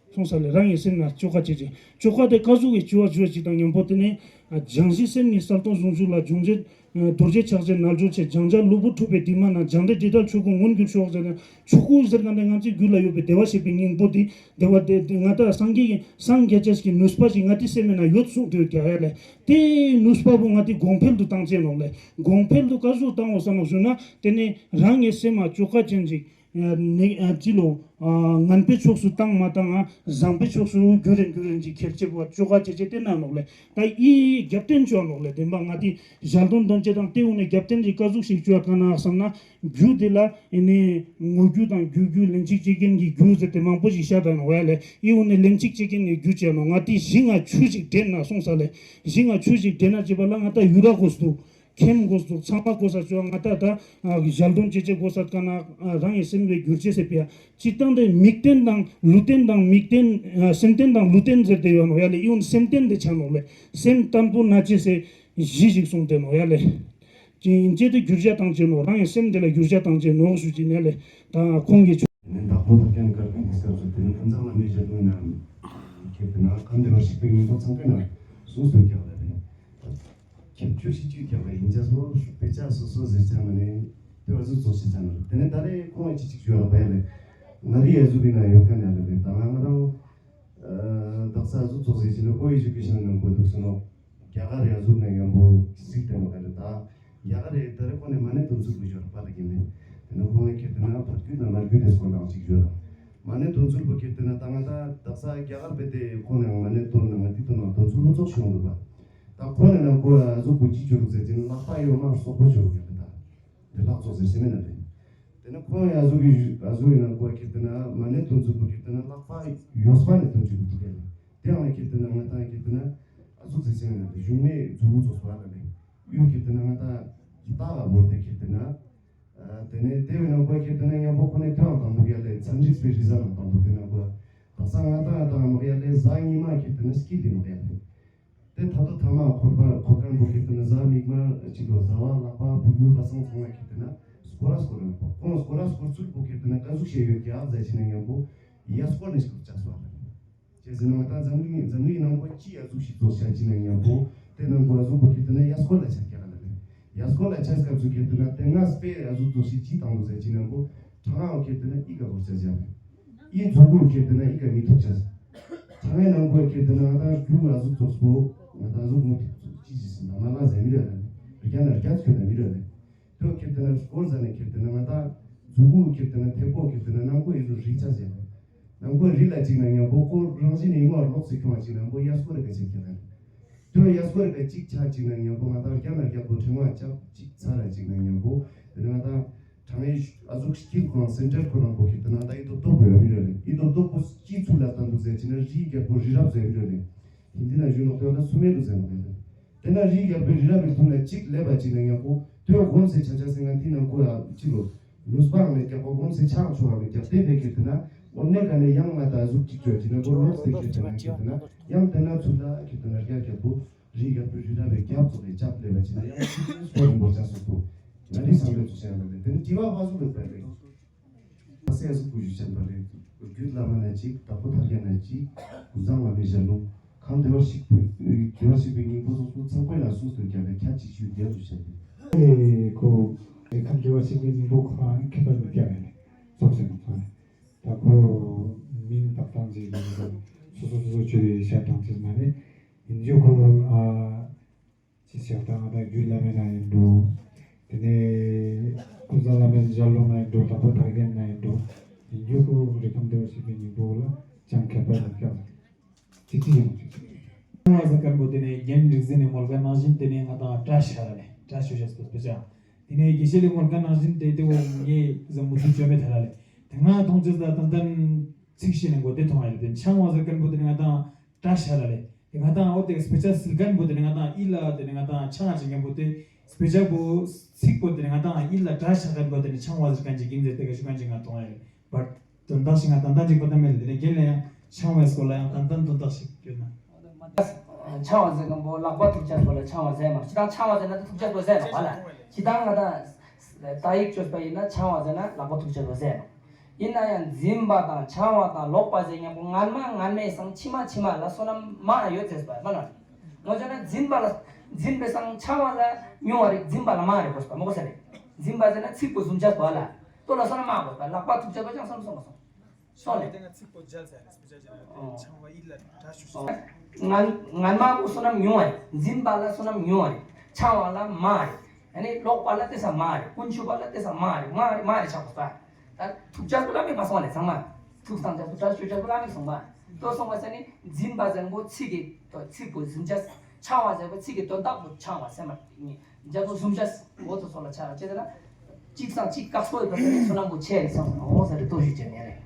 སོང་ས་ལས་རང་གི་སེམས་ལ་བཅོ་ཁ་བྱེད་ཅེས་བཅོ་ཁ་དེ་ག་ཟུག་གི་བཅོ་བ་བཅོ་ཅིག་དང་མཉམ་པོ་དེ་ནི་སྦྱང་གཞི་སེམས་ནི་གསལ་སྟོང་ཟུང་འཇུག་ལ་སྦྱོང་བྱེད། རྡོ་རྗེ་ཕྱག་རྒྱའི་རྣལ་འབྱོར་ཆེ། སྦྱང་བྱ་གློ་བུར་འཁྲུལ་པའི་དྲི་མ་ན། སྦྱངས་འབྲས་དྲི་བྲལ་ཆོས་སྐུ་མངོན་གྱུར་ཤོག་ཟེར་ནས། ཆོས་སྐུ་ཟེར་ག་ནས་ང་ཚོའི་རྒྱུད་ལ་ཡོད་པའི་བདེ་བར་གཤེགས་པའི་སྙིང་པོ་དེ། བདེ་བ་དེ་དེ་ང་ད་སངས་རྒྱས་ཀྱི་སངས་རྒྱས་ཅེས་ཀྱི་ནུས་པ་ཞིག་ང་དེ་སེམས་ནང་ཡོད་གསུངས་དུས་ཀྱང་ཡ་ལས། དེའི་ནུས་པ་བོ་ང་དེ་གོང་འཕེལ་དུ་བཏང་ཅེས་ནོག་ལས། གོང་འཕེལ་དུ་ག་ཟུག་བཏང་འོ་ས་ནོག་ཞུ་ན། དེ་ནས་རང་གི་སེམས་མ་བཅོ་ཁ་ཅན་ཅིག་ནི་ཨ་ཅི་ལོ། ངན་པའི་ཕྱོགས་སུ་བཏང་མ་བཏང་ང་བཟང་པའི་ཕྱོགས་སུ་རྒྱུ་རེ་རྒྱུ་རེ་ཅིག་ཁྱེར་ཅེས་བ་བཅོ་ཁ་ཅེས་ཅེས་བསྟན་ན་ནོག་ལས། ད་ཨི་རྒྱབ་རྟེན་ཅོ་ནོག་ལས། བདེན་པ་ང་དེ་ཞལ་འདོན་འདོན་ཅེས་དང་དེ་འུ་ནས་རྒྱབ་རྟེན་ཅིག་ག་ཟུག་ཞིག་ཅོ་ཡ་ག་ན་བསམ་ན། རྒྱུ་དེ་ལ་ཨེ་ནི་ངོ་རྒྱུ་དང་རྒྱུ་རྒྱུ་ལན་གཅིག་བྱེད་མཁན་གྱི་རྒྱུ་ཟེར་ཏེ་མང་པོ་ཞིག་བཤད་དང་ནོག་ཡ་ལས། ཨི་འུ་ནས་ལན་གཅིག་བྱེད་མཁན་གྱི་རྒྱུ་ཅེས་ནོག་ང་དེ་གཞི་ང་ཆོས་ཅིག་འདྲེན་ན་གསུངས་ས་ལས། གཞི་ང་ཆོས་ཅིག་འདྲེན་ན་ཅེས་པ་ལ་ང་ད་ཡུ་ར་གོ་སུ། མཁྱེན་དགོས་སོགས་ཚང་མ་གོ་ས་ཅོ་ང་ད་ད་ཞལ་འདོན་བྱེད་ཅེས་གོ་ས་ཀ་ན་རང་གི་སེམས་པའི་སྒྱུར་བཅོས་ཟེར་པ་ཡ། སྤྱིར་བཏང་དེ་མིག་རྟེན་དང་ལུས་རྟེན་དང་མིག་རྟེན། སེམས་རྟེན་དང་ལུས་རྟེན་ཟེར་ཏེ་ཡོད་ནོག་ཡ་ལས། ཨི་འུན་སེམས་རྟེན་དེ་ཆགས་ནོག་ལས། སེམས་བརྟན་པོ་ན་ཅེས་ཟེར་གཞི་ཞིག་གསུངས་ཏེ་ནོག་ཡ་ལས། ཅི་ཡིན་ཅེས་དེ་བསྒྱུར་བྱ་བཏང་ཅེས་ནོག་རང་གི་སེམས་དེ་ལ་བསྒྱུར་བྱ་བཏང་ཅེས་ནོག་ཞུ་ཅེས་ནས་ལས། ད་ཁོང་གིས་ཆོས། དེ་ནས་བདག་པོ་ཐར་རྒྱན་བཀར་མཁན་གྱི་སྐབས་སུ་དེ་ནི་ཀུན་བཟང་བླ་མའི་ཞལ་ལུང་ནང་ཁྱེད་དེ་ན་ཁམས་བདེ་བར་གཤེགས་པའི་སྙིང་པོ་ཚང་ཀའི་ནང་གསུངས་སུ་ཀྱང་ལ་རེད། ཁྱེད་ཆོས་ཤིག་ཅིག་ཀྱང་ལ་ཡིན་ཅག་སོ་དཔེ་ཆ་སོ་སོ་ཟེར་ཅག་མ་ནས་དེ་བ་ཟུག་ཚོགས་ཤིག་ཅག་ནང་དེ་ནས་ད་རེས་ཁོང་ཅི་ཅིག་ཞུ་བ་པ་ཡ་ལས། ང་རི་ཡ་ཟུག་གི་ན་ཡོད་ཀ་ན་ལ་རེད། ད་ང་ང་རང་བདག་ས་ཟུག་ཚོགས་ཟེར་ཅི་ན་ཁོ་ཡི་ཞུ་གི་ཤ་ན་ནང་གོ་འདུག་སོ་ནོ། རྒྱ་གར་ཡ་ཟུག་ན་ཡང་པོ་གཟིགས་ཏེ་ནོ་ག་རེ་ད། རྒྱ་གར་རེ་ད་རེ་ཁོ་ནས་མ་ཎི་དོན་ཚུལ་པོ་ཞོར་པ་ལ་གིན་ནས་དེ་ནས་ཁོང་ངས་ཁྱེར་ཏེ་ན་བར་རྒྱུད་ན་མར་རྒྱུད་དེ་སྐོར་ནང་ཅིག་ཞོར། མ་ཎི་དོན་ཚུལ་པོ་ཁྱེར་ཏེ་ན་ད་ང་ད་དག་ས་རྒྱ་གར་པེ་དེ་ཁོ་ནས་མ་ཎི་དོན་ན་ང་དེ་དོན་ན་དོན་ཚུལ་པོ་ཙོགས་ཤོང་འདུག་པ། ད་ཁོ་ནས་ན་ཁོ་ཡ་ཟུག་པོ་ཅི་ཞོར་ཟེར་ཅི་ན་ལག་པ་ཡོད་མ་སོག་པོ་ཞོར་ག་རེ་ད། དེ་ལག་ཚོགས་ཟེར་སེ་མེད་ན་རེད། དེ་ནས་ཁོང་ཡ་ཟུག་གི་ཡ་ཟུག་ཡིན་ན་ཁོ་ཁྱེར་ཏེ་ན་མ་ཎི་དོན་ཚུལ་པོ་ཁྱེར་ཏེ་ན་ལག་པ་ཡོད་པ་ནས་དོན་ཚུལ་པོ་ཐུག་ག་རེད། དེ་ཡང་ཁྱེར་ཏེ་ན་ང་ཏང་ཁྱེར་ཏེ་ན་ཨ་ཟུག་ཟེར་སེ་ན་དེ་གཞུང་མེད་མཛུབ་མོ་ཚོགས་པ་ལ་ནི་གཡུ་ཁྱེར་ཏེ་ན་ང་ཏང་གི་རྟགས་ལ་བོར་ཏེ་ཁྱེར་ཏེ་ན། དེ་ནས་དེ་བས་ན་ཁོ་ཁྱེར་ཏེ་ན་མཉམ་པོ་ཁོ་ནས་དོན་དང་པོ་ཡ་ལས་ཚན་རིག་པའི་རི་ཟ་ནང་དང་པོ་དེ་ན་ཁོ་དག་ས་ང་ཏང་ཡ་ཏང་ཡ་ལས་གཟའ་ཉི་མ་ཁྱེར་ཏེ་ན་སྐྱིད་དེ་ནོ་ཡ་ལས། དེ་ད་དོ་ཐ་མ་འཁོར་པ་འཁོར་མཁན་པོ་ཁྱེར་ཏེ་ན་གཟའ་མིག་དམར་གཅིག་ལོ་གཟའ་བ་ལྷག་པ་བུ་བུ་པ་སང་ཚང་མ་ཁྱེར་ཏེ་ན་སྐོར་ར་སྐོར་ར་ཁོང་སྐོར་ར་སྐོར་ཚུལ་པོ་ཁྱེར་ཏེ་ན་ག་ཟུག་ཤེས་ཡོད་ཀྱི་ཨ་ཟ་ཅི་ན་མཉམ་པོ་ཡ་སྐོར་ནས་སྐོར་ཆ་སོ་ཨ་ལ་ནི། ཅེས་ཟེར་ན་ང་ཏང་འཛམ་གླིང་འཛམ་གླིང་ནང་པོ་ཅི་ཡ་ཟུག་ཤིག་ཚོགས་ཤ་ཅི་ན་མཉམ་པོ་དེ་ནང་པོ་ཨ་ཟུག་པོ་ཁྱེར་ཏེ་ན་ཡ་སྐོར་ལ་ཆ་ཀྱ་ཨ་ལ་ནི། ཡ་སྐོར་ལ་ཆ་སྐབས་སུ་ཁྱེར་ཏེ་ན་དེ་ང་སྤེ་ཨ་ཟུག་ཚོགས་ཤིག་ཅི་བཏང་འདུག་ཟ་ཅི་ན་པོ་གྲང་ཨ་ཁྱེར་ཏེ་ན་ཨི་ག་བོར་ཆ་ཟ་ཨ་ལ་ནི། ཨི་མཛུ་གུར་ཁྱེར་ཏེ་ན་ཨི་ཀ་མི་ཐུབ་ཆ། ཚང་མའི་ནང་གོ་ཁྱེར་ཏེ་ན་ང་ཏང་རྒྱུ་ང་ཟུག་ཚོགས་པོ་ང་ཏང་ཟུག་མུ་ཏིག་ཅི་ཅི་སི་ན་མ་ལ་ཟེ་མི་ར་ལ་ནི། རྒྱ་ན་རྒྱ་ཚོད་ན་མི་ར་ལ་ནི། དོ་ཁྱེར་ཏེ་ན་སྐོར་ཟ་ནི་ཁྱེར་ཏེ་ན་ང་ཏང་མཛུ་གུ་ཁྱེར་ཏེ་ན་ཐེ་པོ་ཁྱེར་ཏེ་ན་ནང་གོ་ཨི་ཟུག་རི་ཆ་ཟེ་ནི། ནང་གོ་རི་ལ་ཅིག་ན་ཉམ་པོ་སྐོར་རང་བཞིན་ནི་ཨི་མོ་ལོག་སི་ཁྱོང་བ་ཅིག་ན་པོ་ཡ་སྐོར་རི་ཀ་ཅིག་ཁྱེར་ཏེ་ན། དོ་ཡ་སྐོར་རི་ཀ་ཅིག་ཆ་ཅིག་ན་ཉམ་པོ་ང་ཏང་རྒྱ་ན་རྒྱ་པོ་ཕྲེང་བ་ཅག་ཅིག་ཚ་ར་ཅིག་ན་ཉམ་པོ་དེ་ནི་ང་ཏང་། གྲང་ངེས་ཨ་ཟུག་སྐྱིད་ཁོ་རང་སེམས་ཁྲལ་ཁོ་རང་པོ་ཁྱེར་ཏེ་ན་ད་ཡིད་དུ་ལྟོ་དགོས་ཡ་མི་ར་ལེ། ཡིད་དུ་ལྟོ་པོ་སྐྱིད་ཚུལ་ལ་ལྟ་འདུག་ཟེར་ཅི་ན་རིའི་རྒྱལ་པོ་རི་རབ་ཟེར་མི་ར་ལེ། ཧིན་དི་ན་ཞུ་ནོག་དོན་ད་སུ་མེད་དུ་ཟེར་ནོག་ལེ། དེ་ན་རིའི་རྒྱལ་པོའི་རི་རབ་པའི་ཐུག་ན་གཅིག་ལེབ་པ་ཅིག་ན་ཡག་པོ་དོན་སྒོམ་ཟེར་ཆ་ཆ་ཟེར་ང་འདི་ན་ཁོ་ཡ་ཅི་ལོ། ནུས་པའང་མེད་ཀྱག་པ་སྒོམ་ཟེར་ཆའང་ཆོག་པ་མེད་ཀྱག་དེ་བས་ཁྱེར་ཏེ་ན་འོ་ནེ་ག་ནས་ཡང་ང་ད་ཟུག་གཅིག་ཅོ་ཅི་ན་ཁོ་ལོག་སྟེ་ཁྱེར་ཏེ་ན་ཁྱེར་ཏེ་ན་ཡང་དེ་ན་ཚུལ་ལ་ཁྱེར་ཏེ་ན་རྒྱལ་རྒྱལ་པོ། རིའི་རྒྱལ་པོའི་རི་རབ་པའི་རྒྱབ་ཙོག་གི་རྒྱབ་ལས་པ་ཅི་ན་ཡང་ཅི་ན་སྐོར་རིན་པོ་ཆེ་སོགས་པོ། ང་འདི་བསམ་བློ་ཚོ་བྱས་པ་རེད། དེ་ནི་དྲི་བ་ཕ་ཟུག་རེད་པ་རེད། ཨ་སེ་ཨ་སུ་ཀུ་ཞུ་བྱས་པ་རེད། རྒྱུད་བླ་མ་ན་ཅིག་དྭགས་པོ་ཐར་རྒྱན་ན་ཅིག་ཀུན་བཟང་བླ་མའི་ཞལ་ལུང་ཁམས་བདེ་བར་གཤེགས་པའི་བདེ་བར་གཤེགས་པའི་སྙིང་པོ་སོགས་སུ་ཚང་པའི་ལ་སུ་སྟོན་ཀྱང་ལས་ཁྱད་ཅིག་ཞུ་རྒྱ་སུ་བྱས་ཏེ། ཨེ་ཁོ་ཁམས་བདེ་བར་གཤེགས་པའི་སྙིང་པོ་ཁོ་རང་ཁྱད་པར་མི་རྒྱག་ནས་ཚོགས་ཟེར་ནས་ཚོགས་ནས། ད་ཁོ་མིང་བཏགས་སྟངས་ཅིག་ཡིན་ན་སོ་སོ་སོ་སོ་ཆོས་རེ་བཤད་སྟངས་ཅིག་མ་རེད། ཡིན་རྒྱུ་ཁོ་ཨ་ཅི་བྱས་ད་ང་ད་རྒྱུད་བླ་མའི་ནང་ཡིན་འགྲོ། དེ་ནས་ཀུན་བཟང་བླ་མའི་ཞལ་ལུང་ནང་ཡིན་འགྲོ། དྭགས་པོ་ཐར་རྒྱན་ནང་ཡིན་འགྲོ། ཡིན་རྒྱུ་ཁོ་རི་ཁམས་བདེ་བར་གཤེགས་པའི་སྙིང་པོ་ལ་ཅང་ཁྱད་པར་མི་སྐྱེ། ཅི་ཅི་ཡོང་ཅི་ཅི། ཆང་བ་ཟེར་མཁན་པོ་དེ་ནས་རྒྱན་རིག་འཛིན་ནས་མོལ་མཁན་ནང་བཞིན་དེ་ནས་ང་ད་བཀྲ་ཤ་ལ་ནས་བཀྲ་ཤོ་ཤ་སྟོད་པའི་ཅང་། དེ་ནས་དགེ་བཤེས་ལས་མོལ་མཁན་ནང་བཞིན་དེ་དེ་འོ་ངས་ཟ་མུ་ཐུ་བཅོས་མེད་ཐ་ལ་ལས། དེ་ང་མཐོང་ཅེས་ད་ཏན་ཏན་ཚིག་ཤེས་ནས་མགོ་དེ་མཐོང་ཡ་ལས་དེ་ཆང་བ་ཟེར་མཁན་པོ་དེ་ནས་ང་ད་བཀྲ་ཤ་ལ་ལས། དེ་ང་ད་འོ་དེ་དཔེ་ཆ་སིལ་མཁན་པོ་དེ་ནས་ང་ད་ཨི་ལ་དེ་ནས་ང་ད་ཆང་ཨ་ཅིག་མཁན་པོ་དེ་དཔེ་ཆ་པོ་ཚིག་པོ་དེ་ནས་ང་ད་ཨི་ལ་བཀྲ་ཤ་མཁན་པོ་དེ་ནས་ཆང་བ་ཟེར་མཁན་ཅིག་ཡིན་ཟེར་དེ་ག་ཞུ་མཁན་ཅིག་ང་མཐོང་ཡ་ལས། བར། དོན་དག་ཞིག་ང་ཏན་ཏན་ཅིག་པ་ཏན་མེད་ལ་དེ་ནས་རྒན་ལ་ཡང་ཆང་བའི་སྐོར་ལ་ཡང་ཏན་ཏན་དོན་དག་ཞིག་ཡོད་ན། ཆང་བ་ཟེར་མཁན་པོ་ལག་པ་ཐུག་ཆ་པོ་ལ་ཆང་བ་ཟེར་མ། སྤྱི་བཏང་ཆང་བ་ཟེར་ན་ཐུག་ཆ་པོ་ཟེར་མ་པ་ལ། སྤྱི་བཏང་ང་ད་ད་ཡིག་བཅོས་པ་ཡིན་ན་ཆང་བ་ཟེར་ན་ལག་པ་ཐུག་ཆ་པོ་ཟེར་མ། ཡིན་ན་ཡང་འཛིན་པ་དང་ཆང་བ་དང་ལོག་པ་ཟེར་མཁན་པོ་ངན་མ་ངན་མའི་སང་ཕྱི་མ་ཕྱི་མ་ལ་བསོད་ནམས་མ་ཡོད་ཚེ་པ་མ་ན། ང་ཚོ་ན་འཛིན་པ་ལ། འཛིན་པའི་སང་འཆང་བ་ལ་མྱོང་བ་རེད། འཛིན་པ་ལ་མ་རེད་གོ་ས་མ་གོ་ས་རེད། འཛིན་པ་ཟེར་ན་ཚིག་པོ་བཟུང་བྱ་བ་ལ་ལྟོ་ལ་སོང་ན་མ་གོ་ས་ལག་པ་ཐུག་བྱ་བ་ཅང་སོང་སོང་མ་སོང་། སོང་ལེ། དེ་ན་ཚིག་པོ་འཇལ་ཟེར་རེད། སྤུ་ཅ་ཅན་ལ་དེ་འཆང་བ་ཡིད་ལ་དྲ་ཞུ་ཞུ། ངན་ངན་སྨྲ་པོ་བསོད་ནམས་ཉུང་བ་རེད། འཛིན་པ་ལ་བསོད་ནམས་ཉུང་བ་རེད། འཆང་བ་ལ་མང་བ་རེད། ཡང་ན་ལོག་པ་ལ་དེ་ས་མང་བ་རེད། དཀོན་མཆོག་པ་ལ་དེ་ས་མང་བ་རེད། མང་བ་རེད། མང་བ་རེད་ཆགས་པ། ད་ཐུག་ཅག་པོ་བླ་མེད་མ་སོང་བ་ལེ་ཚང་མ། ཐུག་སང་ཅག་པོ་དྲ་ཞུ་ཅག་པོ་བླ་མེད་སོང་བ། ལྟོ་སོང་བ་ཟེར་ནི་འཛིན་པ་བཟང་པོ་ཚིག་གི་དོན་ཚིག་པོ་འཛིན་ཅག་འཆང་བ་བཟང་པོ་ཚིག་གི་དོན་དག་པོ་འཆང་བ་སེམས་པ་ཉིད། རྒྱ་མཚོ་སུམ་བརྒྱ་འོ་ཙོ་སོགས་ལ་ཆ་ར་ཅེ་ན། གཅིག་སང་གཅིག་བཀག་སོ་ཡོད་པ་དེ་བསོད་ནམས་པོ་ཆེ་རེད་སོང་ཟེར་ན་འོ་ཟེར་རེ་ལྟོ་ཞུས་བྱས་ནས་རེད།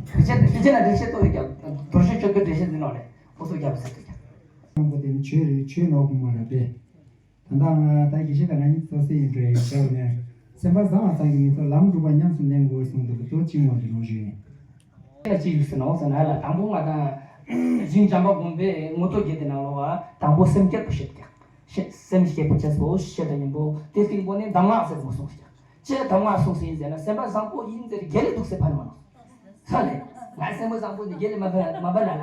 དེ་ཆེ་དེ་ཆེ་ན་དེ་ཆེ་ལྟོ་ཡོད་ཀྱང་རྡོར་ཤོད་ཆོད་པའི་འགྲེལ་བཤད་འདི་ནོ་རེད། འོ་ཙོ་རྒྱབ་ཟེར་ཏེ་ཀྱང་། ཁོང་པོ་དེ་ནི་ཆོས་རེད། ཆོས་ནོར་བུ་མ་རེད་པས། ད་ལྟ་ང་ད་དགེ་བཤེས་ད་ང་གཉིས་ཚོ་སེ་ཡིན་འདྲ་ཡིན་ཞེས་པ་ནས་སེམས་པ་བཟང་བ་ཙམ་གྱིས་མི་ཚོར། ལམ་སྒྲུབ་པ་ཉམས་སུ་ལེན་དགོས་གསུངས་འདུག་གཙོ་ཆེ་བ་འདི་ནོ་ཞུས་ནས། ཅི་ཡོད་ཟེར་ནོ་ཟེར་ན་ལ་དང་པོ་ང་དང་ཞིང་བྱམས་པ་སྒོམ་པའི་མངོན་རྟོགས་རྒྱན་དེ་ནང་ལོགས་ལ་དང་པོ་སེམས་བསྐྱེད་པོ་བཤད་ཀྱང་། སེམས་བསྐྱེད་པོ་བྱས་པོ་བཤད་ད་ཡིན་པོ་དེ་སྟེང་པོ་ནས་གདམས་ངག་ཟེར་མོ་གསུངས་ཀྱང་། ཅེས་གདམས་ངག་གསུངས་ཟིན་ཟེར་ན་སེམས་པ་བཟང་པོ་ཡིན་ཟེར་དགེ་ལས་འདུག་ཟེར་ཕན་མ་ནོ། ས་ལས་ང་སེམས་པ་བཟང་པོ་ནི་དགེ་ལས་མ་ཕན་མ་ཕན་ལ་ལ།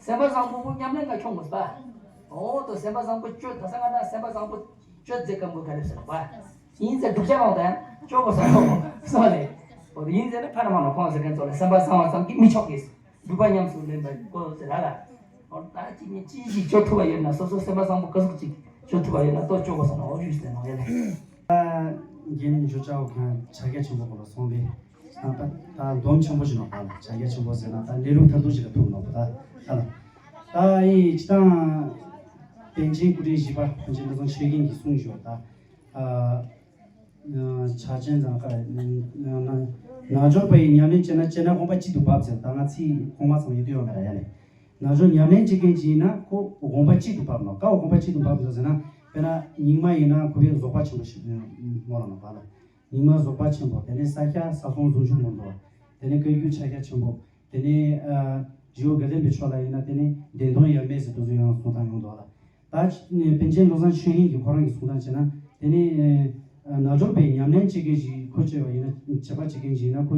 སེམས་པ་བཟང་པོ་པོ་ཉམས་ལེན་ལ་ཁྱོང་དགོས་པ། འོ་དོ་སེམས་པ་བཟང་པོ་སྤྱོད་ད་ས་ང་དང་སེམས་པ་བཟང་པོ་སྤྱོད་མཛད་སྐམ་པོ་ག་རེ་ཟེར་བ། ཡིན་ཟེར་སྒྲུབ་བྱ་མང་དང་སྤྱོད་དགོས་ས་ཁོ་ས་ལས། འོ་ཡིན་ཟེར་ན་ཕན་མ་ནོ་ཁོང་ཟེར་མཁན་ཚོ་ལ་སེམས་པ་བཟང་བ་ཙམ་གྱིས་མི་ཆོག་གི། སྒྲུབ་པ་ཉམས་སུ་ལེན་པ་དགོས་ཟེར་ལ་ལ། འོ་ད་ཅི་ནི་ཅི་ཞིག་སྤྱོད་ཐུབ་པ་ཡོད་ན་སོ་སོ་སེམས་པ་བཟང་པོ་ག་ཟུག་ཅིག་སྤྱོད་ཐུབ་པ་ཡོད་ན་ལྟོ་སྤྱོད་དགོས་ས་ནོ་འོ་ཞུས་ཟེར་ནོ་ཡ་ལས། རྒན་ཇོ་ཅའོ་ཁང་ཕྱག་རྒྱ་ཆེན་པོ་སྐོར་ལ་གསུངས་པས། ད་ད་སྡོམ་ཆེན་པོ་ཞིག་ནོ་པ་ལ་ཕྱག་རྒྱ་ཆེན་པོ་ཟེར་ན་ད་གནས་ལུགས་མཐར་ཐུག་ཞིག་ལ་ཐུག་ནོ་པ་ད་ད་ལ། ད་ཡི་ཅི་དང་། པཎ་ཆེན་སྐུ་ཕྲེང་བཞི་པ་པཎ་ཆེན་བློ་བཟང་ཆོས་རྒྱན་གྱིས་གསུངས་ཞོར་ད། ཕྱག་ཆེན་ཚང་ཁ་ནག་ཕྱོགས་པ་ཡིས་ཉམས་ལེན་བྱས་ན་བྱས་ན་དགོངས་པ་གཅིག་ཏུ་བབས་ཟེར། ད་ང་ཚིག་གོང་མ་ཚང་ཡིད་དུ་ཡོང་མེད་ལ་ཡ་ལས། ནག་ཕྱོགས་ཉམས་ལེན་བྱེད་མཁན་ཅིག་ཡིན་ན་ཁོ་དགོངས་པ་གཅིག་ཏུ་བབས་ནོ། ཀ་བ་དགོངས་པ་གཅིག་ཏུ་བབས་འདུག་ཟེར་ན། དཔེར་ན་རྙིང་མ་ཡིན་ན་ཁོ་པའི་རྫོགས་པ་ཆེན་པོ་ཞིག་མོ་ལ་ནོ་བ་ལ། རྙིང་མ་རྫོགས་པ་ཆེན་པོ། དེ་ནས་ས་སྐྱ་ས་གསུམ་ཟུང་འཇུག་མང་པོ། དེ་ནས་བཀའ་བརྒྱུད་ཕྱག་རྒྱ་ཆེན་པོ། དེ་ནས་ཇོ་བོ་དགའ་ལྡན་པའི་ཕྱོགས་ལ་ཡིན་ན་དེ་ནས་བདེན་སྟོང་ཡབ་མེས་ཟེར་དུ་ཚོ་ཡང་གསུང་སྟངས་ཡོང་འདུག་ལ། ད་པཎ་ཆེན་བློ་བཟང་ཆོས་རྒྱན་གྱིས་ཁོ་རང་གི་གསུང་སྟངས་བྱས་ན་དེ་ནས་ནག་ཕྱོགས་པའི་ཉམས་ལེན་བྱེད་མཁན་ཞིག་ཁོ་བྱས་པ་ཡིན་ན་བྱེད་པ་བྱེད་མཁན་ཞིག་ཡིན་ན་ཁོ་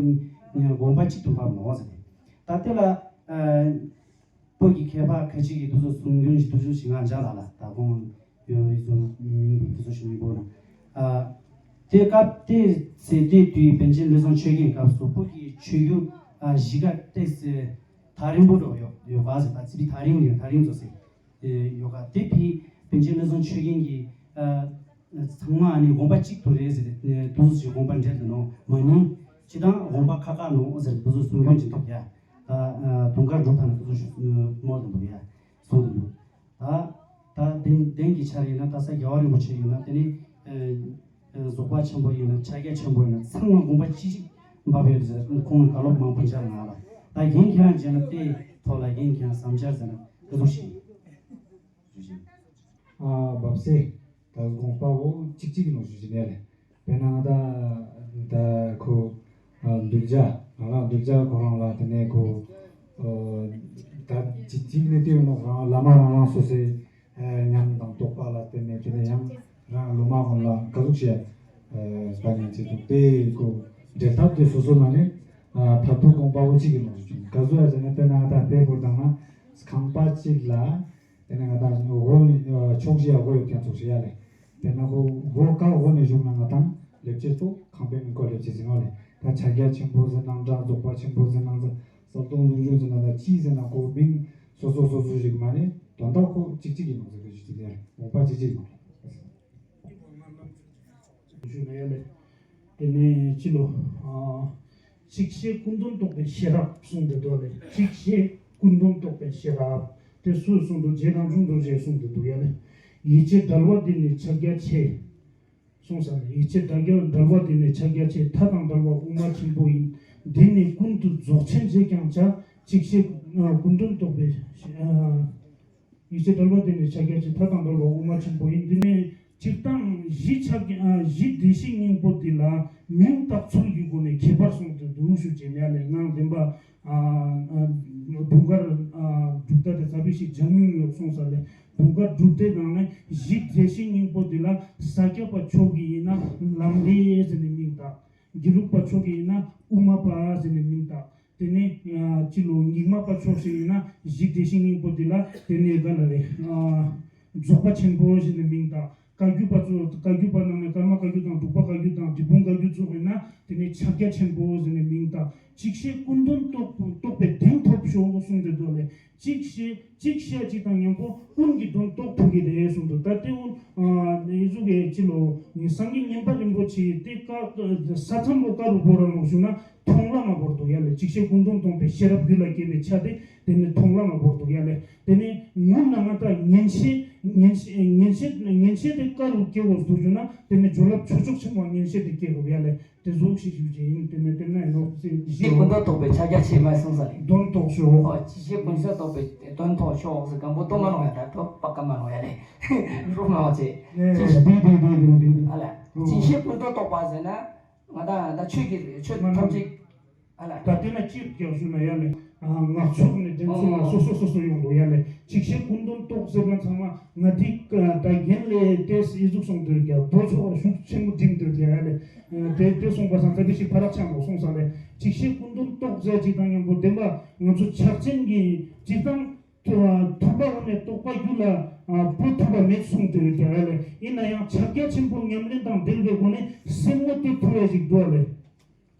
དགོངས་པ་གཅིག་ཏུ་བབས་ནོ་ཟེར་ཏེ། ད་དེ་ལ། བོད་ཀྱི་མཁས་པ་ཁ་ཅིག་གིས་དུ་ཚོ་གསུང་རྒྱུན་ཞིག་དུ་ཚོ་ཞིག་ང་འཇག་ལ་ལ་ད་ཁོང་ཡོད་ཡོད་ཚོ་མིང་དུ་དུ་ཚོ་ཞིག་མི་གོ་ན། དེ་སྐབས་དེ་ཚེ་དེ་དུས་པཎ་ཆེན་བློ་བཟང་ཆོས་རྒྱན་སྐབས་སུ་བོད་ཀྱི་ཆོས་བརྒྱུད་གཞིས་ཀ་ཏེ་སེ་ཐག་རིང་པོ་འགྲོ་ཡོད་ཡོད་ག་ཟེར། ད་ཚི་བི་ཐག་རིང་ཡོད་ཐག་རིང་ཚོ་ཟེར། ཡོད་ག་དེ་དུས་པཎ་ཆེན་བློ་བཟང་ཆོས་རྒྱན་གྱིས། ཚང་མ་ཨ་ནི་དགོངས་པ་གཅིག་ཏུ་རེད་ཟེར་ཏེ་དུས་སུ་དགོངས་པ་འགྲེལ་དུ་ནོ་མ་ནིང་སྤྱི་དང་དགོངས་པ་ཁ་ཁ་ནོ་ཟེར་དུས་སུ་གསུང་རྒྱུན་གྱི་འདུག་ཡ། ད་དུང་དཀར་སྒྲུབ་ཐང་ན་དུས་སུ་མོ་དུ་འདུག་ཡ། གསུང་དུ་འདུག་ད་ད་དེང་དེང་གི་ཆར་ཡིན་ན་ད་ས་རྒྱལ་བ་རིན་པོ་ཆེ་ཡིན་ན་དེ་ནི་རྫོགས་པ་ཆེན་པོ་ཡིན་ན་ཕྱག་རྒྱ་ཆེན་པོ་ཡིན་ན་ཚང་མ་དགོངས་པ་གཅིག་གཅིག་འབབ་ཡོད་ཟེར་ཁོང་གི་བཀའ་སློབ་མང་པོ་འཇལ་ང་ལ་ད་རྒན་ཁྱེད་རང་བྱས་ན་དེ་ཐོག་ལ་རྒན་ཁྱེད་རང་བསམ་འཆར་ཟེར་ན་དེ་ཚོ་ཞིག་ཞུ་ཞིང་། ཨ་བབས་སེ། ད་དགོངས་པ་འོ་གཅིག་གཅིག་གི་ནང་ཞུ་ཞིག་ནས་ལས། དཔེར་ན་ང་ད་ད་ཁོ་གདུལ་བྱ་ང་རང་གདུལ་བྱ་ཁོ་རང་ལ་དེ་ནས་ཁོ་ད་གཅིག་གཅིག་ནས་དེ་ཡོད་ནོ་རང་བླ་མ་རང་རང་སོ་སོའི་ཉམས་དང་རྟོགས་པ་ལ་བརྟེན་ནས་དེ་ནས་ཡང་རང་སློབ་མ་ཁོང་ལ་ག་ཟུག་བྱས་པ་ཉན་ཆེད་དུ་དེ་ཁོ་འབྲེལ་ཐབས་དེ་སོ་སོ་ན་ནས་ད་དུ་དགོངས་པ་འོ་གཅིག་གི་ནང་ཞུ་ཞིག་ག་ཟུག་ཡ་ཟེར་ན་དཔེར་ན་ང་ད་དཔེ་བོར་བཏང་ན་ཁང་པ་གཅིག་ལ། དེ་ནས་ང་དང་འོ་ཕྱོགས་བཞི་ཡ་འོ་ཡོད་ཀྱང་ཚོགས་བཞི་ཡ་ལས། དེ་ན་ཁོ་འོ་ཀ་འོ་ནས་བཞུགས་ན་ང་དང་ལེབ་ཆེ་ཚོ་ཁང་པའི་མི་ཁོ་ལེབ་ཆེ་ཟིན་བ་ལས། ད་ཕྱག་རྒྱ་ཆེན་པོ་ཟིན་ནང་འདྲ་རྫོགས་པ་ཆེན་པོ་ཟིན་ནང་ཟིན་གསལ་སྟོང་ཟུང་འཇུག་ཟིན་ན་ད་ཅི་ཟིན་ན་ཁོ་མིང་སོ་སོ་སོ་སོ་ཞིག་མ་ནས་དོན་དག་ཁོ་གཅིག་གཅིག་ཡིན་ནོ་ཟེར་གི་ཞུ་ཅི་དེ་འོ་པ་གཅིག་གཅིག་ཡིན་ནོ། ཞུ་ན་ཡ་ལས། དེ་ནས་ཅི་ལོ། ཨ། གཅིག་ཤེས་ཀུན་དོན་རྟོགས་པའི་ཤེས་རབ་གསུངས་ཏེ་འདུག་ལས། གཅིག་ཤེས་ཀུན་དོན་རྟོགས་པའི་ཤེས་རབ། དེ་སུས་གསུངས་འདུག་རྗེ་རང་བྱུང་རྡོ་རྗེས་གསུངས་ཏེ་འདུག་ཡ་ལས། ཡིད་ཆེས་བྲལ་བ་འདི་ནི་ཕྱག་རྒྱ་ཆེ། གསུངས་ས་ལས། ཡིད་ཆེས་བྲལ་རྒྱ་བྲལ་བ་འདི་ནི་ཕྱག་རྒྱ་ཆེ། མཐའ་དང་བྲལ་བ་དབུ་མ་ཆེན་པོ་ཡིན། འདི་ནི་ཀུན་ཏུ་རྫོགས་ཆེན་ཞེས་ཀྱང་བྱ། གཅིག་ཤེས་ཀུན་དོན་རྟོགས་པའི། ཡིད་ཆེས་བྲལ་བ་དེ་ནི་ཕྱག་རྒྱ་ཆེ། མཐའ་དང་བྲལ་བ་དབུ་མ་ཆེན་པོ་ཡིན། འདི་ནི་སྤྱིར་བཏང་གཞི་ཕྱག་གཞི་བདེ་གཤེགས་སྙིང་པོ་འདི་ལ་མིང་བཏགས་ཚུལ་གྱི་སྒོ་ནས་ཁྱད་པར་གསུངས་ཏེ་འདུག་ཞུ་བྱེད་ཡ་ལས། ངག་འདོན་པ་དུང་དཀར་གྲུབ་མཐའ་དེ་ཚ་བི་ཞིག་སྦྱང་མྱོང་ཡོད་གསུངས་ས་ལས། དུང་དཀར་གྲུབ་མཐའི་ནང་ནས་གཞི་བདེ་གཤེགས་སྙིང་པོ་འདི་ལ་ས་སྐྱ་པ་མཆོག་གིས་ཡིན་ན་ལམ་བདེ་ཟེར་ནས་མིང་བཏགས། དགེ་ལུགས་པ་མཆོག་གིས་ཡིན་ན་དབུ་མ་པ་ཟེར་ནས་མིང་བཏགས། དེ་ནས་སྤྱི་ལོ་རྙིང་མ་པ་ཕྱོགས་ཤིག་ཡིན་ན་གཞི་བདེ་གཤེགས་སྙིང་པོ་འདི་ལ་དེ་ནས་ག་ལ་རེད། རྫོགས་པ་ཆེན་པོ་ཟེར་ནས་མིང་བཏགས། བཀའ་བརྒྱུད་པ་ཚོ་བཀའ་བརྒྱུད་པ་ནང་ནས་ཀརྨ་བཀའ་བརྒྱུད་དང་འབྲུག་པ་བཀའ་བརྒྱུད་དང་འབྲས་སྤུངས་བཀའ་བརྒྱུད་ཚོ་ཡིན་ན་དེ་ནས་ཕྱག་རྒྱ་ཆེན་པོ་ཟེར་ནས་མིང་བཏགས། ཅིག་ཤེས་ཀུན་དོན་རྟོགས་རྟོགས་པའི་གདེང་ཐོབ་ཤོག་གསུངས་ཏེ་འདུག་ལས། ཅིག་ཤེས་ཅིག་ཤེས་ཅིག་དང་མཉམ་པོ་ཀུན་གྱི་དོན་རྟོགས་ཐུབ་ཀྱི་རེད་གསུངས་འདུག་ད་དེ་འུ་ཨ་ཡིན་ཟུག་གི་ཅི་ལོ་སངས་རྒྱས་མཉན་པ་རིན་པོ་ཆེ་དེ་བཀའ་ས་མཚམས་ལོ་བཀའ་རུ་བོར་ར་ནོག་ཞུ་ན། མཐོང་ལམ་མ་བོར་འདུག་ཡ་ལས། ཅིག་ཤེས་ཀུན་དོན་རྟོགས་པའི་ཤེས་རབ་རྒྱུད་ལ་སྐྱེས་པའི་ཆ་དེ་དེ་ནི་མཐོང་ལམ་མ་བོར་འདུག་ཡ་ལས། དེ་ནི་ངུ་ན་ང་ད་ཉན་ཤེས་ཉན་ཤེས་ཉན་ཤེས་ཉན་ཤེས་དེ་བཀའ་རུ་སྐྱེ་དགོས་འདུག་ཞུ་ན་དེ་ནི་བྱིན་རླབས་ཆོས་མཆོག་ཆེན་པོ་ཉན་ཤེས་དེ་སྐྱེ་དགོས་ཡ་ལས། དེ་ཟུག་ཤིག་ཞུ་ཅེས་ཡིན། དེ་ནི་དེ་ན་ཡིན་ནོ་ཅིག་ཤེས་ཀུན་དོན་རྟོགས་པའི་ཕྱག་རྒྱ་ཆེ་མ་གསུངས་ས་ལས། དོན་རྟོགས་ཤོག་ཨོ་ཅིག་ཤེས་ཀུན་དོན་རྟོགས་པའི་དོན་རྟོགས་ཤོག་ཟེར་གམ་པོ་ཏོ་མ་ནོ་ཡ་ད་ཏོ་པ་ཀ་མ་ནོ་ཡ་ལས། རུ་མ་བ་ཅེ་ཅིག་ཤེས་དེ་དེ་དེ་དེ་དེ་ཨ་ལ་ཅིག་ཤེས་ཀུན་དོན་རྟོགས་པ་ཟེར་ན། ང་དང་ད་ཆོས་ཀྱི་ཆོས་ཐམས་ཅད་ཨ་ལ། ད་དེ་ན་ཅིག་རྒྱག་ཞུ་ན་ཡ་ལས། ངག་ཕྱོགས་ནས་འདྲེན་ཚུལ་ལ་སོ་སོ་སོ་སོ་ཡོང་འདུག་ཡ་ལས། ཅིག་ཤེས་ཀུན་དོན་རྟོགས་ཟེར་མཁན་ཚང་མ་ང་དེ་ད་རྒན་ལས་ཏེས་ཡི་ཟུག་སོང་འདུག་ཡ། མདོ་ཕྱོགས་ལ་ཤུགས་ཆེན་པོ་འགྲིམ་འདུག་ཡ་ལས། དེ་དེ་སོང་པ་སང་ད་དེ་ཞིག་ཕ་རག་ཆང་ལོ་སོང་ས་ལས། ཅིག་ཤེས་ཀུན་དོན་རྟོགས་ཟེར་ཅིག་དང་མཉམ་པོ་བདེན་པ་ང་ཚོ་ཕྱག་ཆེན་གྱི་སྤྱིར་བཏང་ཐུབ་པ་འོ་ནས་རྟོགས་པ་རྒྱུད་ལ་སྤོ་ཐུབ་པ་མེད་གསུངས་ཏེ་ཡོད་ཀྱང་ཡ་ལས། ཡིན་ན་ཡང་ཕྱག་རྒྱ་ཆེན་པོ་ཉམས་ལེན་དང་ལྡན་པའི་སྒོ་ནས་སེམས་ངོ་སྤྲོད་ཐུབ་ཡ་ཞིག་འདུག་ལས།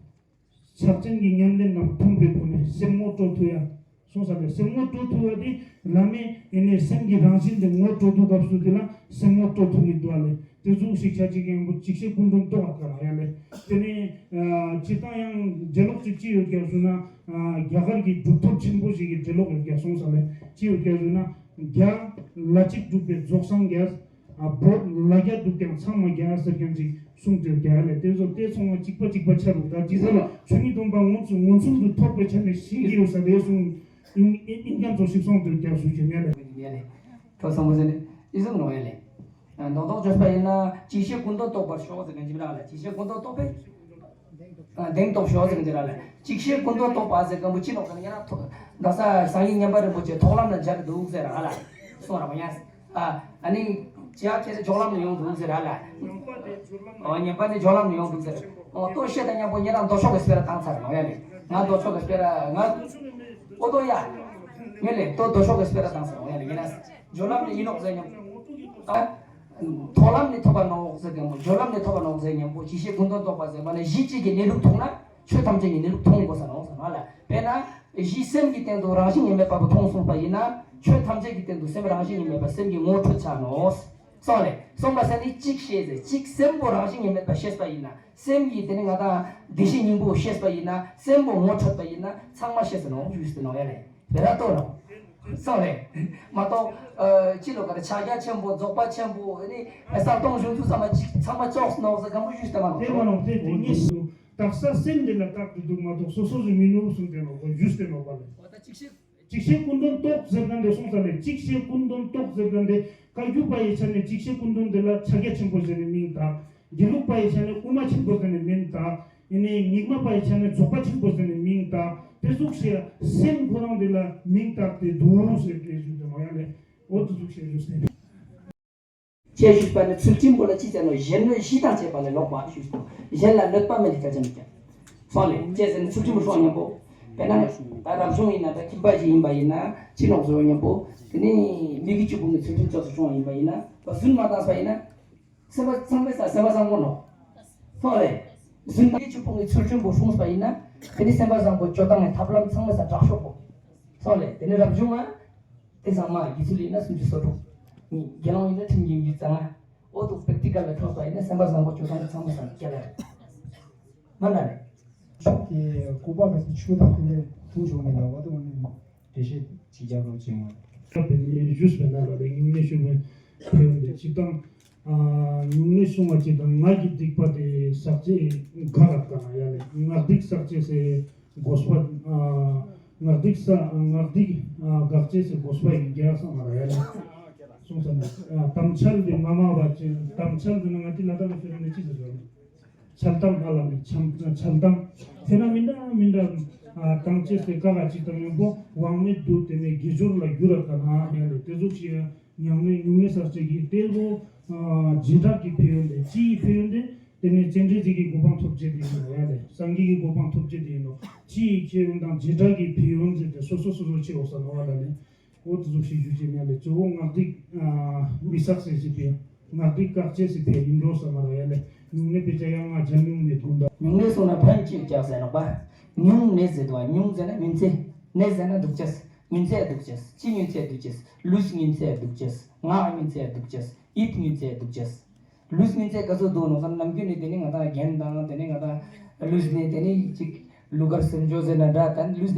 ཕྱག་ཆེན་གྱི་ཉམས་ལེན་རྣམས་མཐུན་པའི་སྒོ་ནས་སེམས་ངོ་སྤྲོད་ཐུབ་ཡ་གསུངས་ས་ལས། སེམས་ངོ་སྤྲོད་ཐུབ་ཡ་དེ་བླ་མས་ཡིན་ནས་སེམས་ཀྱི་རང་བཞིན་དེ་ངོ་སྤྲོད་དུས་སྐབས་སུ་དེ་ལ་སེམས་ངོ་སྤྲོད་ཐུབ་ཡི་འདུག་ལས། དེ་ཚོ་ཞིག་ཆ་གཅིག་ཡང་པོ་ཅིག་ཤེས་ཀུན་དོན་རྟོགས་པ་ག་རང་ཡ་ལས། དེ་ནས་སྤྱིར་བཏང་ཡང་འགྲེལ་ལོག་ཅིག་ཅི་ཡོད་ཀྱང་ཞུ་ན། རྒྱ་གར་གྱི་གྲུབ་ཐོབ་ཆེན་པོ་ཞིག་གི་འགྲེལ་ལོག་ཡོད་ཀྱང་གསུངས་ས་ལས་ཅི་ཡོད་ཀྱང་ཞུ་ན། རྒྱ་ལ་གཅིག་སྒྲུབ་པའི་རྫོགས་སངས་རྒྱས། བོད་ལ་རྒྱ་སྒྲུབ་ཀྱང་ཚང་མ་རྒྱ་ཟེར་མཁན་ཅིག་གསུངས་ཏེ་རྒྱ་ལས། དེ་ཚོ་དེ་ཚང་མ་གཅིག་པ་གཅིག་པ་ཆ་རུ་ད་ཅི་ཟེར་ཆོས་ཉིད་སྟོང་པ་ངོས་སུ་ངོས་བཟུང་དུ་ཐོབ་པའི་ཆ་ནས་ཤེས་ཀྱི་ཡོད་ས་དེ་གསུངས། ཨིན་ཨིན་ཀྱང་ཚོ་ཞིག་སོང་དུས་རྒྱ་ཞུ་ཆེ་ཉལ་ལས། ཉལ་ལས། ཁྲོ་སོང་པོ་ཟེར་ནས་ཨི་ཟུག་ནོ་ཡ་ལས། མདོག་མདོག་བརྗོད་པ་ཡིན་ན་ཅིག་ཤེས་ཀུན་དོན་རྟོགས་པར་ཤོག་ཟེར་མཁན་ཅིག་རང་ལ་ཅིག་ཤེས་ཀུན་དོན་རྟོགས་པས། གདེང་རྟོགས་ཤོག་ཟེར་མཁན་ཅིག་རང་ལ་ཅིག་ཤེས་ཀུན་དོན་རྟོགས་པ་ཟེར་མཁན་པོ་ཅི་ནོ་ག་ན་ཡ་ན་ཐོ་ད་ས་སངས་རྒྱས་མཉན་པ་རིན་པོ་ཆེ་ཐོག་ལམ་ན་མཇལ་འདུག་ཟེར་རང་ལ་སོང་ར་མ་ཡ། ཨ་ནི་ཅི་ཡ་ཁྱེད་ཚོ་ཇོ་ལམ་ནས་ཡོང་འདུག་ཟེར་ར་ལ། ཨོ་ཉན་པ་ནི་ཇོ་ལམ་ནས་ཡོང་འདུག་ཟེར། ཨོ་ཏོ་བཤད་དང་མཉམ་པོ་ཉེ་རང་མདོ་ཕྱོགས་ཀྱི་སྤེ་ར་བཏང་ཚར་ནོ་ཡ་ལས། ང་མདོ་ཕྱོགས་ཀྱི་སྤེ་ར་ང་། ཨོ་ཏོ་ཡ། ངས་ལས་ཏོ་མདོ་ཕྱོགས་ཀྱི་སྤེ་ར་བཏང་ཚར་ནོ་ཡ་ལས་ཉེ་རང་། ཇོ་ལམ་ནས་ཡིན་ནོག་ཟེར་མཉམ། ཨ། ཐོག་ལམ་ནས་ཐོབ་པ་ནོག་ཟེར་མཉམ་པོ་ཇོ་ལམ་ནས་ཐོབ་པ་ནོག་ཟེར་མཉམ་པོ་ཅིག་ཤེས་ཀུན་དོན་རྟོགས་པ་ཟེར་བ་ན་གཞི་གཅིག་གི་གནས་ལུགས་མཐོང་ན་ཆོས་ཐམས་ཅད་ཀྱི་གནས་ལུགས་མཐོང་དགོས་ས་ནོག་ཟེར་ནོ་ལ། དཔེར་ན། གཞི་སེམས་ཀྱི་སྟེང་དུ་རང་བཞིན་གཉིས་མེད་པ་པོ་མཐོང་གསུངས་པ་ཡིན་ན། ཆོས་ཐམས་ཅད་ཀྱི་སྟེང་དུ་སེམས་རང་བཞིན་གཉིས་མེད་པ་སེམས་ཀྱི་ངོ་འཕྲོད་ཆགས་ནོ། སོང་ལས། སོང་པ་ས་ནི་གཅིག་ཤེས་ཟེར་གཅིག་སེམས་པོ་རང་བཞིན་གཉིས་མེད་པ་ཤེས་པ་ཡིན་ན། སེམས་ཀྱི་དེ་ནི་ང་དང་བདེ་གཤེགས་སྙིང་པོ་ཤེས་པ་ཡིན་ན། སེམས་པོ་ངོ་འཕྲོད་པ་ཡིན་ན་ཚང་མ་ཤེས་སུ་ནོ་ཞུས་སུ་ནོ་ཡ་ལས། དེ་ལ་ལྟོས་རོགས། སོང་ལས། མ་གཏོགས། ཨ། ཅི་ལོ་ག་རེ་ཕྱག་རྒྱ་ཆེན་པོ་རྫོགས་པ་ཆེན་པོ་ནི་ས་སྟོང་གཞུང་ཚུལ་ཚང་མ་གཅིག་ཚང་མ་ཅོག་སུ་ནོ་ཟེར་གང་པོ་ཞུས་སུ་མ་ནོ། དེ་མ་ནོ་དེ་དེ་ངེས་སུ། དག་ས་སེམས་འདི་ལ་བཏགས་ཏེ་འདུག་མ་གཏོགས་སོ་སོ་ཞིག་མིན་ནོ་གསུངས་ཏེ་ནོ་གོ་ཞུས་ཏེ་ནོ་གོ་ལས། ཅིག་ཤེས་ཀུན་དོན་རྟོགས་ཟེར་མཁན་དེ་གསུངས་ས་ལས། ཅིག་ཤེས་ཀུན་དོན་རྟོགས་ཟེར་མཁན་དེ་བཀའ་བརྒྱུད་པ་ཡི་ཆ་ནས་ཅིག་ཤེས་ཀུན་དོན་དེ་ལ་ཕྱག་རྒྱ་ཆེན་པོ་ཟེར་ནས་མིང་བཏགས། དགེ་ལུགས་པ་ཡི་ཆ་ནས་དབུ་མ་ཆེན་པོ་ཟེར་ནས་མིང་བཏགས། ཡིན་ནའི་རྙིང་མ་པ་ཡི་ཆ་ནས་རྫོགས་པ་ཆེན་པོ་ཟེར་ནས་མིང་བཏགས། དེ་ཟུག་ཤེས་སེམས་ཁོ་རང་དེ་ལ་མིང་བཏགས་ཏེ་འདུག་ཟེར་ཏེ་ཞུས་ཏེ་ནོ་ཡ་ལས། འོ་དེ་ཟུག་ཤེས་ཞུས་ཏེ། ཅེས་ཞུས་པ་ནི་ཚུལ་ཁྲིམས་པོ་ལ་ཅི་ཟེར་ནོ། གཞན་གནོད་གཞི་དང་བཅས་པ་ལས་ལོག་པ་ཞུས་སོ། གཞན་ལ་གནོད་པ་མི་འདི་སྐད་ཆ་མི་སྐྱ། སོང་ལས་ཅེས་ཟེར་ནི་ཚུལ་ཁྲིམས་པོ་སྲོག་ཉམས་པོ། དཔེར་ན་ད་རབ་བྱུང་ཡིན་ན་ད་ཁྱིམ་པ་ཞིག་ཡིན་པ་ཡིན་ན་ཅི་ནོག་ཟེར་བ་ཉམ་པོ། དེ་ནི་མི་དགེ་བཅུ་སྤོང་གི་ཚུལ་ཁྲིམས་ཅོག་ཙེ་སྲུང་བ་ཡིན་པ་ཡིན་ན་ད་རྫུན་མ་བཏང་ས་ཡིན་ན། སེམས་པ་ཚང་མའི་ས་སེམས་པ་བཟང་པོ་ནོ། སོང་ལས། རྫུན་མི་དགེ་བཅུ་སྤོང་གི་ཚུལ་ཁྲིམས་པོ་སྲུང་པ་ཡིན་ན། དེ་ནི་སེམས་པ་བཟང་པོ་སྤྱོད་སྟངས་ནས་ཐབས་ལམ་ཚང་མའི་ས་དྲག་ཤོས་པོ། སོང་ལས་དེ་ནི་རབ་བྱུང་མ། དེ་ཚང་མ་དགེ་ཚུལ་ཡིན་ན་སུམ་ཅུ་སོ་དྲུག་དགེ་སློང་ཡིན་ན་ཁྲིམས་ཀྱི་ཡིག་ཚང་ང་། འོ་དུ་པེག་ཊི་ཀལ་ལ་ཐོགས་པ་ཡིན་ན་སེམས་པ་བཟང་པོ་སྤྱོད་སྟངས་ཚང་མ་བཟང་སྐྱ་ལ་རེད། མ་ན་རེད། ཕྱོགས་དེ་ལྐུགས་པ་ག་ཚོད་ཆུ་དང་དེ་ནས་དུང་བྱུང་མེད་ན་འོ་དུ་འོ་ནས་འགྲེལ་བཤད་ཅིག་རྒྱག་རོགས་བྱེད་ངོ་། ཞུས་པའི་ནང་ལ་ལས་ཉུང་ནས་ཤོང་བའི་ཕན་ཡོན་དེ་སྤྱིར་བཏང་། ཉུང་ནས་ཤོང་བ་ཅིག་དང་ངག་གི་སྡིག་པ་དེ་ཟག་བཅས་དགག་ལ་དཀའ་ན་ཡ་ལས་ངག་སྡིག་ཟག་བཅས་སེ། དགོས་པ། ཨ། ངག་སྡིག་ས་ངག་སྡིག་ཨ། དགག་བྱེད་ཟེར་དགོས་པ་ཡིན་རྒྱལ་བ་སངས་མ་ར་ཡ་ལ། གསུངས་ས་ནས་ཨ། དམ་འཆལ་འདི་མ་སྨྲ་བ་ཅན། དམ་འཆལ་འདི་ནི་ང་ཏི་ལ་དྭགས་ནས་ཟེར་ནས་ཅི་ཟེར་རོ། འཆལ་གཏམ་ཧ་ལ་ནི་འཆལ་འཆལ་གཏམ། དེ་ན་མི་འདྲ་མི་འདྲ་ཨ། དམ་བཅས་ཟེར་ཀ་ག་ཅིག་དང་མཉམ་པོ་དབང་མེད་དུ་དེ་ནས་དགེ་སྦྱོར་ལ་འགྱུར་ར་ཀ་ན་ཡ་ལ་དེ་ཟུག་ཅིག་ཡང་ནས་ཉུང་ནས་ཟག་བཅས་ཀྱི་གཏེར་སྒོ། ཨ། བྱེ་བྲག་གི་ཕན་ཡོན་དེ་སྤྱིའི་ཕན་ཡོན་དེ། དེ་ནས་སྤྱན་རས་གཟིགས་ཀྱི་གོ་འཕང་ཐོབ་བྱེད་དེ་ཡིན་ནོ་ཡ་ལས། སངས་རྒྱས་ཀྱི་གོ་འཕང་ཐོབ་བྱེད་དེ་ཡིན་ནོ། སྤྱི་ཡི་ཁྱད་ཡོན་དང་བྱེ་བྲག་གི་ཕན་ཡོན་ཟེར་ཏེ་སོ་སོ་སོ་སོ་ཕྱེ་འོག་ས་ནོ་བ་ལ་ནི། འོ་དེ་ཚོ་ཞིག་ཞུ་བྱེད་ནས་ལས་གཙོ་བོ་ངག་སྒྲིག་མི་བསགས་ཟེར་ཞིག་པས་ངག་སྒྲིག་བཀག་ཅེས་ཟེར་པས་ཡིན་འགྲོ་ས་མ་ར་ཡ་ལས། སྨྱུང་གནས་དཔེ་ཆ་ཡང་ང་ཇ་སྨྱུང་གནས་དགོན་བདག་སྨྱུང་གནས་སོང་ན་ཕན་ཅིག་རྒྱག་ཟེར་ནོག་པ། སྨྱུང་གནས་ཟེར་དུ་བ་སྨྱུང་ཟེར་ན་སྨྱུང་ཚེ། གནས་ཟེར་ན་འདུག་ཅེས། སྨྱུང་ཚེ་འདུག་ཅེས། ཅི་སྨྱུང་ཚེ་འདུག་ཅེས། ལུས་སྨྱུང་ཚེ་འདུག་ཅེས། ངག་སྨྱུང་ཚེ་འདུག་ཅེས། ཡིད་སྨྱུང་ཚེ་འདུག་ཅེས། ལུས་སྨྱུང་ཚེ་ག་ཚོད་འདུག་ནོག་ཟེར་ན་ནམ་རྒྱུན་ནས་དེ་ནི་ང་དང་རྒན་དང་དེ་ནི་ང་དང་ལུས་ནས་དེ་ནི་ཅིག་ལུ་གར་སེམས་སྦྱོར་ཟེར་ན་འདྲ་དང་ལུས་ནས་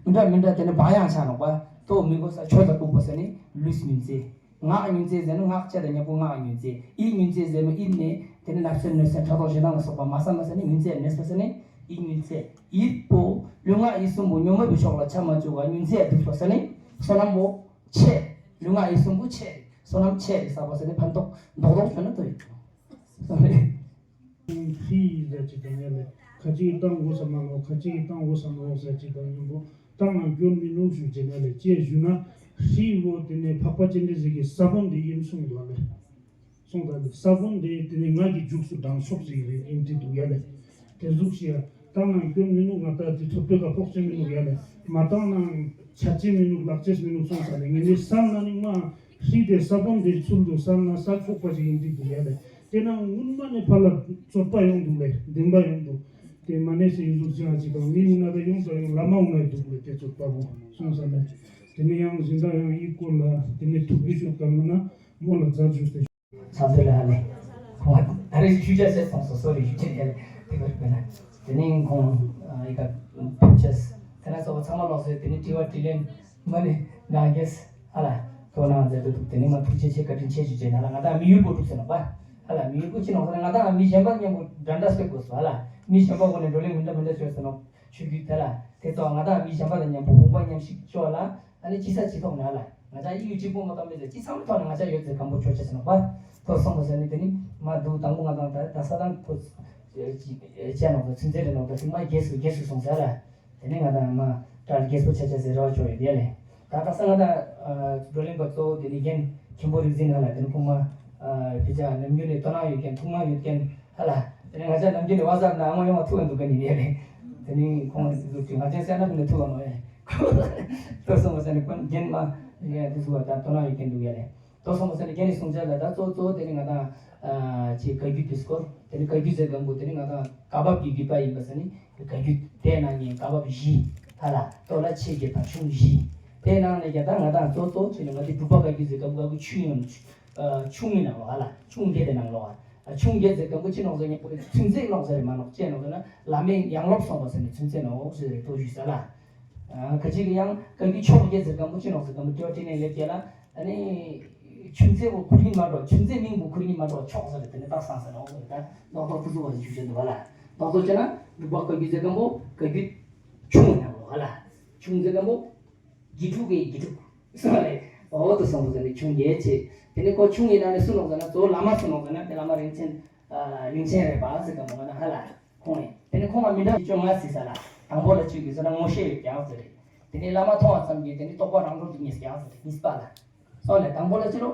མི་འདྲ་མི་འདྲ་དེ་ནི་བག་ཡངས་ཆགས་ནོག་པ། ལྟོ་མི་དགོས་ས་ཆོས་ལ་ལྐུགས་པ་ཟེར་ནི་ལུས་སྨྱུང་ཚེ། ངག་སྨྱུང་ཚེ་ཟེར་ན་ངག་བཅད་དང་མཉམ་པོ་ངག་སྨྱུང་ཚེ། ཡིད་སྨྱུང་ཚེ་ཟེར་ན་ཡིད་ནས་དེ་ནི་ནབ་སེར་གནོད་སེམས་ཕྲག་དོག་ཞེ་སྡང་ལ་སོགས་པ་མ་བསམ་པ་ཟེར་ནི་སྨྱུང་ཚེ་གནས་པ་ཟེར་ནི་ཡིད་སྨྱུང་ཚེ། ཡིད་པོ་ལུས་ངག་ཡིད་གསུམ་པོ་ཉོན་མོངས་པའི་ཕྱོགས་ལ་ཆ་མ་བཅུག་པར་སྨྱུང་ཚེ་སྡུག་པ་ཟེར་ནི་བསོད་ནམས་པོ་ཆེ། ལུས་ངག་ཡིད་གསུམ་པོ་ཆེ། བསོད་ནམས་ཆེ་རེད་ཟེར་བ་ཟེར་ནི་ཕན་ཐོགས་རྡོག་རྡོག་བྱུང་ན་ལྟོས་ཡོད། ཧྲི་ཡི་ཟེར་ཅིག་དང་ཡ་ལས་ཁ་ཅིག་གིས་བཏང་དགོས་ས་མ་ལོ་ཁ་ཅིག་གིས་བཏང་དགོས་ས་མ་ལོ་ཟེར་ཅིག་དང་མཉམ་པོ་བཏང་ན་སྐྱོན་མི་ནུག་ཞུ་བྱེད་ན་ལས་ཅེས་ཞུ་ན། ཧྲི་བོ་དེ་ནས་འཕགས་པ་སྤྱན་རས་གཟིགས་ཀྱི་ས་བོན་དེ་ཡིན་གསུངས་འདུག་ལས། གསུངས་དང་ས་བོན་དེ་དེ་ནས་ང་གི་མཇུག་སུ་འབྲང་ཆོག་ཅིག་རེད་ཡིན་དེ་འདུག་ཡ་ལས། དེ་ཟུག་ཞིག་ཡ་བཏང་ན་སྐྱོན་མི་ནུག་ང་ད་དེ་ཐོབ་པའི་ཀ་ཕོག་ཅེས་མི་ནུག་ཡ་ལས། མ་བཏང་ན་ཆ་ཅེས་མི་ནུག་ལག་ཅེས་མི་ནུག་གསུངས་ས་ལས་ངས་ནི་བསམ་ན་ནི་མ། ཧྲི་དེ་ས་བོན་དེ་ཚུལ་དུ་བསམ་ན་ས་ཆོག་པ་ཞིག་ཡིན་དེ་འདུག་ཡ་ལས། དེ་ན་སྔོན་མ་ནས་ཕར་ལ་རྩོད་པ་ཡོང་འདུག་ལས་བདེན་པ་ཡོང་འདུག་དེ་མ་ནས་སེ་ཡིན་ཟུག་ཅང་ཅིག་དང་མི་ཡིན་ན་ད་ཡོང་ད་ཡོང་བླ་མ་འོང་ན་འདུག་ལས་དེ་རྩོད་པ་བོ་གསུངས་ས་ལས། དེ་ནས་ཡང་གཞན་དག་ཡང་ཡིག་སྐོར་ལ་དེ་ནས་ཐུག་གི་ཤོག་ག་མིན་ན་མོ་ལ་མཛའ་བརྗོད་དེ། ཕྱག་འཚལ་ལ་ཧ་ལས། ཁོང་ད་རེས་ཞུ་བྱ་ཟེར་སོང་སོ་སོ་རེ་ཞུ་བྱ་ཡ་ལས་དེ་བར་དཔེར་ན། དེ་ནས་ཁོང་ཨ་ཡི་ག་ཕུག་ཆེས་དེ་ན་ཚོ་བ་ཚང་མ་ལོག་སོ་དེ་ནས་དྲི་བ་དྲིས་ལན་མ་ནས་ང་རྒྱལ་ཧ་ལ་ཐོག་ན་མཛད་དུ་འདུག་དེ་ནས་མ་ཐུགས་རྗེ་ཆེ་བཀའ་དྲིན་ཆེ་ཞུ་བྱ་ན་ལ་ང་ད་མི་ཡུལ་པོ་འགྲུབ་ཟེར་ན་པ། ཧ་ལ་མི་ཡུལ་པོ་ཅི་ནོག་ཟེར་ན་ང་ད་མི་གཞན་པ་མཉམ་པོ་འདྲ་འདྲ་སྐྱོབ་དགོས་སོ་ཧ་ལ་མི་གཞན་པ་ཁོ་ནས་བགྲོ་གླེང་མི་འདྲ་མི་འདྲ་བྱོས་ཟེར་ནོ། ཆོས་བརྒྱུད་དེ་ལ་དེ་ཚོ་ང་དང་མི་གཞན་པ་དང་མཉམ་པོ་དགོངས་པ་མཉམ་གཤིབ་ཤོག་ལ་ཨ་ནི་ཅི་ས་ཅི་ཐོག་ནས་ཨ་ལ་ང་ཅག་ཡིད་གཅིག་པུ་མ་གཏོགས་མེད་ཟེར་ཅི་ཚང་མའི་ཐོག་ནས་ང་ཅག་ཡོད་ཟེར་གང་པོ་ཆོག་ཆ་ཟེར་ནོག་པ། ཐོག་སོང་པ་ཟེར་ནི་དེ་ནི་མ་འདུག་དང་པོ་ང་དང་ད་ད་ས་དང་ཐོག་ཅི་ནོག་ད་ཚིག་མཛོད་རེ་ནོག་ད་ཚིག་མ་རྒྱས་སུ་རྒྱས་སུ་སོང་ཟེར་ལ། དེ་ནས་ང་དང་མ་གྲལ་རྒྱས་པོ་ཆ་ཆ་ཟེར་ར་བ་ཆོག་ཡོད་དེ་ལས། ད་ད་ས་ང་དང་བགྲོ་གླེང་པ་གཙོ་བོ་དེ་ནི་རྒན་མཁན་པོ་རིག་འཛིན་ཧ་ལ་དེ་ནི་ཁོང་མ་ཕི་ཅག་ནམ་རྒྱུན་ནས་དོ་སྣང་ཡོད་མཁན་ཐུགས་སྣང་ཡོད་མཁན། ཧ་ལ། དེ་ནས་ང་ཅག་ནམ་རྒྱུན་ནས་ཝ་ཟབ་ན་ཨ་མ་ཡོང་བ་ཐུག་ག་འདུག་ག་ནི་ཡས་རེད། དེ་ནས་ཁོང་ལ་ཟུར་དུས་ང་ཅག་སེ་ན་ཕུ་ནས་ཐུག་ག་ནོ་ཡས། ལྟོས་སོང་བ་ཟེར་ནས་ཁོང་རྒན་མ་ཡས་དེ་ཟུར་བ་དང་དོ་སྣང་ཡོད་མཁན་འདུག་ཡས་རེད། ལྟོས་སོང་བ་ཟེར་ནས་རྒན་ནས་གསུང་བྱ་ལ་ད་གཙོ་གཙོ་དེ་ནས་ང་དང་ཅིག་བཀའ་བརྒྱུད་དེ་སྐོར་དེ་ནས་བཀའ་བརྒྱུད་ཟེར་གང་པོ་དེ་ནས་ང་དང་བཀའ་བབས་ཀྱི་བརྒྱུད་པ་ཡིན་པ་ཟེར་ནས་བཀའ་བརྒྱུད་དེ་ནང་ནས་བཀའ་བབས་བཞི་ཧ་ལ་ལྟོ་ལ་ཆེ་བརྒྱད་དང་ཆུང་བཞི། དེ་ནང་ནས་ཀྱང་ད་ང་དང་གཙོ་གཙོ་ཆེ་ནས་ང་དེ་འབྲུག་པ་བཀའ་བརྒྱུད་ཟེར་གང་པོ་ཆུང་ཡོང་ཆུང་གི་ནང་ལོགས་ཧ་ལ་ཆུང་བརྒྱད་དེ་ནང་ལོགས་ཨ། ཆུང་བརྒྱད་ཟེར་གང་པོ་ཅི་ནོག་ཟེར་ཉེ་པོ་ཚུན་ཚད་ནོག་ཟེར་མ་ནོག་ཅེས་ནོག་ཟེར་ན་བླ་མའི་ཡང་སློབ་སོང་བ་ཟེར་ནས་ཚུན་ཚད་ནོག་ཟེར་རེ་ཏོ་ཞུས་ས་ལ། ཁ་ཅིག་གི་ཡང་བཀའ་བརྒྱུད་ཕྱོགས་བརྒྱད་ཟེར་གང་པོ་ཅི་ནོག་ཟེར་གང་པོ་ཏྲི་ཏྲི་ནས་ལེབ་ཀྱ་ལ་ཨ་ནི་ཆུང་ཚད་པོ་ཁུར་ཉིན་མ་འགྲོ་ཆུང་ཚད་མིང་པོ་ཁུར་ཉིན་མ་འགྲོ་ཆོག་ཟེར་རེ་དེ་ནས་རྟགས་སང་ཟེར་ནོག་ཟེར་ད་ལོག་ཏོག་ཏུ་ཟུ་བ་ཞུ་བཞིན་འདུག་བ་ལ་ལོག་ཏོ་ཅེ་ན་འབྲུག་པ་བཀའ་བརྒྱུད་ཟེར་གང་པོ་བཀའ་བརྒྱུད་ཆུང་ཡང་ལོག་བ་ལ་ཆུང་ཟེར་གང་པོ། དགེ་ཕྲུག་གི་དགེ་ཕྲུག་སོང་རེད། འོ་དུ་སོང་བ་ཟེར་ནས་ཆུང་རྒྱལ་ཆེ། དེ་ནས་ཁོ་ཆུང་ཡིན་ན་ནི་སུ་ནོག་ཟེར་ན་གཙོ་བོ་བླ་མ་སུ་ནོག་ཟེར་ན་དེ་བླ་མ་རིན་ཆེན། རིན་ཆེན་རེད་པ་ཟེར་ག་མོ་ང་ན་ཧ་ལ། ཁོང་ནས་དེ་ནས་ཁོང་ལ་མི་འདྲ་བཅོ་ལྔ་ཟེར་ས་ལ་དང་པོ་ལ་གཅིག་ཡོད་ཟེར་ན་ངོ་ཤེས་ཡོད་ཀྱང་ཟེར་རེད། དེ་ནས་བླ་མ་མཐོང་བ་ཙམ་གྱིས་དེ་ནས་རྟོགས་པ་རང་གྲོལ་དུ་ངེས་ཀྱང་ཟེར་རེད་གཉིས་པ་ལ། སོང་ལས་དང་པོ་ལ་ཅི་རོ།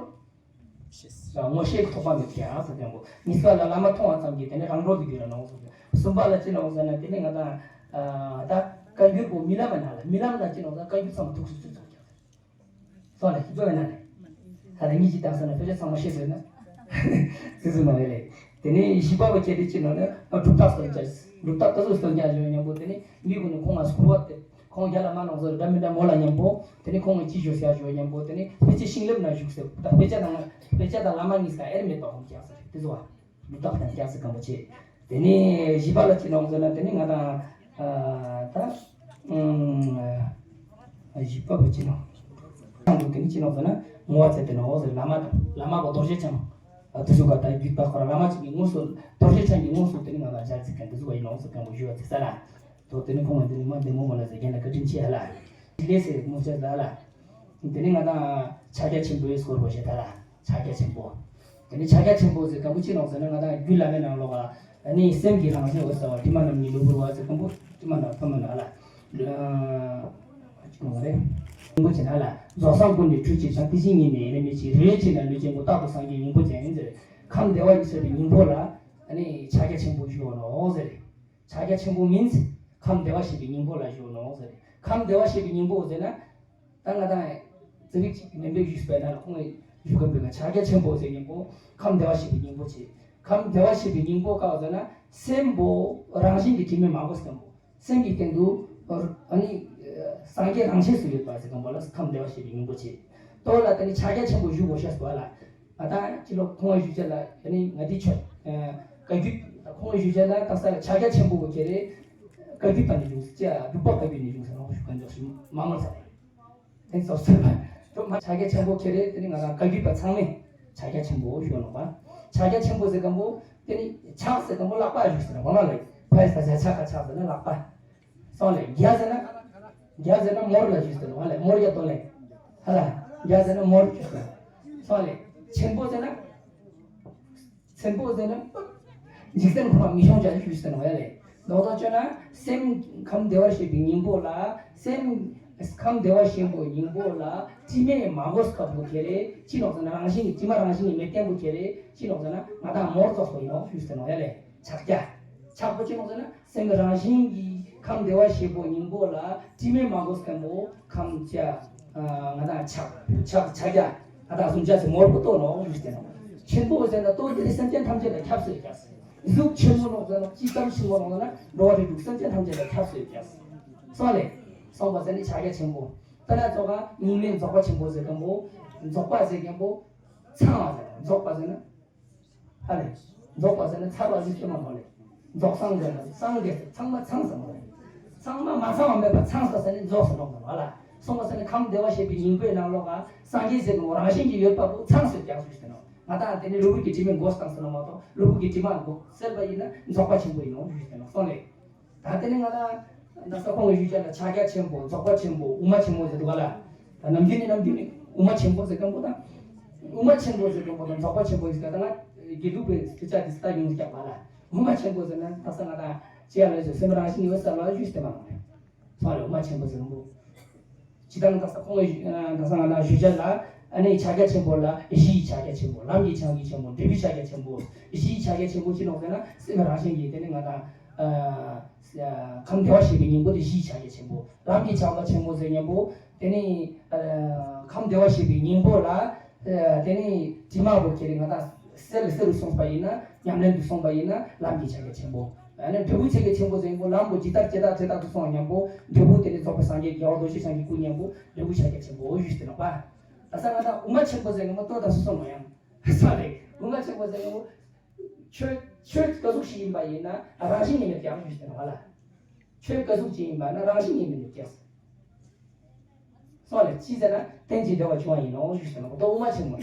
ངོ་ཤེས་ཀྱི་ཐོགས་པ་མེད་ཀྱང་ཟེར་ཀྱང་གོ། གཉིས་པ་ལ་བླ་མ་མཐོང་བ་ཙམ་གྱིས་དེ་ནི་རང་གྲོལ་དུ་འགྱུར་ར་ནོག་ཟེར། གསུམ་པ་ལ་ཅི་ནོག་ཟེར་ན་དེ་ནི་ང་དང་ད་བཀའ་འགྱུར་པོ་རྨི་ལམ་ན་ལ་རྨི་ལམ་ན་ཅི་ནོག་ཟེར་བཀའ་འགྱུར་ཚང་མ་ཐུགས་སུ་ཚུད་ཚུད་ཀྱང་ཟེར། སོང་ལ་ཤི་ཚོ་ན་ནི་ད་ལ་གཉིས་ཀྱི་དང་ཟེར་ན་དཔེ་ཆ་ཚང་མ་ཤེས་ཟེར་ན་ཚུད་ཚུད་ནོག་ཡ་ལེ། དེ་ནི་བཞི་པ་བ་ཁྱེད་དེ་ཅི་ནོག་ནི་གྲུབ་རྟགས་སྟོན་ཀྱང་གྲུབ་རྟགས་ད་གཟོད་སྟོན་ཀྱང་བཞོན་སྙམ་པོ་དེ་ནི་མི་ཀུན་ནི་ཁོང་ལ་སྐུར་བ་དེ། ཁོང་རྒྱ་ལ་མ་ནོག་ཟེར་འདྲ་མི་འདྲ་མོ་ལ་མཉམ་པོ། དེ་ནི་ཁོང་གིས་ཅི་ཞུ་ཟེར་ཞུ་མཉམ་པོ་དེ་ནི་དཔེ་ཆ་ཤིང་ལེབ་ན་བཞུགས་ཟེར་ད་དཔེ་ཆ་དང་དཔེ་ཆ་དང་བླ་མ་གཉིས་ཀ་ཨེར་མེད་པ་ཁོང་ཀྱག་ཟེར་དེ་ཚོ་བ། འདུག་རྟགས་དང་ཀྱག་ཟེར་གང་པོ་ཆེ། དེ་ནི་བཞི་པ་ལ་ཅི་ནོག་ཟེར་ན་དེ་ནི་ང་དང་ད་བཞི་པ་བ་ཅི་ནོག་ཚང་དུ་དེ་ནི་ཅི་ནོག་ཟེར་ན་ངོ་བ་ཚད་དེ་ནོག་ཟེར་བླ་མ་དང་བླ་མ་བ་རྡོ་རྗེ་འཆང་། དུ་སུ་ག་ད་རྒྱུད་པ་ཁོ་ར་བླ་མ་ཅིག་གི་དངོས་སུ་རྡོ་རྗེ་འཆང་གི་དངོས་སུ་དེ་ནི་ང་དང་ཞལ་ཚིག་གང་དུ་སུ་ག་ཡིན་ནོག་ཟེར་གང་པོ་ཞུ་བ་ཚིག་ས་ལ། དོ་དེ་ནི་ཁོང་ལ་འདི་ནི་མ་བདེ་མོ་མ་ལ་ཟེར་རྒན་ལ་བཀའ་དྲིན་ཆེ་ཧ་ལ། ལས་ཟེར་མོ་ཆ་ཟ་ལ། དེ་ནི་ང་དང་ཕྱག་རྒྱ་ཆེན་པོའི་སྐོར་བ་ཞེས་ད་ལ་ཕྱག་རྒྱ་ཆེན་པོ། དེ་ནི་ཕྱག་རྒྱ་ཆེན་པོ་ཟེར་ག་བུ་ཅི་ནོག་ཟེར་ན་ང་དང་རྒྱུད་བླ་མའི་ནང་ལོགས་ལ་ནི་སེམས་ཀྱི་རང་བཞིན་འོད་གསལ་བ་དྲི་མ་རྣམ་གཉིས་ལུས་འབུར་བ་ཟེར་གང་པོ་དྲི་མ་རྣམ་ཐོབ་མ་ན་ལ། ཅི་ནོག་རེད། རིན་པོ་ཆེ་ན་ལ་རྫོགས་སངས་ཀུན་ནས་འཁྲུལ་ཕྱིར་འཆང་། དེ་བཞིན་ཉིད་ནི་ཡེ་ནས་མེད་ཅིང་། རིན་ཆེན་ན་ལུས་ཅན་ཀུན། རྟག་ཏུ་སངས་རྒྱས་སྙིང་པོ་ཅན་ཟེར། ཁམས་བདེ་བ་ཡི་ཟེར་བའི་སྙིང་པོ་ལ་ནི་ཕྱག་རྒྱ་ཆེན་པོ་ཞུ་བ་ནོག་ཟེར། ཕྱག་རྒྱ་ཆེན་པོ་མིན། ཁམས་བདེ་བར་གཤེགས་པའི་སྙིང་པོ་ལ་ཞུ་ནོག་ཟེར། ཁམས་བདེ་བར་གཤེགས་པའི་སྙིང་པོ་ཟེར་ན། ད་ང་དང་ རྩ་བའི་གཅིག་མེ་འབོད་ཞུས་པའི་ནང་ལ་ཁོང་གིས་ཞུ་མཁན་པའི་ཕྱག་རྒྱ་ཆེན་པོ་ཟེར་མཁན་པོ་ཁམས་བདེ་བར་གཤེགས་པའི་སྙིང་པོ་ཆེ། ཁམས་བདེ་བར་གཤེགས་པའི་སྙིང་པོ་ག་བ་ཟེར་ན་སེམས་པོ་རང་བཞིན་གྱིས་དྲི་མས་མ་གོས་མཁན་པོ། སེམས་ཀྱི་སྟེང་དུ་ཨ་ནི་སངས་རྒྱས་རང་ཆས་སུ་ཡོད་པ་ཟེར་མཁན་པོ་ལ་ཁམས་བདེ་བར་གཤེགས་པའི་སྙིང་པོ་ཆེ། ལྟོ་ལ་དེ་ནི་ཕྱག་རྒྱ་ཆེན་པོ་ཞུ་དགོས་ཤེས་སོ་ལ། ང་དང་ཅི་ལོ་ཁོང་ཞུ་བྱ་ལ་ཨ་ནི་ང་དེ་ཆོས་བཀའ་བརྒྱུད་ཁོང་ཞུ་བྱ་ལ་དག་ས་ལ་ཕྱག་རྒྱ་ཆེན་པོ་གོ་ཁྱེར་རེ་བཀའ་བརྒྱུད་པ་ནས་བྱུང་ཟེར་ཅེས་འབྲུག་པ་བཀའ་བརྒྱུད་ནས་བྱུང་ཟེར་ནོ་ཞུ་མཁན་ཅོག་ཞུ་མ་མོལ་ས་རེད། དེ་ཚོ་སོས་པ་ཐོག་མ་ཕྱག་རྒྱ་ཆེན་པོ་ཁྱེར་རེ་དེ་ནི་ང་དང་བཀའ་བརྒྱུད་པ་ཚང་མས་ཕྱག་རྒྱ་ཆེན་པོ་ཞུ་ནོ་པ། ཕྱག་རྒྱ་ཆེན་པོ་ཟེར་མཁན་པོ་དེ་ནི་ཕྱག་ཟེར་མཁན་པོ་ལག་པ་ཞུ་ཟེར་ནོ་པ་ལ་ཕ་ཡི་ས་ཆ་ཕྱག་ག་ཕྱག་ཟེར་ན་ལག་པ། སོང་ལེ་རྒྱ་ཟེར་ན། རྒྱ་ཟེར་ན་མོར་ལ་ཞུས་ཟེར་བ་ལེ་མོར་ཡ་ཏོ་ལེ། ཧ་ལ། རྒྱ་ཟེར་ན་མོར་ཞུས་ཟེར། སོང་ལེ། ཆེན་པོ་ཟེར་ན། ཆེན་པོ་ཟེར་ན། འཇིག་རྟེན་ཁོ་ན་མི་ཤོང་ཅག་ཞུས་ཟེར་བ་ལེ། ལྡོག་ཏོ་བཅོས་ན་སེམས་ཁམས་བདེ་བར་གཤེགས་པའི་སྙིང་པོ་ལ་སེམས། ཁམས་བདེ་བར་གཤེགས་པའི་སྙིང་པོ་ལ་དྲི་མས་མ་གོས་མཁན་པོ་ཁྱེར་རེ་ཅི་ནོག་ཟེར་ན་རང་བཞིན་གྱི་དྲི་མ་རང་བཞིན་གྱི་མེད་མཁན་པོ་ཁྱེར་རེ་ཅི་ནོག་ཟེར་ན་ང་དང་མོར་རྫོགས་པ་ཡིན་ནོ་ཞུས་ཟེར་བ་ལེ། ཕྱག་རྒྱ། ཕྱག་པོ་ཅི་ནོག་ཟེར་ན། སེམས་རང་བཞིན་གྱིས་ཁམས་བདེ་བར་གཤེགས་པའི་སྙིང་པོ་ལ་དྲི་མས་མ་གོས་མཁན་པོ་ཁམས་ཕྱག་ང་དང་ཕྱག་ཕྱག་ཕྱག་རྒྱ་ང་དང་གསུམ་ཆ་ཚེ་མོར་པོ་ལྟོ་ནོ་ཞུས་ཏེ་ནོ། ཆེན་པོ་ཟེར་ན་ལྟོ་འདི་ནི་སེམས་ཅན་ཐམས་ཅད་ལ་ཁྱབ་སོ་ཡོད་ཀྱག་གཟུགས་ཆེན་མོ་ནོག་ཟེར་ན་ཅི་ཙམ་ཆེན་མོ་ནོག་ཟེར་ན་འགྲོ་བ་རིགས་དྲུག་སེམས་ཅན་ཐམས་ཅད་ལ་ཁྱབ་སོ་ཡོད་ཀྱག་སོང་ལེ། སོང་པ་ཟེར་ནི་ཕྱག་རྒྱ་ཆེན་པོ། ད་ལ་ཙོག་ག་སྙིགས་མའི་རྫོགས་པ་ཆེན་པོ་ཟེར་མཁན་པོ། རྫོགས་པ་ཟེར་མཁན་པོ། ཚང་བ་ཟེར་ན་རྫོགས་པ་ཟེར་ན། ཧ་ལེ། རྫོགས་པ་ཟེར་ན་ཚར་བ་ཟེར་གྱི་མ་མོ་ལེ། རྫོགས་སངས་ཟེར་ན་སངས་རྒྱས་ཚང་མ་ཚང་ཟེར་མོ་ལེ། ཚང་མ་མ་ཚང་བ་མེད་པ་ཚང་ས་ཟེར་ནི་རྫོགས་ཟེར་ནོ་མ་ལ། སོང་བ་ཟེར་ནི་ཁམས་བདེ་བར་གཤེགས་པའི་སྙིང་པོའི་ནང་ལོགས་ཀ་སངས་རྒྱས་ཟེར་ནོ་རང་བཞིན་གྱིས་ཡོད་པ་པོ་ཚང་ཟེར་ཀྱང་ཞུས་ཟེར་ནོ། ང་དང་དེ་ནི་ལུས་པོ་གི་དྲི་མས་གོས་བཏང་ཟེར་ནོ་མ་གཏོགས་ལུས་པོ་གི་དྲི་མ་གོས་སེལ་བ་ཡིན་ན་རྫོགས་པ་ཆེན་པོ་ཡིན་ནོ་ཞུས་ཟེར་ནོ་སོང་ལེ། ད་དེ་ནི་ང་ལ་ན་ས་ཁོང་གི་ཞུ་བྱ་ལ་ཕྱག་རྒྱ་ཆེན་པོ་རྫོགས་པ་ཆེན་པོ་དབུ་མ་ཆེན་པོ་ཟེར་འདུག་ག་ལ། ད་ནམ་རྒྱུན་ནི་ནམ་རྒྱུན་ནི་དབུ་མ་ཆེན་པོ་ཟེར་མཁན་པོ་དང་། དབུ་མ་ཆེན་པོ་ཟེར་མཁན་པོ་དང་རྫོགས་པ་ཆེན་པོ་ཟེར་མཁན་དང་དགེ་ལུགས་པའི་སྐད་ཆ་དེ་སྟ་ཡོང་ཀྱག་པ་ལ། དབུ་མ་ཆེན་པོ་ཟེར་ན་ད་ས་ང་དང་ཅི་ཡ་ལ་ཟེར་སེམས་རང་བཞིན་ཡོད་ས་ལ་ཞུས་ཏེ་མ་ནོ། ཚང་ལ་དབུ་མ་ཆེན་པོ་ཟེར་མཁན་པོ། ཇི་ལྟར་ན་ད་ས་ཁོང་གི་ད་ས་ང་ལ་ཞུ་བྱ་ལ་ཨ་ནི་ཕྱག་རྒྱ་ཆེན་པོ་ལ་གཞི་ཡི་ཕྱག་རྒྱ་ཆེན་པོ་ལམ་གྱི་ཕྱག་རྒྱ་ཆེན་པོ་འབྲས་བུའི་ཕྱག་རྒྱ་ཆེན་པོ། གཞི་ཡི་ཕྱག་རྒྱ་ཆེན་པོ་ཅི་ནོག་ཟེར་ན་སེམས་རང་བཞིན་གྱིས་དེ་ནི་ང་དང་། ཁམས་བདེ་བར་གཤེགས་པའི་སྙིང་པོ་དེ་གཞི་ཡི་ཕྱག་རྒྱ་ཆེན་པོ། ལམ་གྱི་ཕྱག་རྒྱ་ཆེན་པོ་ཟེར་མཁན་པོ་དེ་ནི། ཁམས་བདེ་བར་གཤེགས་པའི་སྙིང་པོ་ལ། དེ་ནི་དྲི་མ་པོ་ཁྱེར་རེ་ང་དང་སེལ་སེལ་རུ་སོང་པ་ཡིན་ན་ཉམས་ལེན་དུ་སོང་པ་ཡིན་ན་ལམ་གྱི་ཕྱག་རྒྱ་ཆེན་པོ། ཨ་ནི་འབྲས་བུའི་ཕྱག་རྒྱ་ཆེན་པོ་ཟེར་མཁན་པོ་ལམ་པོ་ཇི་ལྟར་ཇི་ལྟར་ཇི་ལྟར་དུ་སོང་བ་མཉམ་པོ་འབྲས་བུ་དེ་ནི་རྫོགས་པའི་སངས་རྒྱས་རྒྱལ་བ་རྡོ་རྗེ་འཆང་གི་སྐུ་མཉམ་པོ་འབྲས་བུའི་ཕྱག་རྒྱ་ཆེན་པོ་ཞུས་ཏེ་ནོ་པ། ད་ས་ང་དང་དབུ་མ་ཆེན་པོ་ཟེར་མཁན་པོ་ལྟོ་ད་སོ་སོ་མོ་ཡང་། ས་རེད། དབུ་མ་ཆེན་པོ་ཟེར་མཁན་པོ། ཆོས་ཆོས་ག་ཟུག་ཞིག་ཡིན་པ་ཡིན་ན་རང་བཞིན་ཉིད་མེད་ཀྱང་ཞུས་ཟེར་བ་ལ། ཆོས་ག་ཟུག་ཅིག་ཡིན་པ་ན་རང་བཞིན་ཉིད་མེད་ཀྱང་། སོང་ལེ་ཅི་ཟེར་ན་རྟེན་ཅིང་འབྲེལ་བར་འབྱུང་བ་ཡིན་ནོ་ཞུས་ཟེར་ན་ད་དབུ་མ་ཆེན་པོ།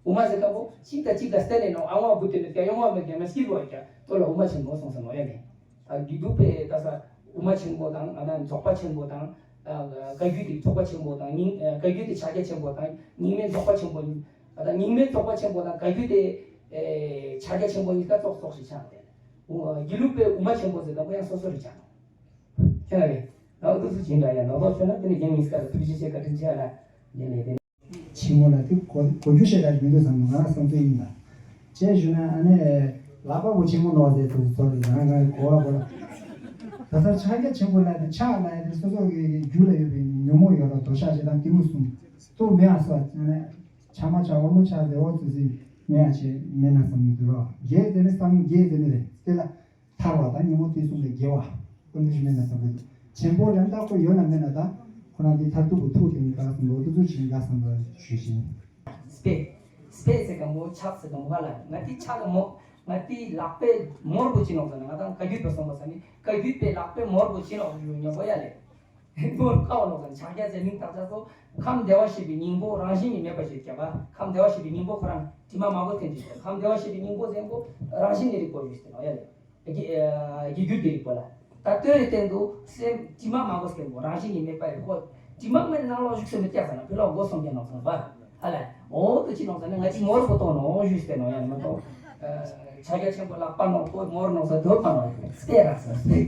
དབུ་མ་ཟེར་མཁན་པོ་གཅིག་དང་གཅིག་དང་བསྟན་ནས་ནོ་ཨང་བ་བུ་དེ་ནི་ཀྱང་ཡོང་བ་མེད་ཀྱང་ན་སྐྱིད་པ་ཀྱང་ལྟོ་ལ་དབུ་མ་ཆེན་པོ་སོང་ཟེར་ནོ་ཡ་ནི། ད་དགེ་ལུགས་པའི་ད་ས་དབུ་མ་ཆེན་པོ་དང་ང་དང་རྫོགས་པ་ཆེན་པོ་དང་། བཀའ་བརྒྱུད་དེ་རྫོགས་པ་ཆེན་པོ་དང་སྙིང་བཀའ་བརྒྱུད་དེ་ཕྱག་རྒྱ་ཆེན་པོ་དང་སྙིང་མའི་རྫོགས་པ་ཆེན་པོ་ཡིན། ད་སྙིང་མའི་རྫོགས་པ་ཆེན་པོ་དང་བཀའ་བརྒྱུད་དེ་ཕྱག་རྒྱ་ཆེན་པོ་གཉིས་ཀ་ཙོག་ཙོག་ཞིག་ཆགས་ཏེ། དགེ་ལུགས་པའི་དབུ་མ་ཆེན་པོ་ཟེར་དང་པོ་ཡང་སོ་སོ་རེ་ཆགས། ཁྱེད་རེ། ད་འུ་ཚོ་བྱིན་ལ་ཡང་ནོར་ལོག་ཆོད་ན་དེ་ནས་རྒན་གཉིས་ཀ་ལ་ཐུགས་རྗེ་ཆེ་བཀའ་དྲིན་ཆེ་ལ། དེ་ནས་དེ། ཆེན་མོ་ལ་དེ་གོ་གོ་རྒྱུ་ཞེ་དྲག་མི་འདུག་བསམ་ང་རང་བསམ་ཚུལ་ཡིན་ལ། ཅེས་ཞུ་ན་ཨ་ནེ། ལག་པ་པོ་ཆེན་མོ་ནོར་ཟེར་དུ་ཚོར་རང་རང་གོ་བ་གོ་ལ། ད་ལྟ་ཕྱག་རྒྱ་ཆེན་པོ་ལ་དེ་ཕྱག་ལ་ཡ་དེ་སོ་སོ་གི་རྒྱུད་ལ་ཡོད་པའི་ཉོན་མོངས་ཡོད་ལ་དོ་ཤ་ཞེ་དང་གཏི་མུག་གསུམ། ཏོ་མེ་ཨ་སོ་ཨ་ནེ། ཕྱག་མ་ཕྱག་འོ་མོ་ཕྱག་ཟེར་འོ་ཙི་ཙི་མེ་ཨ་ཆེ་མེ་ན་བསམ་གི་འདུག་རོ། རྒྱས་ཟེར་ནི་བསམ་རྒྱས་ཟེར་ནི་རེད་དེ་ལ། ཐར་བ་དང་ཉོན་མོངས་དུག་གསུམ་ལས་རྒྱལ་བ། ཀུན་ཏུ་ཞི་མེད་ན་བསམ་པའི་ཆེན་པོ་ལ་བརྟག་པ་ཡོད་ན་མེད་ན་དང་ཁོ་རང་གི་མཐར་ཐུག་གི་ཐུགས་དེ་ནི་ག་བསམ་པ་འོ་དུ་ཚུལ་ཆེན་ག་བསམ་པ་ཞུས་ཤིང་། སྤེ། སྤེ་ཟེར་ག་མོ་ཆག་ཟེར་ག་མོ་ཧ་ལ་ང་དེ་ཆག་ག་མོ་ང་དེ་ལག་པའི་མོར་པོ་ཅི་ནོག་ཟེར་ན་ང་དང་བཀའ་བརྒྱུད་པ་སོང་པ་ས་ནི་བཀའ་བརྒྱུད་པའི་ལག་པའི་མོར་པོ་ཅི་ནོག་ཡོད་ཉོན་པོ་ཡ་ལེ། མོར་ཀ་བ་ནོག་ཟེར་ན་ཕྱག་རྒྱ་ཟེར་མིང་བཏགས་ཆག་སོ་ཁམས་བདེ་བར་གཤེགས་པའི་སྙིང་པོ་རང་བཞིན་གྱིས་མེད་པ་ཞིག་བརྒྱབ་པ་ཁམས་བདེ་བར་གཤེགས་པའི་སྙིང་པོ་ཁོ་རང་དྲི་མ་མ་གོས་ཐེན་ཅིག་ཁམས་བདེ་བར་གཤེགས་པའི་སྙིང་པོ་ཟེར་མཁན་པོ་རང་བཞིན་གྱི་རིག་པ་ཡོད་ཟེར་ནོག་ཡ་ལེ། རྒྱུ་རྒྱུ་རྒྱུད་ཀྱི་རིག་པ་ལ། ད་ལྟོས་རེ་བསྟན་དུ་སེམས་དྲི་མ་མ་གོས་སྐྱེན་པོ་རང་བཞིན་གྱིས་མེད་པ་ཡི་ཁོ། དྲི་མ་མེད་ནང་ལོགས་བཞུགས་སེ་མི་སྐྱག་ཟེར་ན་ཕི་ལོག་སྒོ་སོང་རྒྱ་ནོག་ཟེར་ན་བ། ཧ་ལ། འོ་དུ་ཅི་ནོག་ཟེར་ན་ང་ཅི་ངོར་པོ་ཏོ་ནོག་ཞུས་ཏེ་ནོག་ཡ་མ་གཏོགས། ཕྱག་རྒྱ་ཆེན་པོ་ལག་པ་ནོག་པོ་ངོར་ནོག་ཟེར་དོ་པ་ནོག་སྟེ་ར་ཟེར་སྟེ།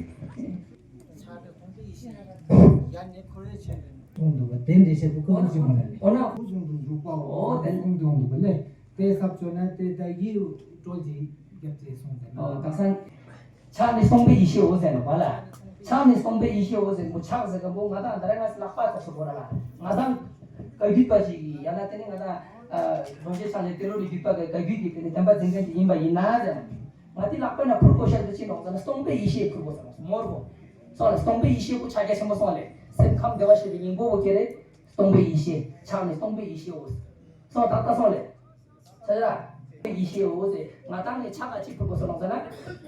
ཡ་ནི་ཁོ་རེ་ཆེན་པོ། གཏོང་འདུག་པ་དེ་འདྲའི་ཆེ་པོ་ཁོ་རང་ཅི་མ་ལ་ནི། འོ་ན། ཁུ་བྱུང་དུ་འཇུག་པའོ། འོ་དེ། གཏོང་འདུག་པ་ལས། དེ་ས་བཅོས་ན་དེ་ལྟ་ཡི་སྤྲོ་ལྗི་རྒྱབ་ཚེ་སོང་ཟེར་ན། ཨོ་དག་ས། ཕྱག་ནི་སྟོང་པའི་ཡེ་ཤེས་འོད་ཟེར་ནོག་པ་ལ། ཕྱག་ནི་སྟོང་པའི་ཡེ་ཤེས་འོད་ཟེར་མོ་ཕྱག་ཟེར་མཁན་པོ་ང་དང་ད་རེས་ང་ལག་པ་ཙོགས་སུ་གོ་ར་ལ། ང་དང་། བརྒྱུད་པ་ཞིག་ཡང་ན་དེ་ནི་ང་དང་རྡོ་རྗེ་འཆང་ནས་ཏི་རུ་ནས་བརྒྱུད་པ་གི་བཀའ་བརྒྱུད་ཀྱི་དེ་ནི་བསྟན་པ་འཛིན་མཁན་ཅིག་ཡིན་པ་ཡིན་ན་ཟེར། ང་དེ་ལག་པ་ན་ཕུར་གོ་ཤ་དེ་ཅི་ནོག་ཟེར་ན་སྟོང་པའི་ཡེ་ཤེས་ཕུར་གོ་ཟེར་ནོག་མོར་གོ། སོང་ལེ་སྟོང་པའི་ཡེ་ཤེས་པོ་ཕྱག་རྒྱ་ཆེན་པོ་སོང་ལེ། སེམས་ཁམས་བདེ་བར་གཤེགས་པའི་སྙིང་པོ་བོ་ཁྱེར་རེ། སྟོང་པའི་ཡེ་ཤེས་ཕྱག་ནི་སྟོང་པའི་ཡེ་ཤེས་འོ། སོང་ད་ལྟ་སོང་ལེ། ས་ར། ཡེ་ཤེས་འོ་ཟེར། ང་དང་ནི་ཕྱག་ག་ཅིག་ཕུར་གོ་ཟེར་ནོག་ཟེར་ན།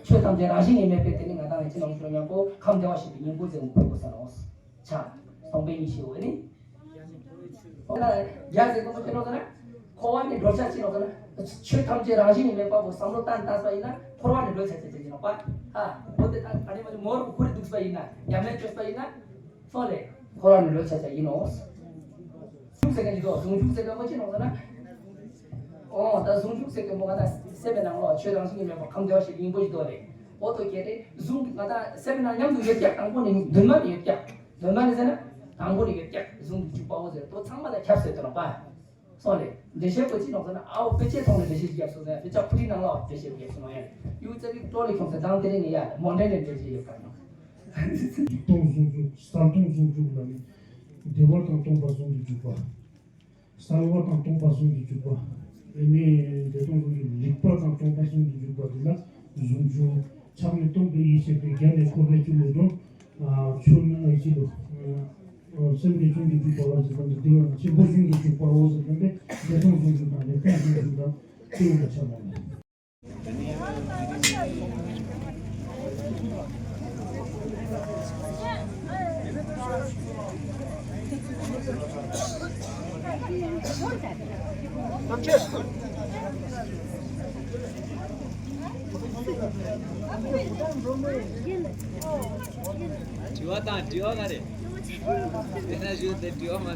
ཆོས་ཐམས་ཅད་རང་བཞིན་གྱིས་མེད་པའི་དེ་ནི་ང་དང་ནི་ཅི་ནོག་ཞུ་མཉམ་པོ་ཁམས་བདེ་བར་གཤེགས་པའི་སྙིང་པོ་ཟེར་ཕུར་གོ་ཟེར་ནོག་ཕྱག་སྟོང་པའི་ཡེ་ཤེས་འོ་ནི། ཁོ་ན་རྒྱ་ཟེར་གོ་ཅི་ནོག་ཟེར་ན། འཁོར་བ་ནི་འགྲོ་བྱ་ཅི་ནོག་ཟེར་ན། ཆོས་ཐམས་ཅད་རང་བཞིན་གྱིས་མེད་པ་པོ་བསམ་བློ་བཏང་བཏང་པ་ཡིན་ན་འཁོར་བ་ནི་འགྲོ་བྱ་ཅི་ཅི་ཅི་ནོག་པ། ཧ། འོ་དེ་ད་ཨ་ནི་མ་ནི་མོར་ཁུ་རེ་འདུག་པ་ཡིན་ན་ཉམས་ལེན་བྱས་པ་ཡིན་ན། སོང་ལེ། འཁོར་བ་ནི་འགྲོ་བྱ་ཅི་ཡིན་ནོག་ཟུང་འཇུག་ཟེར་མཁན་ཅི་དོ། ཟུང་འཇུག་ཟེར་མཁན་པོ་ཅི་ནོག་ཟེར་ན། ཨོ་ད་ཟུང་འཇུག་ཟེར་མཁན་པོ་ང་ད་སེམས་ནང་ལོགས་ཆོས་རང་བཞིན་གྱིས་མེད་པ་ཁམས་བདེ་བར་གཤེགས་པའི་སྙིང་པོ་ཅི་དོ་ལེ། ཨོ་ཏོ་ཁྱེར་རེ་ཟུང་ང་ད་སེམས་ནང་མཉམ་དུ་ཡོད་ཀྱག་དང་པོ་ནི་མདུན་མ་ནི་ཡོད་ཀྱག་མདུན་མ་ནི་ཟེར་ན། དང་པོ་ནི་ཡོད་ཀྱག་ཟུང་དུ་འཇུག་པའོ་ཟེར་དོ་ཚང་མ་ལ་ཁྱབ་ཟེར་དོ་ནོག་པ། སོང་ལེ། འགྲེལ་བཤད་པོ་ཅི་ནོག་ཟེར་ན་ཨའོ་དཔེ་ཆའི་ཐོག་ནས་འགྲེལ་བཤད་ཅིག་རྒྱབ་སོང་ཟེར་དཔེ་ཆ་ཁུ་ཊི་ནང་ལ་འགྲེལ་བཤད་རྒྱབ་སོང་ཡ། ཡུ་ཙ་གི་ཀྲོ་ལེ་ཁྱོང་ཟེར་དང་དེ་རིང་ངས་ཡ་མོ་འདྲེན་ནས་འགྲེལ་བཤད་རྒྱབ་ཀ་ནོག་རིག་སྟོང་ཟུང་འཇུག་གསལ་སྟོང་ཟུང་འཇུག་ལ་ནི། བདེ་བ་དང་སྟོང་པ་ཟུང་དུ་འཇུག་པ། གསལ་བ་དང་སྟོང་པ་ཟུང་དུ་འཇུག་པ། དེ་ནས་བདེ་སྟོང་ཟུང་འཇུག་རིག་པ་དང་སྟོང་པ་ཟུང་དུ་འཇུག་པ་དེ་ལ་ཟུང་འཇུག་ཕྱག་ནི་སྟོང་པའི་ཡེ་ཤེས་པའི་རྒྱ་ནི་འཁོར་བའི་སྐྱིལ་ལུ་འགྲོ། ཆོས་ནི་ཨེ་ཅི་ལུ། སེམས་ནི་ཆུང་དུ་འཇུག་པ་ལ་ཟེར་བ་འདི་བདེ་བ་དང་ཆེན་པོ་ཟུང་དུ་འཇུག་པའོ་ཟེར་བ་འདི་བདེ་སྟོང་ཟུང་འཇུག་དང་རིག་སྟོང་ཟུང་འཇུག་དང་དེ་ཡོད་པ་ཆ་མ་ལ། དྲི་བ་དང་དྲི་བ་ག་རེ། དེ་ན་ཞུ་དེ་དྲི་བ་མ་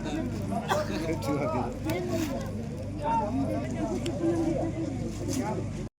དང་།